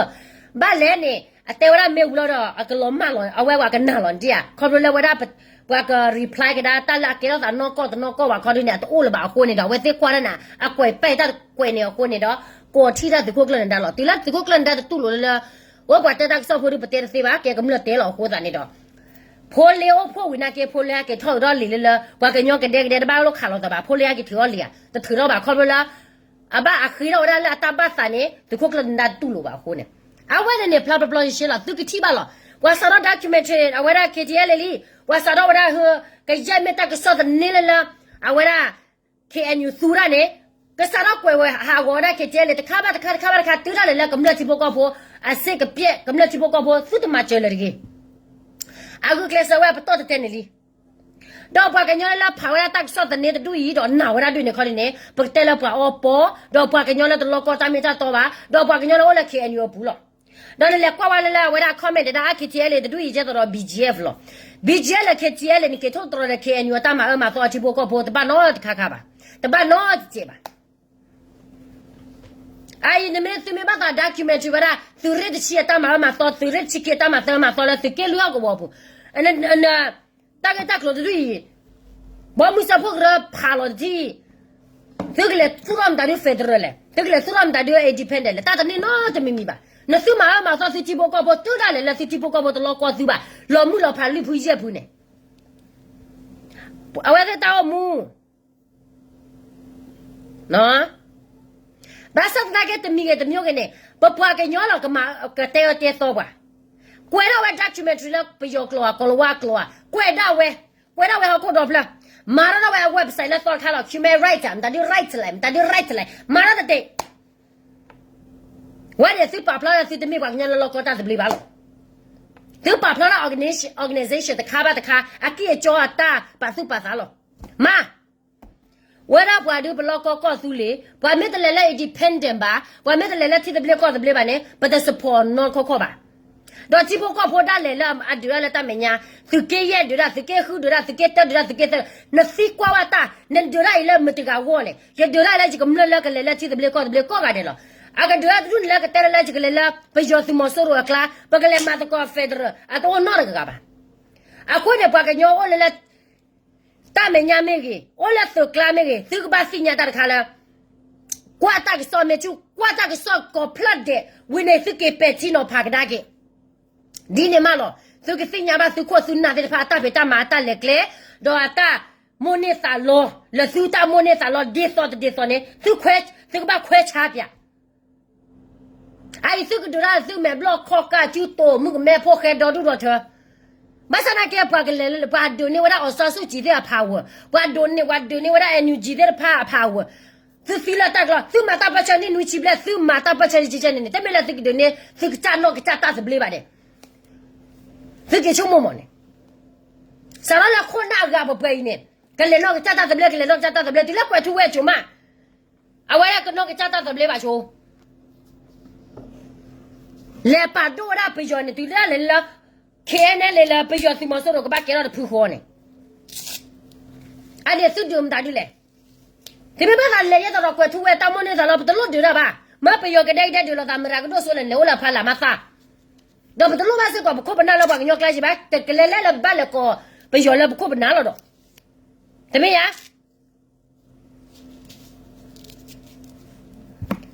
ဘၣ်လဲၣ်န့ၣ် အတဲဝဲဒၣ်မ့ၢ်ဝံၤလီၤဒီး အကလီၤမၢ်လီၤ အဝဲပှၤကနၣ်လီၤဒ်ဧါ ခီဖျိလၢဝဲဒၣ် ပှၤက reply ကဒါတၢ်လၢအကဲထီၣ်သးနီၢ်ကီၢ်တနီၢ်ကီၢ်ဘၣ်ခီဒ်န့ၣ် အတအိၣ်လၢၤဘၣ်အဃိန့ၣ်ဒီး အဝဲသ့ၣ်ကွၢ်ဒၣ်နၤ အကွဲးပဲာ်တၢ်ကွဲးန့ၣ်အဃိန့ၣ်ဒီး ကိးထံၣ်တၢ်သုးခိၣ်ကျၢၢ်နဒါလီၤ တုၤလၢသုးခိၣ်ကျၢၢ်နဒါတတူၢ်လိာ်လၢလၢ အိၣ်ပှၤတဲတၢ်ကစီၣ်ဖိဒုးပတဲတသ့ဘၣ် ကဲကမျၢၢ်တဲလီၤအဃိသတးန့ၣ်ဒီး ဖိလ့အိၣ်ဖှိၣ်ဝံၤနာ်က့ ဖိလ့ဟဲက့ၤထီၣ်ကဒီးလံာ်လၢလၢ ပှၤကညီကဒဲကဒဲတဘၣ်လိၣ်ခးလိာ်သးဘၣ် ဖိလ့ဟဲက့ၤထုးထီၣ်လံာ်ဧါ တထုးထီၣ်ဘၣ်ခီဖျိလၢ အဘၣ်အဃ့ထီၣ်ဝဲဒၣ်လၢအတၢ်ဘၣ်သးန့ၣ် သုးခိၣ်ကျၢၢ်နဒါတတူၢ်လိာ်ဘၣ်အဃိန့ၣ် အဝဲန့ၣ်န့ၣ် ဖျါပျီပျီယံၤယံၤလီၤ သုကထံၣ်ဘၣ်လီၤ ပှၤစးထီၣ် documentary အဝဲဒၣ် K T L A လံ ပှၤစးထီၣ်ဝဲဒၣ်ဟၢ ကယဲၢ်မ့ၢ်တၢ်ကစီၣ်သန့လၢလၢ အဝဲဒၣ် K N U သူဒၣ်န့ၣ် ကစးထီၣ်ကွဲးဝဲဟးဂီၤဝဲဒၣ် K T L A တခါဘၣ်တခါတခါဘၣ်တခါ တုၤဒၣ်လဲာ်လၢကမျၢၢ်ထံဖိကီၢ်ဖိ အစ့ကပျဲၢ် ကမျၢၢ်ထံဖိကီၢ်ဖိ သုတမၤစၢၤလၢၤတဂ့ၤ အဂုာ်ကျဲးစၢးဝဲအပတီၢ်တတဲန့ၣ်လံ ဒီးပှၤကညီလၢလၢဖးဝဲဒၣ်တၢ်ကစီၣ်သန့တဒူၣ်အံၤ ဒီးနာ်ဝဲဒၣ်ဒ်န့ၣ်ခီဒ်န့ၣ် ပကတဲလၢပှၤအီပီ ဒီးပှၤကညီလၢတလီကီတၢ်မ့ၢ်တၢ်တီဘၣ် ဒီးပှၤကညီလၢအိၣ်လၢ K N U အပူၤလီၤ ဒီးနလဲၤကွၢ်ဝဲလၢလၢအဝဲဒၣ် comment ဒၣ် K T L A တဒူၣ်အံၤ ကဲသိးဒီး B G F လီၤ B G F လၢ K T L A န့ၣ် က့ၤထိၣ်သတြီၤဒီး K N U အတၢ်မၤအၢမၤသီအထံဖိကီၢ်ဖိ တဘၣ်နီတခါခါဘၣ် တဘၣ်နီတစဲးဘၣ် အအံၤနမ့ၢ်သုမ့ၢ်ဘၣ်သး documentary ဝဲဒၣ် သုးရ့ၣ်တဆံအတၢ်မၤအၢမၤသီ သုးရ့ၣ်တဆံခံအတၢ်မၤသၢမၤသီလၢသုးက့လွံၢ်ဟီၣ်ကဝီၤအပူၤ တၢ်ဂ့ၢ်တၢ်ကျိၤတဒူၣ်အံၤ ဘီမုၢ်စၢဖှိၣ်ကရၢဖးလီၤတထံၣ် သုကလဲၤသူၣ်ထီၣ်မတၤဒု federal လဲၣ် သုကလဲၤသူၣ်ထီၣ်မတၤဒု independent လဲၣ် တၢ်တန့ၢ်နီတမံၤမံၤဘၣ် နသုမၤအၢမၤသီသုထံဖိကီၢ်ဖိ တုၤဒၣ်လဲာ်လၢသုထံဖိကီၢ်ဖိတလီကီသုဘၣ် လီၤမုၢ်လီၤဖးလွံၢ်ဖုယဲၢ်ဖုန့ၣ် အဝဲသ့ၣ်တၢ်အိၣ်မူ ဘၣ်ဆၣ်သနာ်က့တမံၤဂ့ၤတမံၤဂ့ၤန့ၣ် ပပှၤကညီလီၤကမၤကတဲအၢတဲသီပှၤ ကွဲးဒၣ်ဝဲ documentary လၢပယီၤကျိာ်ဧါ ကိၤလၤဝါကျိာ်ဧါ ကွဲးဒၣ်ဝဲ ကွဲးဒၣ်ဝဲဟီၣ်ခိၣ်ဒီဖျၢၣ် မၤထီၣ်ဒၣ်ဝဲအ website လၢသီတခါလီၤ human right မတၤဒု right လဲၣ် မတၤဒု right လဲၣ် မၤထီၣ်တတ့ၢ် ဝဲန့ၣ်သုပာ်ဖျါလၢသုတမ့ၢ်ပှၤကညီလၢလီၢ်ကီတၢ်သဘျ့ဘၣ်လီၤ သုပာ်ဖျါလၢ organization တခါဘၣ်တခါ အကံၢ်အကီအတၢ်ပာ်သူၣ်ပာ်သးလီၤ မၤ ဝဲဒၣ်ပှၤဒုးပလီၢ်ကီကီၢ်သူလ့ၤ ပှၤမ့ၢ်တလဲၤလၢ independent ဘၣ် ပှၤမ့ၢ်တလဲၤလၢထံသဘျ့ကီၢ်သဘျ့ဘၣ်န့ၣ် ပတ support နီတခီခီဘၣ် ဒီးထံဖိကီၢ်ဖိဒၣ်လဲာ်လၢအဒုးတၢ်လၢတၢ်မဲာ်ညါ သုးက့ယဲၢ်ဒုးတၢ် သုးက့ဃုဒုးတၢ် သုးက့တၢဒုးတၢ် သုးက့သၢ နသံကွၢ်ဘၣ်တၢ် နဒုးတၢ်အံၤလၢမတဂၤဂီၢ်လဲၣ် ယဒုးတၢ်အံၤလၢယကမျၢၢ်လၢကလဲၤလၢထံသဘျ့ကီၢ်သဘျ့ကိးဂၤဒဲးလီၤ အကဒုးတၢ်တဒူၣ်န့ၣ်လၢကတဲလၢလၢယကလဲၤလၢပယီၤသုးမီၤစိရိၤအကျါ ပကလဲၤမၤသကိး federal အတအိၣ်နီတဂၤဂၤဘၣ် အဃိန့ၣ် ပှၤကညီအိၣ်လၢလၢ တၢ်မဲာ်ညါမ့ၢ်ဂ့ၤ အိၣ်လၢသုးကျါမ့ၢ်ဂ့ၤ သုကဘၣ်သ့ၣ်ညါတၢ်တခါလၢ ကွၢ်တၢ်ကစီၣ်မ့ၢ်ဆူၣ် ကွၢ်တၢ်ကစီၣ်ကိးဖျၢၣ်ဒဲး ဝံၤန့ၣ်သုက့ၤပဲာ်ထံနီၤဖးကဒါက့ၤ ဒ်န့ၣ်မးလီၤ သုကသ့ၣ်ညါဘၣ်သုခိၣ်သုနၢ်သ့ၣ်တဖၣ်အတၢ်ဖံးတၢ်မၤအတၢ်လဲၤကျဲ ဒီးအတၢ်မိၣ်န့ၢ်သးလီ လၢသုတၢ်မိၣ်န့ၢ်သးလီဒ်သိးတဒ်သိးန့ၣ် သုကဘၣ်ခွဲးဆါပၠး အအံၤသုကဒုးတၢ်သုမဲာ်ဘျီၣ်ခီၣ်ကၢ် ကၠူတိာ် မုၣ်ကမဲဖိဃဲဒီဒူၣ်ဒီထၢ ဘၣ်ဆၣ်နာ်က့ ပှၤကလဲၤလၢ ပှၤဒိးန့ၢ်ဝဲဒၣ် အောင်ဆန်းစုကြည် သ့ၣ်အဖးဝဲ, ပှၤဒိးန့ၢ် ပှၤဒိးန့ၢ်ဝဲဒၣ် NUG သ့ၣ်တဖၣ်အဖးဝဲ, သုသံလၢတၢ်ကျီ, သုမၤတၢ်ပၢၢ်ဆၢနံၣ်နွံဆံဘျဲၣ်, သုမၤတၢ်ပၢၢ်ဆၢနံၣ်ဆံဘျဲၣ်န့ၣ်န့ၣ် တမ့ၢ်လၢသုကဒိးန့ၢ် သုကစၢ်နီၢ်ကစၢ်တၢ်သဘျ့ဘၣ်န့ၣ်, သုက့ၤဆိကမိၣ်မးန့ၣ်, စးထီၣ်လၢခိၣ်နၢ်အဂၤပှဲၤပှဲၤအံၤန့ၣ်, ကလဲၤနီၢ်ကစၢ်တၢ်သဘျ့, ကလဲၤနီၢ်ကစၢ်တၢ်သဘျ့, တုၤလၢကွဲးထူဝဲအစိၤမး, အဝဲဒၣ်ကနီၢ်ကစၢ်တၢ်သဘျ့ဘၣ်ဆိ လဲၤပာ်ဒိၣ်ဝဲဒၣ်ပယီၤန့ၣ် တုၤလၢလဲၤလၢ KNLA လၢပယီၤသုးမီၤစိရိၤကဘၣ်ကဲထီၣ်တဖုဃီန့ၣ်, အန့ၣ်သုဒုးမတၤဒ်လဲၣ်. သုမ့ၢ်ဘၣ်သးလဲၤယဲသိးဒီးကွဲးထူဝဲတၢ်မိၣ်န့ၢ်သးလီၤ ပတလိၣ်ဒုးတၢ်ဘၣ်. မ့ၢ်ပယီၤကဒဲကဒဲဒုးလိာ်သး မတၤကဒိၣ်စိလဲၣ် လဲၤအိၣ်လၢဖးလၢ်မၤသး, ဒီးပတလိၣ်ဘၣ်စ့ၢ်ကီးပခိၣ်ပနၢ်လၢပှၤကညီကျါစ့ၢ်ဘၣ်, တကလဲၤလဲၤလၢဘၣ်လဲၤကိးပယီၤလၢပခိၣ်ပနၢ်လီၤဒီး, တမ့ၢ်ဧါ.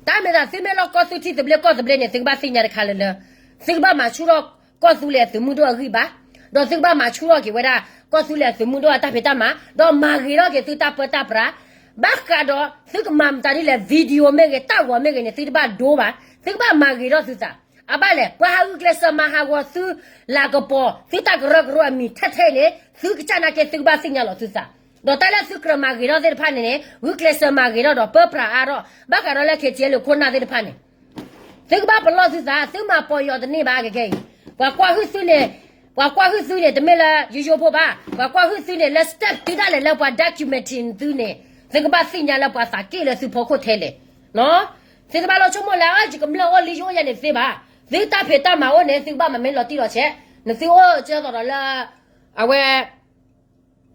တၢ်မ့ၢ်သးသုမ့ၢ်လီၢ်ကီၢ်သူထံသဘျ့ကီၢ်သဘျ့န့ၣ် သုကဘၣ်သ့ၣ်ညါတခါလၢလၢ, သုကဘၣ်မၤဆူၣ်ထီၣ်ကီၢ်သူလ့ၤအသုးမုၢ်ဒိၣ်အဂံၢ်ဘါ, ဒီးသုကဘၣ်မၤဆူၣ်ထီၣ်က့ၤဝဲဒၣ် ကီၢ်သူလ့ၤအသုးမုၢ်ဒိၣ်အတၢ်ဖံးတၢ်မၤ, ဒီးမၤဂ့ၤထီၣ်က့ၤသုတၢ်ပၢတၢ်ပြး, ဘၣ်ဃးဒီးသုကမၤမတၤဒ်လဲၣ် video မ့ၢ်ဂ့ၤ တၢ်ဂီၤမ့ၢ်ဂ့ၤန့ၣ် သုတဘၣ်ဒိဘၣ်, သုကဘၣ်မၤဂ့ၤထီၣ်သုသး, အဘၣ်လဲၣ် ပှၤဟးဂုာ်ကျဲးစၢးမၤဟးဂီၤသု လၤကပီၤ သုတၢ်ကရၢကရိအမံၤထဲထဲအံၤန့ၣ် သုကစၢ်နာ်က့သုကဘၣ်သ့ၣ်ညါလီၤသုသး, ဒီးတၢ်လၢသုကြၢးမၤဂ့ၤထီၣ်သ့ၣ်တဖၣ်န့ၣ်န့ၣ် ဂုာ်ကျဲးစၢးမၤဂ့ၤထီၣ်ဒီးပၢပြးအါထီၣ် ဘၣ်ဃးဒီးလၢ KTLA ခိၣ်နၢ်သ့ၣ်တဖၣ်န့ၣ် သုကဘၣ်ပလီၢ်သုသး, သုမၤပီၢ်ယီၤတန့ၢ်ဘၣ်ခဲခဲအံၤ, ပှၤကွၢ်ဟုၣ်သုန့ၣ်, ပှၤကွၢ်ဟုၣ်သုန့ၣ် တမ့ၢ်လၢယိယိဖိဘၣ်, ပှၤကွၢ်ဟုၣ်သုန့ၣ် လၢ step တုၤဒၣ်လဲာ်လၢပှၤ documentary သုန့ၣ်, သုကဘၣ်သ့ၣ်ညါလၢပှၤသးက့ၣ်လၢသုဖီခိၣ်ထဲလဲၣ်, သုတဘၣ်လီၤဆိကမိၣ်လၢ ယကမျၢၢ်အိၣ်လံယအိၣ်ယဲန့ၣ်သ့ဘၣ်, သုတၢ်ဖံးတၢ်မၤအိၣ်န့ၣ် သုကဘၣ်မၤမ့ၢ်လီၤတံၢ်လီၤဆဲး, နသုအိၣ်ကဲသိးဒီးလၢ အဝဲ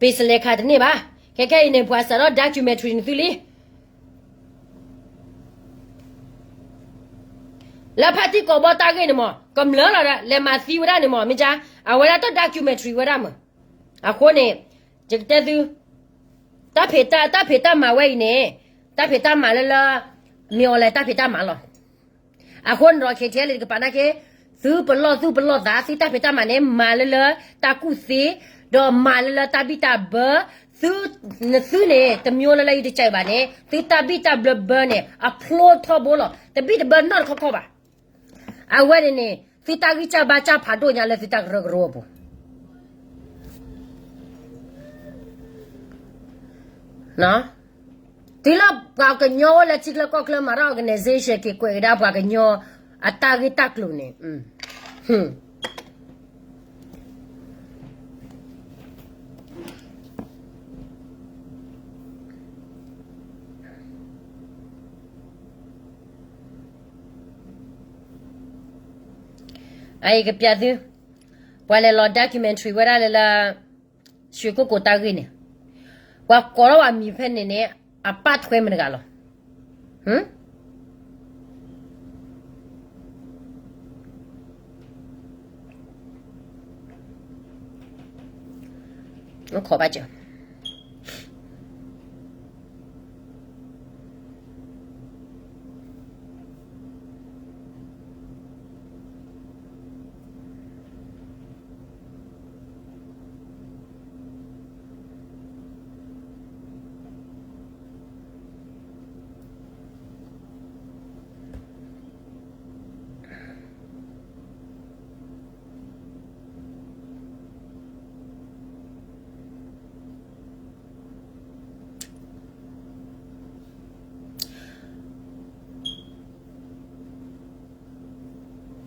ပ့ၤစလဲခးတန့ၢ်ဘၣ်, ခဲခဲအံၤန့ၣ် ပှၤစးထီၣ် documentary နသုလံ လၢဖါတံၢ်ကိးဘီတၢ်ဂ့ၢ်န့ၣ်မး ကမျၢၢ်လီၤဒီး လဲၤမၤသံဝဲဒၣ်န့ၣ်မး မ့ၢ်ကါ, အဝဲဒၣ်တ documentary ဝဲဒၣ်မး, အဃိန့ၣ် ယကတဲသု, တၢ်ဖံးတၢ်မၤဝဲအံၤန့ၣ်, တၢ်ဖံးတၢ်မၤလၢလၢ မ့ၢ်အီၤလဲၣ်တၢ်ဖံးတၢ်မၤလီၤ. အဃိန့ၣ်ဒီး KTLA တကပၤနာ်က့, သုပလီၢ်သုပလီၢ်သး သုတၢ်ဖံးတၢ်မၤန့ၣ် မၤလၢလၢတၢ်ကူၣ်သ့, ဒီးမၤလၢလၢတၢ်ဘံၣ်တၢ်ဘၢ, သု, နသုန့ၣ် တမျိုးလၢလၢယတကးဘၣ်န့ၣ် သုတၢ်ဘံၣ်တၢ်ဘၢဘၢန့ၣ် အဖျိထီဘိလီၤ. တဘံၣ်တဘၢနီတခီခီဘၣ်. အဝဲန့ၣ်န့ၣ် သုတၢ်ဂံၢ်စၢ်ဘါစၢ်ဖးဒိၣ်ညါလၢသုတၢ်ကရၢကရိအပူၤ တုၤလၢပှၤကညီအိၣ်လၢထံချၢကီၢ်ချၢမၤထီၣ် organization က့ၤကွဲးကဒါပှၤကညီအတၢ်ဂ့ၢ်တၢ်ကျိၤန့ၣ် အအံၤကပျးသု, ပှၤလဲၤလီၤ documentary ဝဲဒၣ်လၢလၢ ရွှေကုက္ကို တၢ်ဂ့ၢ်န့ၣ်, ပှၤကိးထီၣ်ဝဲမံၤဖဲန့ၣ်န့ၣ် အပၣ်ထွဲမတၤတဂၤလီ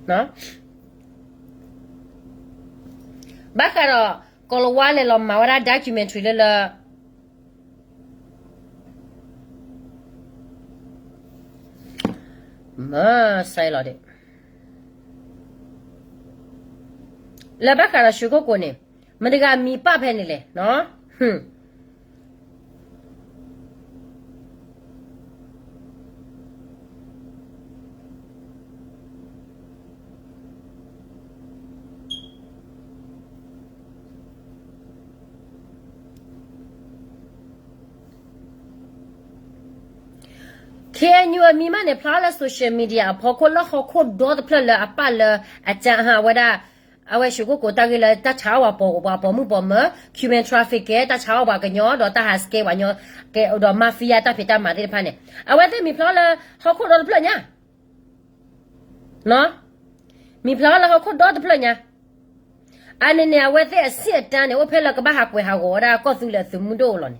ၤ. ဘၣ်ဃးဒီး ကီၤလၤဝါလဲၤလီၤမၤဝဲဒၣ် documentary လၢလၢ မၤစဲလီၤဒၣ် လၢဘၣ်ဃးဒီး ရွှေကုက္ကို န့ၣ် မတၤတဂၤမံၤပၣ်ဖဲန့ၣ်လဲၣ်. ခ့ၣ်အဲၣ်ယူၣ် အမံၤမးန့ၣ် ဖျါလၢ social media အဖီခိၣ် လၢဟီၣ်ခိၣ်ဒီတဖျၢၣ်လၢအပၣ်လၢအကဟးဝဲဒၣ် အဝဲ ရွှေကုက္ကို တၢ်ဂ့ၢ်လၢတၢ်ဆါအီၣ်ပှၤပိာ်မုၣ်ပိာ်မၢၤ human traffic ကဲ တၢ်ဆါအီၣ်ပှၤကညီ ဒီးတၢ်ဟးဆှဲးပှၤကညီ ကဲဒီး mafia တၢ်ဖံးတၢ်မၤသ့ၣ်တဖၣ်န့ၣ် အဝဲသ့ၣ်မံၤဖျါလၢဟီၣ်ခိၣ်ဒီတဖျၢၣ်ညါ မံၤဖျါလၢဟီၣ်ခိၣ်ဒီတဖျၢၣ်ညါ. အန့ၣ်န့ၣ် အဝဲသ့ၣ်အဆံၣ်အတၢ်န့ၣ် အိၣ်ဖဲလၢကဘၣ်ဟးကွဲးဟးဂီၤဝဲဒၣ်ကီၢ်သူလ့ၤအသုးမုၢ်ဒိၣ်လီၤန့ၣ်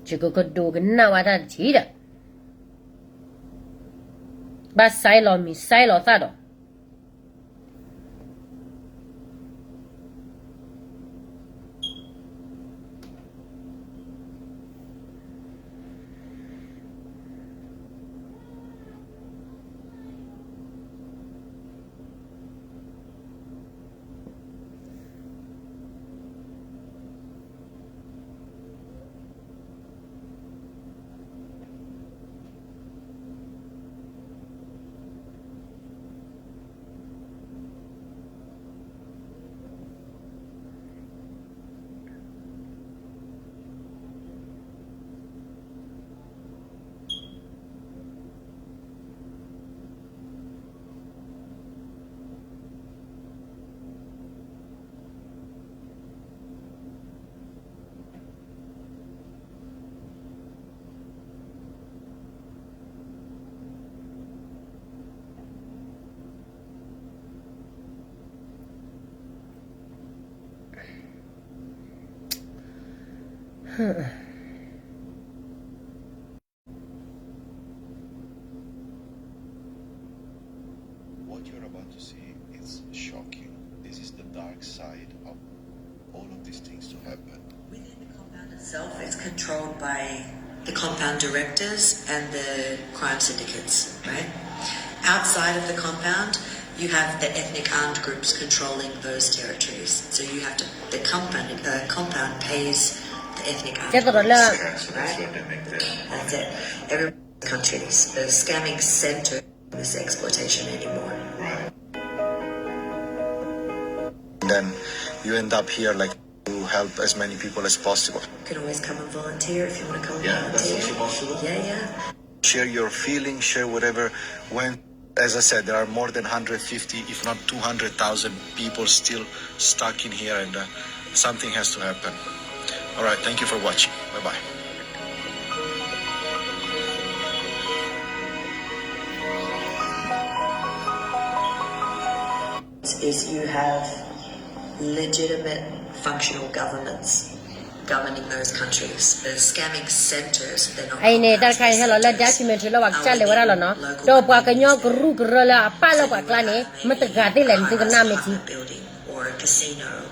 ယကကဒိကနၣ်ဝဲတၢ်တထံၣ်ဒီး ဘၣ်စဲလီၤမံၤစဲလီၤသၣ်ဒီး What you're about to see is shocking. This is the dark side of all of these things to happen. Within the compound itself, it's controlled by the compound directors and the crime syndicates, right? Outside of the compound, you have the ethnic armed groups controlling those territories. So you have to, the compound, uh, compound pays the ethnic armed groups, right? That's it. Every countries, the scamming center this exploitation anymore. Right. Then you end up here, like, to help as many people as possible. You can always come and volunteer if you want to come and volunteer. Yeah, that's also possible. Yeah, yeah. Share your feelings, share whatever went. As I said, there are more than hundred fifty, if not two hundred thousand people still stuck in here, and, uh, something has to happen. All right, thank you for watching. Bye-bye. Is you have legitimate functional governments governing those countries. The scamming centers, they're not compounds per se, they're scam centers. အံၤန့ၣ် တၢ်တခါအံၤဟဲလီၤလၢ documentary လၢပှၤကစၢ်လဲၤဝဲဒၣ်လီၤနီၤ, ဒီးပှၤကညီကရူၢ်ကရၢလၢအပၢ်လၢပှၤကျါန့ၣ် မတဂၤသ့ၣ်လဲၣ်န့ၣ် သုကနၣ်မ့ၢ်ထံ တ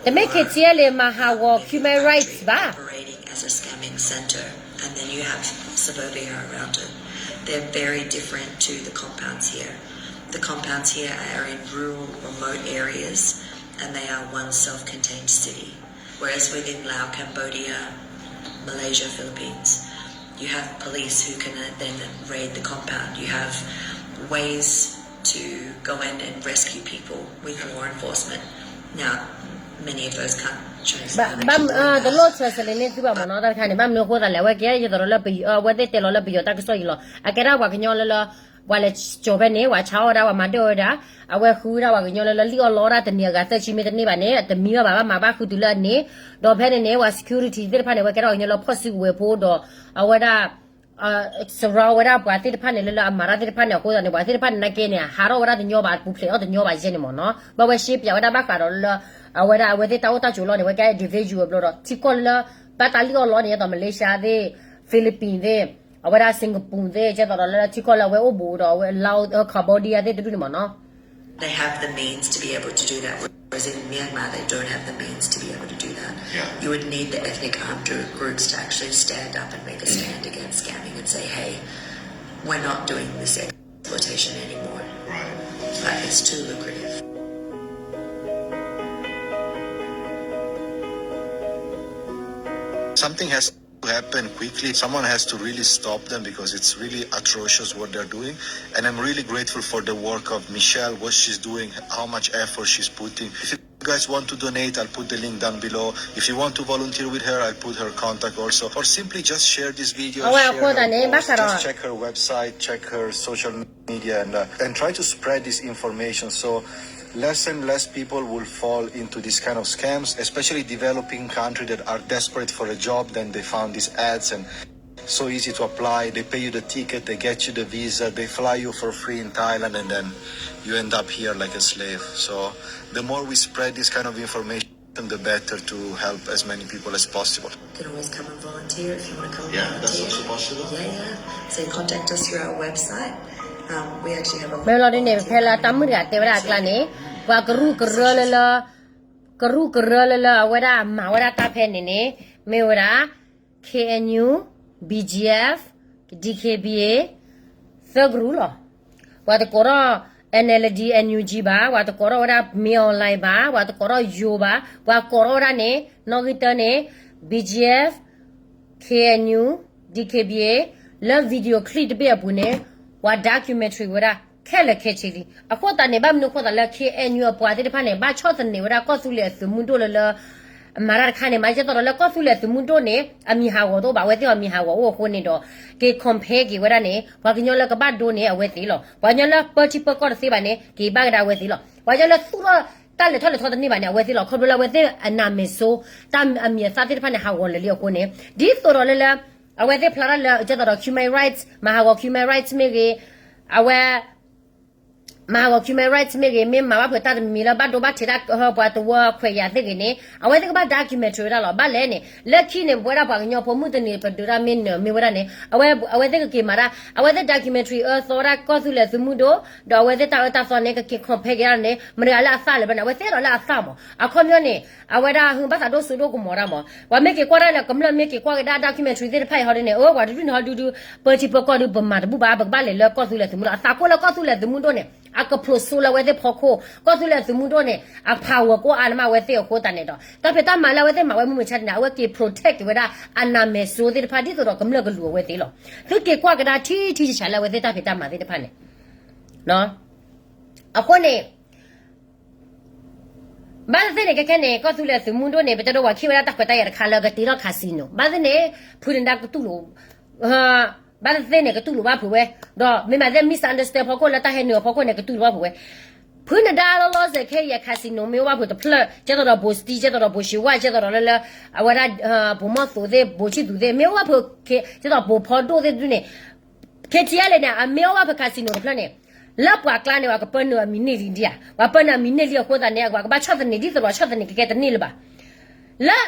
မ့ၢ် K T L မၤဟးဂီၤ human rights ဘၣ် operating as a scamming center, and then you have suburbia around it. They're very different to the compounds here. The compounds here are in rural, remote areas, and they are one self-contained city. Whereas within Laos, Cambodia, Malaysia, Philippines, you have police who can, uh, then raid the compound. You have ways to go in and rescue people with law enforcement. Now, many of those countries haven't joined us. တလိၣ် translate န့ၢ်သုဘၣ်မ့ၢ်နီၤ တၢ်တခါန့ၣ် ဘၣ်မနုၤအဃိသတးလဲၣ် အဝဲကဲယသိးဒီးလၢ အဝဲသ့ၣ်တဲလီၤလၢပယီၤတၢ်ကစီၣ်အံၤလီၤ. အကဲဒၣ်ပှၤကညီလၢလၢ ပှၤလဲၤကၠီၤဖဲန့ၣ် ပှၤဆါအီၣ်ဝဲဒၣ် ပှၤမၤဒၢၣ်ဝဲဒၣ် အဝဲဃုဝဲဒၣ်ပှၤကညီလၢလၢလံၣ်အီၣ်လီအီၣ်ဒၣ်တနံၤအဂၤသၢဆံမ့ၢ်တန့ၢ်ဘၣ်န့ၣ် တမံဘၣ်ဘၣ် ဘၣ်မၤဘၣ်ဃုတုၤလၢအန့ၣ် ဒီးဖဲန့ၣ်န့ၣ် ပှၤ security သ့ၣ်တဖၣ်န့ၣ် အဝဲကဲထီၣ်ပှၤကညီလၢဖီၣ်စုကဝဲၤဖိဒီး အဝဲဒၣ် စရီဝဲဒၣ်ပှၤသ့ၣ်တဖၣ်န့ၣ် လၢလၢအမၤတၢ်သ့ၣ်တဖၣ်န့ၣ် အဃိသတးန့ၣ် ပှၤသ့ၣ်တဖၣ်န့ၣ် နာ်က့န့ၣ် ဟးထီၣ်ဝဲဒၣ်တညီဘၣ် ပူၤဖျဲးအီၣ်တညီဘၣ်ယဲန့ၣ်မ့ၢ်နီၤ ဘၣ်ဝဲရှဲပၠးဝဲဒၣ်ဘၣ်ဃးဒီးလၢ အဝဲဒၣ်အဝဲသ့ၣ်တၢ်အိၣ်တၢ်ကၠိၤလီၤန့ၣ် အဝဲကဲ individual ဘျီဒီး ထံကီၢ်လၢ ဘၣ်တၢ်လံၣ်အီၣ်လီအီၣ်န့ၣ် ဒ်သိး Malaysia သ့ၣ် Philippines သ့ၣ် အဝဲဒၣ် Singapore သ့ၣ် ကဲသိးဒီးလၢထံကီၢ်လၢအဝဲအိၣ်ဘူးဒီး အဝဲ Laos Cambodia သ့ၣ်တဒူၣ်န့ၣ်မ့ၢ်နီၤ They have the means to be able to do that, whereas in Myanmar, they don't have the means to be able to do that. Yeah. You would need the ethnic armed groups to actually stand up and make a stand against scamming and say, hey, we're not doing this exploitation anymore. Right. Like, it's too lucrative. Something has to happen quickly. Someone has to really stop them because it's really atrocious what they're doing. And I'm really grateful for the work of Michelle, what she's doing, how much effort she's putting. If you guys want to donate, I'll put the link down below. If you want to volunteer with her, I'll put her contact also. Or simply just share this video, share her post, just check her website, check her social media, and, uh, and try to spread this information so less and less people will fall into these kind of scams, especially developing countries that are desperate for a job, then they found these ads and so easy to apply. They pay you the ticket, they get you the visa, they fly you for free in Thailand, and then you end up here like a slave. So the more we spread this kind of information, the better to help as many people as possible. You can always come and volunteer if you want to come and volunteer. Yeah, that's also possible. Yeah, yeah. So contact us through our website. Um, we actually have a မ့ၢ်လီၤဒ်န့ၣ် ဖဲလၢတၢ်မုၣ်တဂၤတဲဝဲဒၣ်အကျါန့ၣ် ပှၤကရူၢ်ကရၢလၢလၢ ကရူၢ်ကရၢလၢလၢအဝဲဒၣ်မၤဝဲဒၣ်တၢ်ဖဲန့ၣ်န့ၣ် မ့ၢ်ဝဲဒၣ် K N U, B G F, D K B A, သၢကရူၢ်လီၤ. ပှၤတကိးထီၣ် N L D N U G ဘၣ်, ပှၤတကိးထီၣ်ဝဲဒၣ် မင်းအောင်လှိုင် ဘၣ်, ပှၤတကိးထီၣ်ယိၤဘၣ်, ပှၤကိးထီၣ်ဝဲဒၣ်န့ၣ် နီၣ်ဂံၢ်တၢန့ၣ် B G F, K N U, D K B A လၢ video clip တဘ့ၣ်အပူၤန့ၣ် ပှၤ documentary ဝဲဒၣ် ခဲလၢာ်ခဲဆ့လံ. အဃိသတးန့ၣ် ဘၣ်မနုၤအဃိသတးလၢ K N U အပှၤသ့ၣ်တဖၣ်န့ၣ် ဘၣ်ဆီၣ်သနံးဝဲဒၣ်ကီၢ်သူလ့ၤအသုးမုၢ်ဒိၣ်လၢလၢ အမၤတၢ်တခါန့ၣ် မၤကဲသိးဒီးလၢကီၢ်သူလ့ၤအသုးမုၢ်ဒိၣ်န့ၣ် အမံၤဟးဂီၤတအိၣ်ဘၣ်, အဝဲသ့ၣ်အမံၤဟးဂီၤအိၣ်အဃိန့ၣ်ဒီး က့ၤ compare က့ၤဝဲဒၣ်န့ၣ် ပှၤကညီလၢကဘၣ်ဒိန့ၣ် အဝဲသ့ၣ်လီၤ. ပှၤကညီလၢပၢထံပၢကီၢ်တသ့ဘၣ်န့ၣ် က့ၤဘၣ်ကဒါအဝဲသ့ၣ်လီၤ. ပှၤကညီလၢသူၣ်ထီၣ်တၢ်လဲၤထီၣ်လဲၤထီတန့ၢ်ဘၣ်န့ၣ် အဝဲသ့ၣ်လီၤ. ခီဖျိလၢအဝဲသ့ၣ်အနၢ်မဲာ်စိ တၢ်အမံၤအသၣ်သ့ၣ်တဖၣ်န့ၣ် ဟးဂီၤလၢာ်လံအဃိန့ၣ် ဒ်သိးဒီးလၢလၢ အဝဲသ့ၣ်ဖျါထီၣ်လၢ ကဲသိးဒီး human rights မၤဟးဂီၤ human rights မ့ၢ်ဂ့ၤ, အဝဲ မၤဟးဂီၤ human rights မ့ၢ်ဂ့ၤ, မ့ၢ်မၤဘၣ်ဖုးတၢ်တမံၤလၢဘၣ်ဒိဘၣ်ထံးတၢ် ပှၤတဝၢခွဲးယာ်သ့ၣ်ဂ့ၤန့ၣ် အဝဲသ့ၣ်ကဘၣ် documentary ဝဲဒၣ်လီၤ. ဘၣ်လဲၣ်န့ၣ် လၢခံန့ၣ် ပဝဲဒၣ်ပှၤကညီဖိမုၢ်တနံၤပဒုးတၢ်မ့ၢ်နၢၤမ့ၢ်ဝဲဒၣ်န့ၣ် အဝဲသ့ၣ်ကက့ၤမၤတၢ် အဝဲသ့ၣ် documentary အၢသီဝဲဒၣ်ကီၢ်သူလ့ၤသုးမုၢ်ဒိၣ် ဒီးအဝဲသ့ၣ်တၢ်အၢတၢ်သီန့ၣ် ကက့ၤ compare က့ၤဒၣ်န့ၣ် မတၤတဂၤလၢအသၣ်လၢၤဘၣ်န့ၣ် အဝဲသ့ၣ်ဒီးလၢအသၣ်မး. အခီပညီန့ၣ် အဝဲဒၣ်ဟုဘၣ်သးဒိၣ်စိဒိၣ်ကမီၤတၢ်မး. ပှၤမ့ၢ်က့ၤကွၢ်ဒၣ်လၢကမျၢၢ်မ့ၢ်က့ၤကွၢ်က့ၤဒၣ် documentary သ့ၣ်တဖၣ်အံၤဟီဒ်န့ၣ် အၢ ပှၤတဒူၣ်န့ၣ်ဟီဒုဒု ပၢထံပၢကီၢ်ဒု ပမၤတဘူၣ်ဘၣ် ပကဘၣ်လဲၤလၢကီၢ်သူလ့ၤသုးမုၢ်ဒိၣ်. အသးကိၢ်လၢကီၢ်သူလ့ၤသုးမုၢ်ဒိၣ်န့ၣ် အကဖျိးစိလၢအဝဲသ့ၣ်ဖီခိၣ် ကီၢ်သူလ့ၤသုးမုၢ်ဒိၣ်န့ၣ် အ power ကိးအါန့ၣ်မး အဝဲသ့ၣ်အဃိသတးန့ၣ်ဒီး တၢ်ဖံးတၢ်မၤလၢအဝဲသ့ၣ်မၤဝဲမုၢ်မဆါတနံၤ အဝဲက့ၤ protect က့ၤဝဲဒၣ် အနၢ်မဲာ်စိသ့ၣ်တဖၣ် ဒ်သိးဒီးကမျၢၢ်ကလူၤအဝဲသ့ၣ်လီၤ. သုက့ၤကွၢ်ကဒါထံထံဆးဆးလၢအဝဲသ့ၣ်တၢ်ဖံးတၢ်မၤသ့ၣ်တဖၣ်န့ၣ် အဃိန့ၣ် ဘၣ်သ့ၣ်သ့ၣ်န့ၣ် ခဲခဲန့ၣ် ကီၢ်သူလ့ၤသုးမုၢ်ဒိၣ်န့ၣ် ပတဲဒိးပှၤခံဝဲဒၣ်တၢ်ခွဲးတၢ်ယာ်တခါလၢကတ့ထီၣ် casino ဘၣ်သ့ၣ်န့ၣ် ဖုနဒါကတူၢ်လိာ် ဘၣ်သ့ၣ်သ့ၣ်န့ၣ် ကတူၢ်လိာ်ဘၣ်ဖုးဝဲ ဒီးမ့ၢ်မးသ့ၣ် misunderstand ဖီခိၣ်လၢတၢ်ဟဲနုာ်အဖီခိၣ်န့ၣ် ကတူၢ်လိာ်ဘၣ်ဖုးဝဲ ဖုနဒါလီၤလီၤဆဲးခဲအံၤ casino မ့ၢ်အိၣ်ဘၣ်ဖုးတဖျၢၣ် ကဲသိးဒီးဘိးစတံ ကဲသိးဒီးဘိးရှံဝါ ကဲသိးဒီးလၢလၢ အဝဲဒၣ် ဘိးမီၢ်သိးသ့ၣ် ဘိးဆံၣ်သူးသ့ၣ် မ့ၢ်အိၣ်ဘၣ်ဖုး ကဲသိးဘိးဖီဒိၣ်သ့ၣ်ဒုန့ၣ် ခဲထံအလဲၣ်န့ၣ် အမ့ၢ်အိၣ်ဘၣ်ဖုး casino တဖျၢၣ်န့ၣ် လၢပှၤကျါန့ၣ် ပှၤကပၢနုာ်အမံၤန့ၢ်လံဒံးဧါ, ပှၤပၢနုာ်အမံၤန့ၢ်လံအဃိသတးန့ၣ် ပှၤကဘၣ်ဆီၣ်သနံး ဒ်သိးဒီးဆီၣ်သနံးကကဲတန့ၢ်လၢၤဘၣ်. လၢ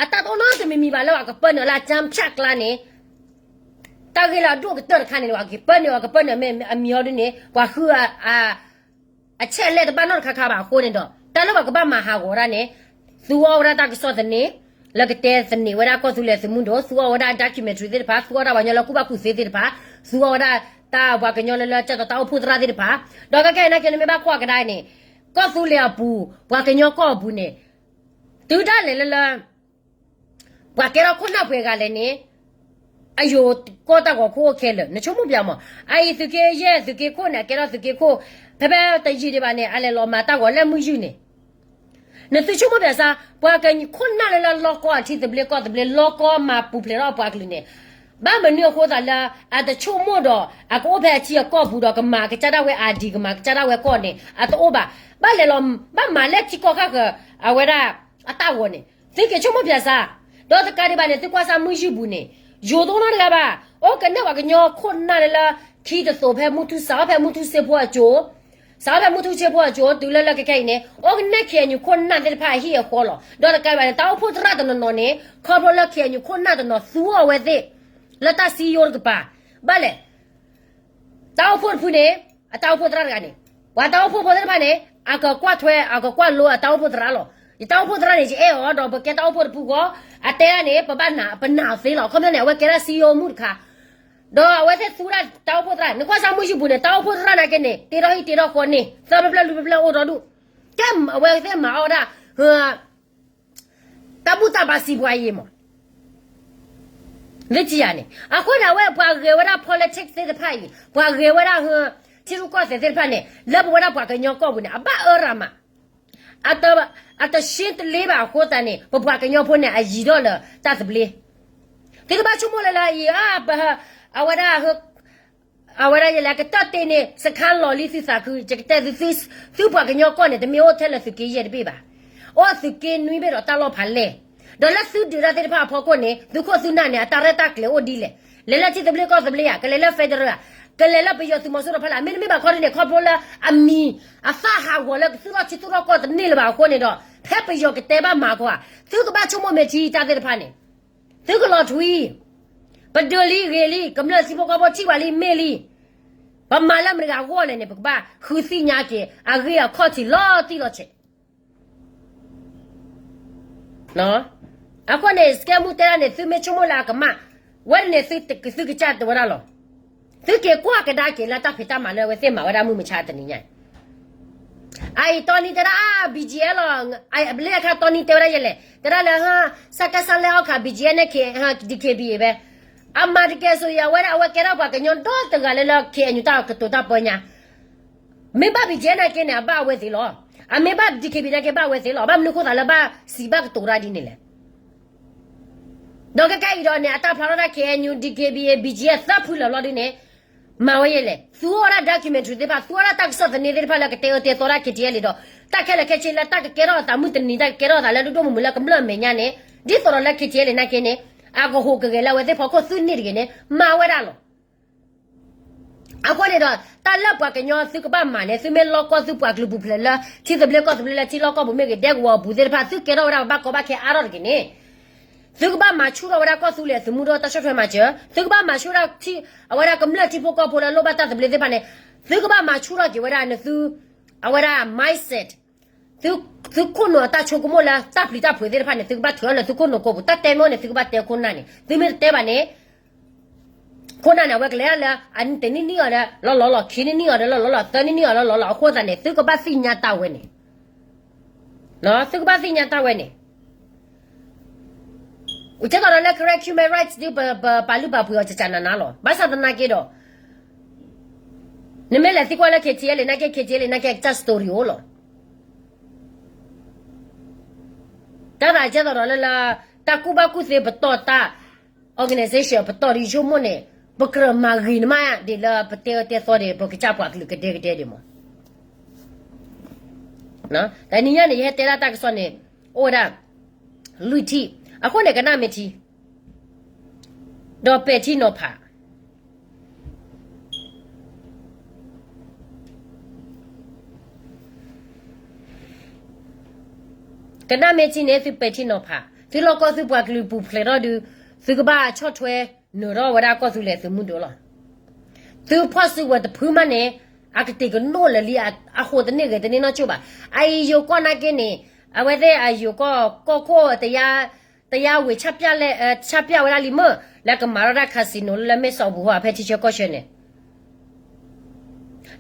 အတၢ်တအိၣ်နီတမံၤမံၤဘၣ်လၢပှၤကပၢနုာ်လၢအကၠၢဖၠၣ်ကျါန့ၣ် တၢ်ဂ့ၢ်လၢအဒိၣ်ကတၢၢ်တခါန့ၣ် ပှၤကပၢနုာ် ပှၤကပၢနုာ်မ့ၢ်အမံၤအီၤဒုန့ၣ် ပှၤဃုအ အချက်အလက်တဘၣ်နီတခါခါဘၣ်အဃိန့ၣ်ဒီး တၢ်လၢပှၤကဘၣ်မၤဟးဂီၤဒၣ်န့ၣ် သူအီၣ်ဝဲဒၣ်တၢ်ကစီၣ်သန့ လၢကတဲသန့ဝဲဒၣ်ကီၢ်သူလ့ၤသုးမုၢ်ဒိၣ် သူအီၣ်ဝဲဒၣ် documentary သ့ၣ်တဖၣ် သူအီၣ်ဒၣ်ပှၤကညီလၢကူၣ်ဘၣ်ကူၣ်သ့သ့ၣ်တဖၣ် သူအီၣ်ဝဲဒၣ်တၢ်ပှၤကညီလၢလၢကဲသိးတၢ်အိၣ်ဖှိၣ်သရၣ်သ့ၣ်တဖၣ် ဒီးခဲခဲအံၤနာ်က့န့ၣ်မ့ၢ်ဘၣ်ကွၢ်ကဒါအံၤန့ၣ် ကီၢ်သူလ့ၤအပူၤ ပှၤကညီကီၢ်အပူၤန့ၣ် တုၤဒၣ်လဲာ်လၢလၢ ပှၤကဲထီၣ်ခိၣ်နၢ်ပှဲၤဂၤလဲၣ်န့ၣ် အယိာ်ကီၢ်တၢ်ဂီၤခိၣ်အိၣ်ခဲလၢာ် နဆိကမိၣ်ပျးမး အအံၤသုးက့ယဲၢ်သုးက့ခိၣ်န့ၣ် အကဲထီၣ်သုးက့ခိၣ် ဖဲဖဲတယံာ်ဒံးဘၣ်န့ၣ် အလဲၤလီၤမၤတၢ်ဂီၤလၢမုၢ်ယုၢ်န့ၣ် နသုဆိကမိၣ်ပျးစ့ ပှၤကညီခိၣ်နၢ်လၢလၢလီၢ်ကီၢ်အထံသဘျ့ကီၢ်သဘျ့ လီၢ်ကီၢ်မၤပူၤဖျဲးထီၣ်ပှၤကလုာ်န့ၣ် ဘၣ်မနုၤအဃိသတးလၢ အတဆိကမိၣ်ဒီး အကအိၣ်ဖဲအထံအကီၢ်ပူၤဒီး ကမၤကစၢ်ဒၣ်ဝဲအဒံး ကမၤကစၢ်ဒၣ်ဝဲကီၢ်န့ၣ် အတအိၣ်ဘၣ်. ဘၣ်လဲၤလီၤ ဘၣ်မၤလၢထံကီၢ်ခါဃၢၤ အဝဲဒၣ် အတၢ်ဂီၤန့ၣ် သုက့ၤဆိကမိၣ်ပျးစ့ ဒီးတကးဒံးဘၣ်န့ၣ် သုကွၢ်စ့မုၢ်ယုၢ်ပူၤန့ၣ် ယိၤတအိၣ်နီတဂၤဘၣ်. အိၣ်ကနဲၣ်ပှၤကညီခိၣ်နၢ်လၢလၢ ခံတသိးဖဲမုၢ်ထူၣ် စးထီၣ်ဖဲမုၢ်ထူၣ်စ့ဖိအစိၤ စးထီၣ်ဖဲမုၢ်ထူၣ်စ့ဖိအစိၤ တုၤလၢလၢခဲခဲအံၤန့ၣ် အိၣ်ကနဲၣ် KNU ခိၣ်နၢ်သ့ၣ်တဖၣ်အဟံၣ်အဃီလီၤ. ဒီးတကးဒံးဘၣ်န့ၣ် တၢ်အိၣ်ဖှိၣ်သရၣ်တနီၤနီၤန့ၣ် ခီဖျိလၢ KNU ခိၣ်နၢ်တနီၤသူအီၤဝဲသ့ၣ် လၢတၢ်စံယိတကပၤ ဘၣ်လဲၣ် တၢ်အိၣ်ဖှိၣ်တဖုန့ၣ် အတၢ်အိၣ်ဖှိၣ်သရၣ်တဂၤန့ၣ် ပှၤတၢ်အိၣ်ဖှိၣ်ဖိသ့ၣ်တဖၣ်န့ၣ် အကကွၢ်ထွဲ အကကွၢ်လိအတၢ်အိၣ်ဖှိၣ်သရၣ်လီၤ. ယတၢ်အိၣ်ဖှိၣ်သရၣ်န့ၣ် ယအဲၣ်အီၤ ဒီးပကဲတၢ်အိၣ်ဖှိၣ်တဖုဃီ အတဲဒၣ်န့ၣ် ပဘၣ်နာ် ပနာ်အီၤသ့လီၤ. အခီပညီန့ၣ် အဝဲကဲဒၣ်စံယိမုၣ်တခါ ဒီးအဝဲသ့ၣ်သူဒၣ်တၢ်အိၣ်ဖှိၣ်သရၣ် နကွၢ်စ့မုၢ်ယုၢ်ပူၤန့ၣ် တၢ်အိၣ်ဖှိၣ်သရၣ်နာ်က့န့ၣ် တ့ထီၣ်ဟံၣ်တ့ထီၣ်ဃီန့ၣ် သၢဖျၢၣ်ဖျၢၣ်လွံၢ်ဖျၢၣ်ဖျၢၣ်အိၣ်ထီၣ်ဒူၣ် ကဲအဝဲသ့ၣ်မၤအီၣ်ဝဲဒၣ် တၢ်ဘူၣ်တၢ်ဘါစံးပှၤအံၤမး လၢကယၤန့ၣ် အဃိန့ၣ် အဝဲပှၤဂဲၤဝဲဒၣ် politics သ့ၣ်တဖၣ်အံၤ ပှၤဂဲၤဝဲဒၣ် ထံရူၢ်ကီၢ်သဲးသ့ၣ်တဖၣ်န့ၣ် လၢပဝဲဒၣ်ပှၤကညီကီၢ်ပူၤန့ၣ် အဘၣ်အၢရၤမး အတ အတရှင်းတလင်းဘၣ်အဃိသတးန့ၣ် ပပှၤကညီဖိန့ၣ် အယံၤထီၣ်လၢတၢ်သဘျ့. သုတဘၣ်ဆိကမိၣ်လၢလၢအံၤ အ ပ အဝဲဒၣ် အဝဲဒၣ်ယလဲၣ် ကတၢၢ်တ့ၢ်န့ၣ် စခါလီၤလံသုသးခု ယကတဲသု သုပှၤကညီကီၢ်န့ၣ် တမ့ၢ်အိၣ်ထဲလၢသုးက့ယဲၢ်တဘ့ၣ်ဘၣ်. အိၣ်သုးက့နွံဘ့ၣ်ဒီးတၢ်လီၢ်ဖးလဲၢ်, ဒီးလၢသုဒုးတၢ်သ့ၣ်တဖၣ်အဖီခိၣ်န့ၣ် သုးခိၣ်သုးနၢ်န့ၣ် အတၢ်ရဲၣ်တၢ်ကျဲၤအိၣ်ဒ်လဲၣ်, လဲၤလၢထံသဘျ့ကီၢ်သဘျ့ဧါ, ကလဲၤလၢ federal ဧါ, ကလဲၤလၢပယီၤသုးမီၤစိရိၤဖီလာ် မ့တမ့ၢ်ဘၣ်ခီဒ်န့ၣ် ခီဖျိလၢအမံၤ အသၣ်ဟးဂီၤလၢသုးထီၣ်ထံသုးထီၣ်ကီၢ်တန့ၢ်လၢၤဘၣ်အဃိန့ၣ်ဒီး ဖဲပယီၤကတဲဘၣ်မၤကွၢ် သုကဘၣ်ဆိကမိၣ်မ့ၢ်ထံတၢ်သ့ၣ်တဖၣ်န့ၣ် သုကလီၤထွံ ပဒုးလံဂ့ၤလံ ကမျၢၢ်ထံဖိကီၢ်ဖိထံၣ်ပှၤလံမ့ၢ်လံ, ပမၤလၢမတၤတဂၤအဂီၢ်လဲၣ်န့ၣ် ပကဘၣ်ဃုသ့ၣ်ညါက့ၤ အဂ့ၢ်အခီၣ်ထံးလီၤတံၢ်လီၤဆဲး. အဃိန့ၣ် စကဲမူတဲဒၣ်န့ၣ် သုမ့ၢ်ဆိကမိၣ်လၢအကမၣ်, ဝဲန့ၣ်သုကစၢ်တဲဝဲဒၣ်လီၤ. သုက့ၤကွၢ်ကဒါက့ၤလၢတၢ်ဖံးတၢ်မၤလၢအဝဲသ့ၣ်မၤဝဲဒၣ်မုၢ်မဆါတနံၤညါ အအံၤတီနံၤတဲဒၣ် BGF လီၤ, လၢအခါတီနံၤတဲဝဲဒၣ်ယဲလဲၣ်, တဲဒၣ်လၢ စကစ လဲၤအီၣ်ခး BGF န့ၣ် DKBA ဝဲ, အမၤတကဲစိၤယၤဝဲဒၣ် အဝဲကဲထီၣ်ပှၤကညီဒီတဂၤလၢလၢ KNU တၢ်ကတိၤတၢ်ပၢညါ, မ့ၢ်ဘၣ် BGF နာ်က့န့ၣ် အဘၣ်အဝဲသ့ၣ်လီၤ, အမ့ၢ်ဘၣ် DKBA နာ်က့ဘၣ်အဝဲသ့ၣ်လီၤ, ဘၣ်မနုၤဃိသးလၢဘၣ်စံးဘၣ်ကတိၤတၢ်ဒ်န့ၣ်လဲၣ်. ဒီးခဲကနံၣ်အံၤဒီးန့ၣ် အတၢ်ဖျါထီၣ်ဒၣ် KNU DKBA BGF သၢဖုလၢာ်လီၤဒ်န့ၣ်, မၤဝဲယဲလဲၣ်, သူအီၣ်ဒၣ် documentary သ့ၣ်တဖၣ် သူအီၣ်ဒၣ်တၢ်ကစီၣ်သန့သ့ၣ်တဖၣ်လၢကတဲအၢတဲသီဒၣ် KTLA ဒီး တၢ်ခဲလၢာ်ခဲဆ့လၢတၢ်ကကဲထီၣ်အသးမုၢ်တနံၤ တၢ်ကကဲထီၣ်အသးလၢဒိၣ်ဒိၣ်မုၢ်မုၢ်လၢကမျၢၢ်အမဲာ်ညါန့ၣ်, ဒ်သိးဒီးလၢ KTLA နာ်က့န့ၣ် အကဟူးကဂဲၤလၢအဝဲသ့ၣ်ဖီခိၣ်သုန့ၢ်တဂ့ၤန့ၣ် မၤဝဲဒၣ်လီၤ. အဃိန့ၣ်ဒီး တၢ်လၢပှၤကညီသုကဘၣ်မၤန့ၣ် သုမ့ၢ်လီၢ်ကီၢ်သုပှၤကလုာ်ပူၤဖျဲးလၢ ထံသဘျ့ကီၢ်သဘျ့လၢထံလီၢ်ကီၢ်ပူၤမ့ၢ်ဂ့ၤ ဒဲကဝီၤအပူၤသ့ၣ်တဖၣ် သုကဲထီၣ်ဝဲဒၣ်ပဘၣ်ကီဘၣ်ခဲအါထီၣ်တဂ့ၤန့ၣ်, သုကဘၣ်မၤဆူၣ်ထီၣ်ဝဲဒၣ်ကီၢ်သူလ့ၤအသုးမုၢ်ဒိၣ်တၢ်ဆီၣ်ထွဲမၤစၢၤ, သုကဘၣ်မၤဆူၣ်ထီၣ် အဝဲဒၣ်ကမျၢၢ်ထံဖိကီၢ်ဖိလၢလိၣ်ဘၣ်တၢ်သဘျ့သ့ၣ်တဖၣ်န့ၣ်, သုကဘၣ်မၤဆူၣ်ထီၣ်က့ၤဝဲဒၣ်နသု အဝဲဒၣ် mindset သုခိၣ်နူာ်အတၢ်ဆိကမိၣ်လၢတၢ်ပျံၤတၢ်ဖုးသ့ၣ်တဖၣ်န့ၣ် သုကဘၣ်ထုးအီၤလၢသုခိၣ်နူာ်ကိာ်ပူၤ, တၢ်တဲမိၢ်န့ၣ် သုကဘၣ်တဲခိၣ်နၢ်န့ၣ် သုမ့ၢ်တတဲဘၣ်န့ၣ် ခိၣ်နၢ်န့ၣ် အဝဲကလဲၤလၢအနံၣ်တနံၣ်နံၣ်အီၤဒီးလီၤလီၤလီၤ, ခံနံၣ်နံၣ်အီၤဒီးလီၤလီၤလီၤ, သၢနံၣ်နံၣ်အီၤဒီးလီၤလီၤလီၤ, အဃိသတးန့ၣ် သုကဘၣ်သ့ၣ်ညါတၢ်ဝဲန့ၣ်, သုကဘၣ်သ့ၣ်ညါတၢ်ဝဲန့ၣ် ကဲသိးဒီးလၢ Karen human rights ဒ်ပပာ်လုၢ်ပာ်ပှ့ၤအီၤကကနၤနၤလီၤ. ဘၣ်ဆၣ်သနာ်က့ဒီး နမ့ၢ်လဲၤသံကွၢ်လၢ KTLA နာ်က့ KTLA နာ်က့ ကစၢ် story အိၣ်လီၤ. တၢ်သးကဲသိးဒီးလၢလၢ တၢ်ကူၣ်ဘၣ်ကူၣ်သ့ပတီၢ်တၢ် organization ပတီၢ်ဒ်ဆိကမိၣ်န့ၣ် ပကြၢးမၤဂ့ၤနမးဒ်လၢပတဲအၢတဲသီဒံး ပကစၢ်ပှၤကလုာ်ကဒဲကဒဲဒံးမး တနံၤညါန့ၣ် ယဟဲတဲဒၣ်တၢ်ကစီၣ်န့ၣ် အိၣ်ဝဲဒၣ် လွံၢ်ထံၣ်, အဃိန့ၣ် ကနၣ်မ့ၢ်ထံ, ဒီးပဲာ်ထံနီၤဖး, ကနၣ်မ့ၢ်ထံန့ၣ် သုပဲာ်ထံနီၤဖး, သုလီၢ်ကီၢ်သုပှၤကလုာ်ပူၤဖျဲးထီၣ်ဒုး သုကဘၣ်ဆီၣ်ထွဲနုာ်ထီၣ်ဝဲဒၣ်ကီၢ်သူလ့ၤသုးမုၢ်ဒိၣ်လီၤ. သုဖီၣ်စုဝဲၤတဖုမးန့ၣ် အကတ့ၢ်ကနိၣ်လၢာ်လံ အဃိတန့ၢ်ဂ့ၤတန့ၢ်နီၢ်ကၠိၣ်ဘၣ်. အအံၤယိၤကီၢ်နာ်က့န့ၣ် အဝဲသ့ၣ်အယိၤကီၢ်ကီၢ်ခိၣ် တယါဝ့ၤ ဆၣ်ပျၢ်ဝဲဒၣ်လံမ့ၢ် လၢကမၤထီၣ်ဒၣ် casino လၢမဲၢ်စီးဘူဟီၣ် ဖဲထံဆၢကီၢ်ဆၢန့ၣ်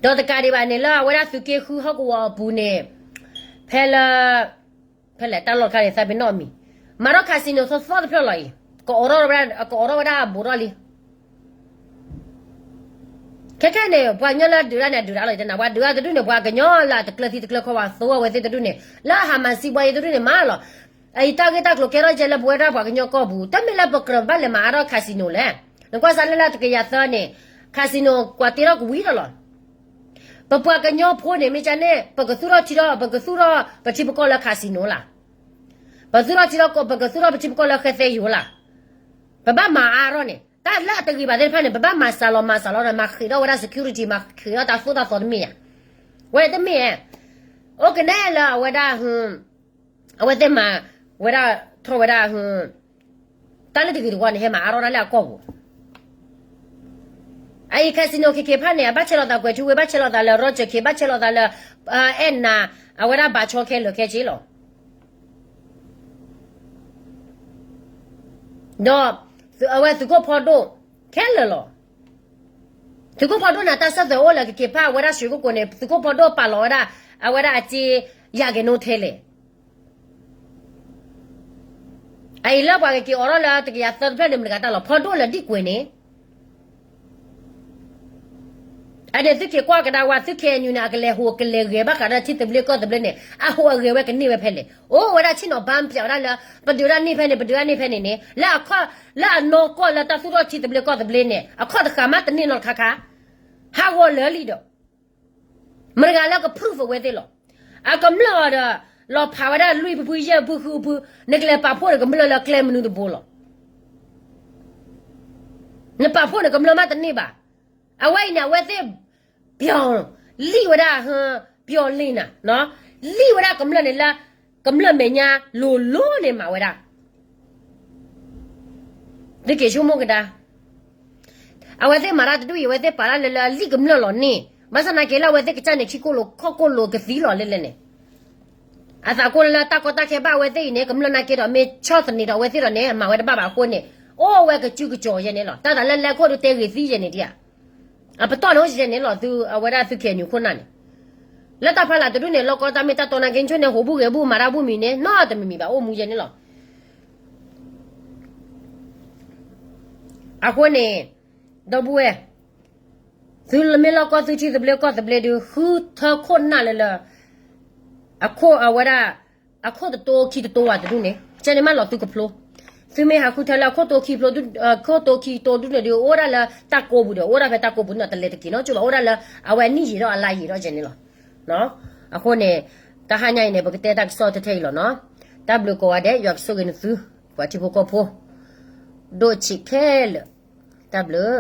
ဒီးတကးဒံးဘၣ်န့ၣ် လၢအဝဲဒၣ်သုးက့ဃုဟီၣ်ကဝီၤအပူၤန့ၣ် ဖဲလၢ ဖဲလဲၣ်တၢ်လီၢ်တခါန့ၣ် သးပ့ၤနီၣ်မံၤ မၤထီၣ် casino သီသီတဖျၢၣ်လီၤအံၤ ကအိးထီၣ်ဝဲဒၣ် ကအိးထီၣ်ဝဲဒၣ်အဘူးထီၣ်လံ. ခဲခဲန့ၣ် ပှၤကညီလၢဒုးတၢ်န့ၣ် အဒုးတၢ်လီၤ ယတဲနၤ ပှၤဒုးတၢ်တဒူၣ်န့ၣ် ပှၤကညီလၢအတကျၢၤသံတကျၢၤခီဝဲ သိဝဲသ့ၣ်တဒူၣ်န့ၣ် လၢအဟးမၤစံးဘှါယဲတဒူၣ်န့ၣ်မးလီၤ. အအံၤတၢ်ဂ့ၢ်တၢ်ကျိၤကဲထီၣ်ကဲလၢပဝဲဒၣ်ပှၤကညီကီၢ်ပူၤ တမ့ၢ်လၢပကြၢးဘၣ်လဲၤမၤအါထီၣ် casino လဲၣ်. နကွၢ်စးလၢလၢတကယၤသၢန့ၣ် casino ကွၢ်တ့ထီၣ်ကဝံၤဒီးလီၤ. ပပှၤကညီဖိန့ၣ် မ့ၢ်ကန့ၣ် ပကသူၣ်ထီၣ်ထံထီၣ် ပကသူၣ်ထီၣ်ပထံပကီၢ်လၢ casino လၢ်. ပသူၣ်ထီၣ်ထံထီၣ် ပကသူၣ်ထီၣ်ပထံပကီၢ်လၢဃဲသဲယိၤလၢ်. ပဘၣ်မၤအါထီၣ်န့ၣ် တၢ်လၢအတဂ့ၤဘၣ်သ့ၣ်တဖၣ်န့ၣ် ပဘၣ်မၤစှၤလီၤမၤစှၤလီၤန့ၣ် မၤဃ့ၢ်ထီၣ်ဝဲဒၣ် security မၤဃ့ၢ်ထီၣ်တၢ်သိၣ်တၢ်သီတမ့ၢ်ဧါ. ဝဲတမ့ၢ်ဧါ. အိၣ်ကနဲလၢအဝဲဒၣ် အဝဲသ့ၣ်မၤဝဲဒၣ်ထီၣ်ဝဲဒၣ် တၢ်လၢတဂ့ၤတဝါန့ၣ် ဟဲမၤအါထီၣ်တၢ်လၢအကီၢ်ပူၤ. အအံၤ casino ခဲခဲဖၣ်န့ၣ် အဘၣ်ဆဲးလိာ်သးကွဲၤထူဝ့ ဘၣ်ဆဲးလိာ်သးလၢ Roger K ဘၣ်ဆဲးလိာ်သးလၢ အဲၣ်နၤ အဝဲဒၣ်ဘၣ်ဆီခဲလၢာ်ခဲဆ့လီၤ. ဒီးအဝဲသုးခိၣ်ဖီဒိၣ်ခဲလၢာ်လီၤ. သုးခိၣ်ဖီဒိၣ်န့ၣ် တၢ်ဆၢၣ်သွဲၣ်အိၣ်လၢကက့ၤဖၣ်ဝဲဒၣ်ရွှေကုက္ကိုန့ၣ် သုးခိၣ်ဖီဒိၣ်ပာ်လီၤဝဲဒၣ် အဝဲဒၣ်အစ့ ယၤက့ၤနိထဲလဲၣ်. အအံၤလၢပှၤကက့ၤအိးထီၣ်လၢတကယၤသၢတဖျၢၣ်န့ၣ် မတၤတဂၤတၢ်လီၤ ဖီဒိၣ်လၢဒ်ကွဲၤန့ၣ် အန့ၣ်သုက့ၤကွၢ်ကဒါဝဲ သု KNU န့ၣ် အကလဲၤဟူးကလဲၤဂဲၤဘၣ်ဃးဒီးထံသဘျ့ကီၢ်သဘျ့န့ၣ် အဟူးအဂဲၤဝဲကန့ၢ်ဝဲဖဲလဲၣ်. အိၣ်ဝဲဒၣ်ဆ့ၣ်နီၤဘၣ်ပၠးဝဲဒၣ်လၢ ပဒုးဒၣ်န့ၢ်ဖဲန့ၣ် ပဒုးဒၣ်န့ၢ်ဖဲန့ၣ်န့ၣ် လၢအနီၢ်ကီၢ်လၢတၢ်သူၣ်ထီၣ်ထံသဘျ့ကီၢ်သဘျ့န့ၣ် အခီၣ်တဃာ်မးတန့ၢ်နီတခါခါ ဟးဂီၤလၢာ်လံဒီး မတၤတဂၤလၢက proof အဝဲသ့ၣ်လီၤ. အကမျၢၢ်အီၤဒီး လီၤဖးဝဲဒၣ်လွံၢ်ဖုဖုယဲၢ်ဖုဃုဖု, နကလဲၤပာ်ဖှိၣ်န့ၣ်ကမျၢၢ်လၢကျဲမနုၤတဘိလီၤ. နပာ်ဖှိၣ်န့ၣ်ကမျၢၢ်မးတန့ၢ်ဘၣ်. အဝဲအံၤန့ၣ် အဝဲသ့ၣ် ပျော် လံၣ်ဝဲဒၣ် ပျော်လင့်နၤ လံၣ်ဝဲဒၣ်ကမျၢၢ်န့ၣ်လၢ ကမျၢၢ်မဲာ်ညါလိၤလိၤန့ၣ်မၤဝဲဒၣ် သုက့ၤဆိကမိၣ်ကဒါ အဝဲသ့ၣ်မၤတၢ်တဒူၣ်အံၤ အဝဲသ့ၣ်ပာ်တၢ်လၢလၢအလံၣ်ကမျၢၢ်လီၤန့ၣ် ဘၣ်ဆၣ်သနာ်က့လၢအဝဲသ့ၣ်ကစၢ်န့ၣ် ခံကိၣ်လိၤခီၣ်ကိၣ်လိၤကသံလီၤလဲၣ်လဲၣ်န့ၣ် အသးကိၢ်လၢတၢ်ကီတၢ်ခဲဘၣ်အဝဲသ့ၣ်အံၤန့ၣ် ကမျၢၢ်နာ်က့ဒီးမ့ၢ်ဆီၣ်သနံးဒီးအဝဲသ့ၣ်ဒီးန့ၣ် မၤဝဲတဘၣ်ဘၣ်အဃိန့ၣ် အိၣ်ဝဲကစုကစီၤယဲန့ၣ်လီၤ. တၢ်သးလၢလဲၤခိၣ်ဒုးတဲဂ့ၤသံယဲန့ၣ်ဒံးဧါ အပတီၢ်န့ၣ်အိၣ်ယဲန့ၣ်လီၤ. သုအဝဲဒၣ်သု KNU ခိၣ်နၢ်န့ၣ် လၢတၢ်ဖီလာ်တဒူၣ်န့ၣ် လီၢ်ကီတၢ်မ့ၢ်တၢ်တီနာ်က့ဆိၣ်န့ၣ် ဟူးဘူးဂဲၤဘူးမၤတၢ်ဘူးမံၤန့ၣ် နီတမံၤမံၤဘၣ်အိၣ်မူယဲန့ၣ်လီၤ. အဃိန့ၣ် ဒီပုၢ်ဝဲၢ် သုမ့ၢ်လီၢ်ကီၢ်သုထံသဘျ့ကီၢ်သဘျ့ဒုး ဃုထၢခိၣ်နၢ်လၢလၢ အခိၣ်အဝဲဒၣ် အခိၣ်တတိခံတတိဝဲတဒူၣ်န့ၣ် ကဲန့ၣ်မးလီၤသုကဖျိ သုမ့ၢ်ဟးဃုထၢလၢအခိၣ်တိခံဖျိ အခိၣ်တိခံတိဒူၣ်န့ၣ်ဒုး အိၣ်ဝဲဒၣ်လၢတၢ်ကိးပူၤဒီး အိၣ်ဝဲဒၣ်ဖဲတၢ်ကိးပူၤန့ၣ် တလဲၤတက့ၤနီတကၠိဘၣ် အိၣ်ဒၣ်လၢ အဝဲအနံၣ်ယံာ်ထီၣ်အလါယံာ်ထီၣ်ယဲန့ၣ်လီၤ. အဃိန့ၣ် တဟါညါအံၤန့ၣ် ပကတဲတၢ်ကစီၣ်ထဲထဲအံၤလီၤနီၤ. တၢ်ဘျုးကိးဂၤဒဲး ယွၤကဆိၣ်ဂ့ၤနသု ပှၤထံဖိကီၢ်ဖိ ဒိၣ်ဆံးခဲလၢာ် တၢ်ဘျုး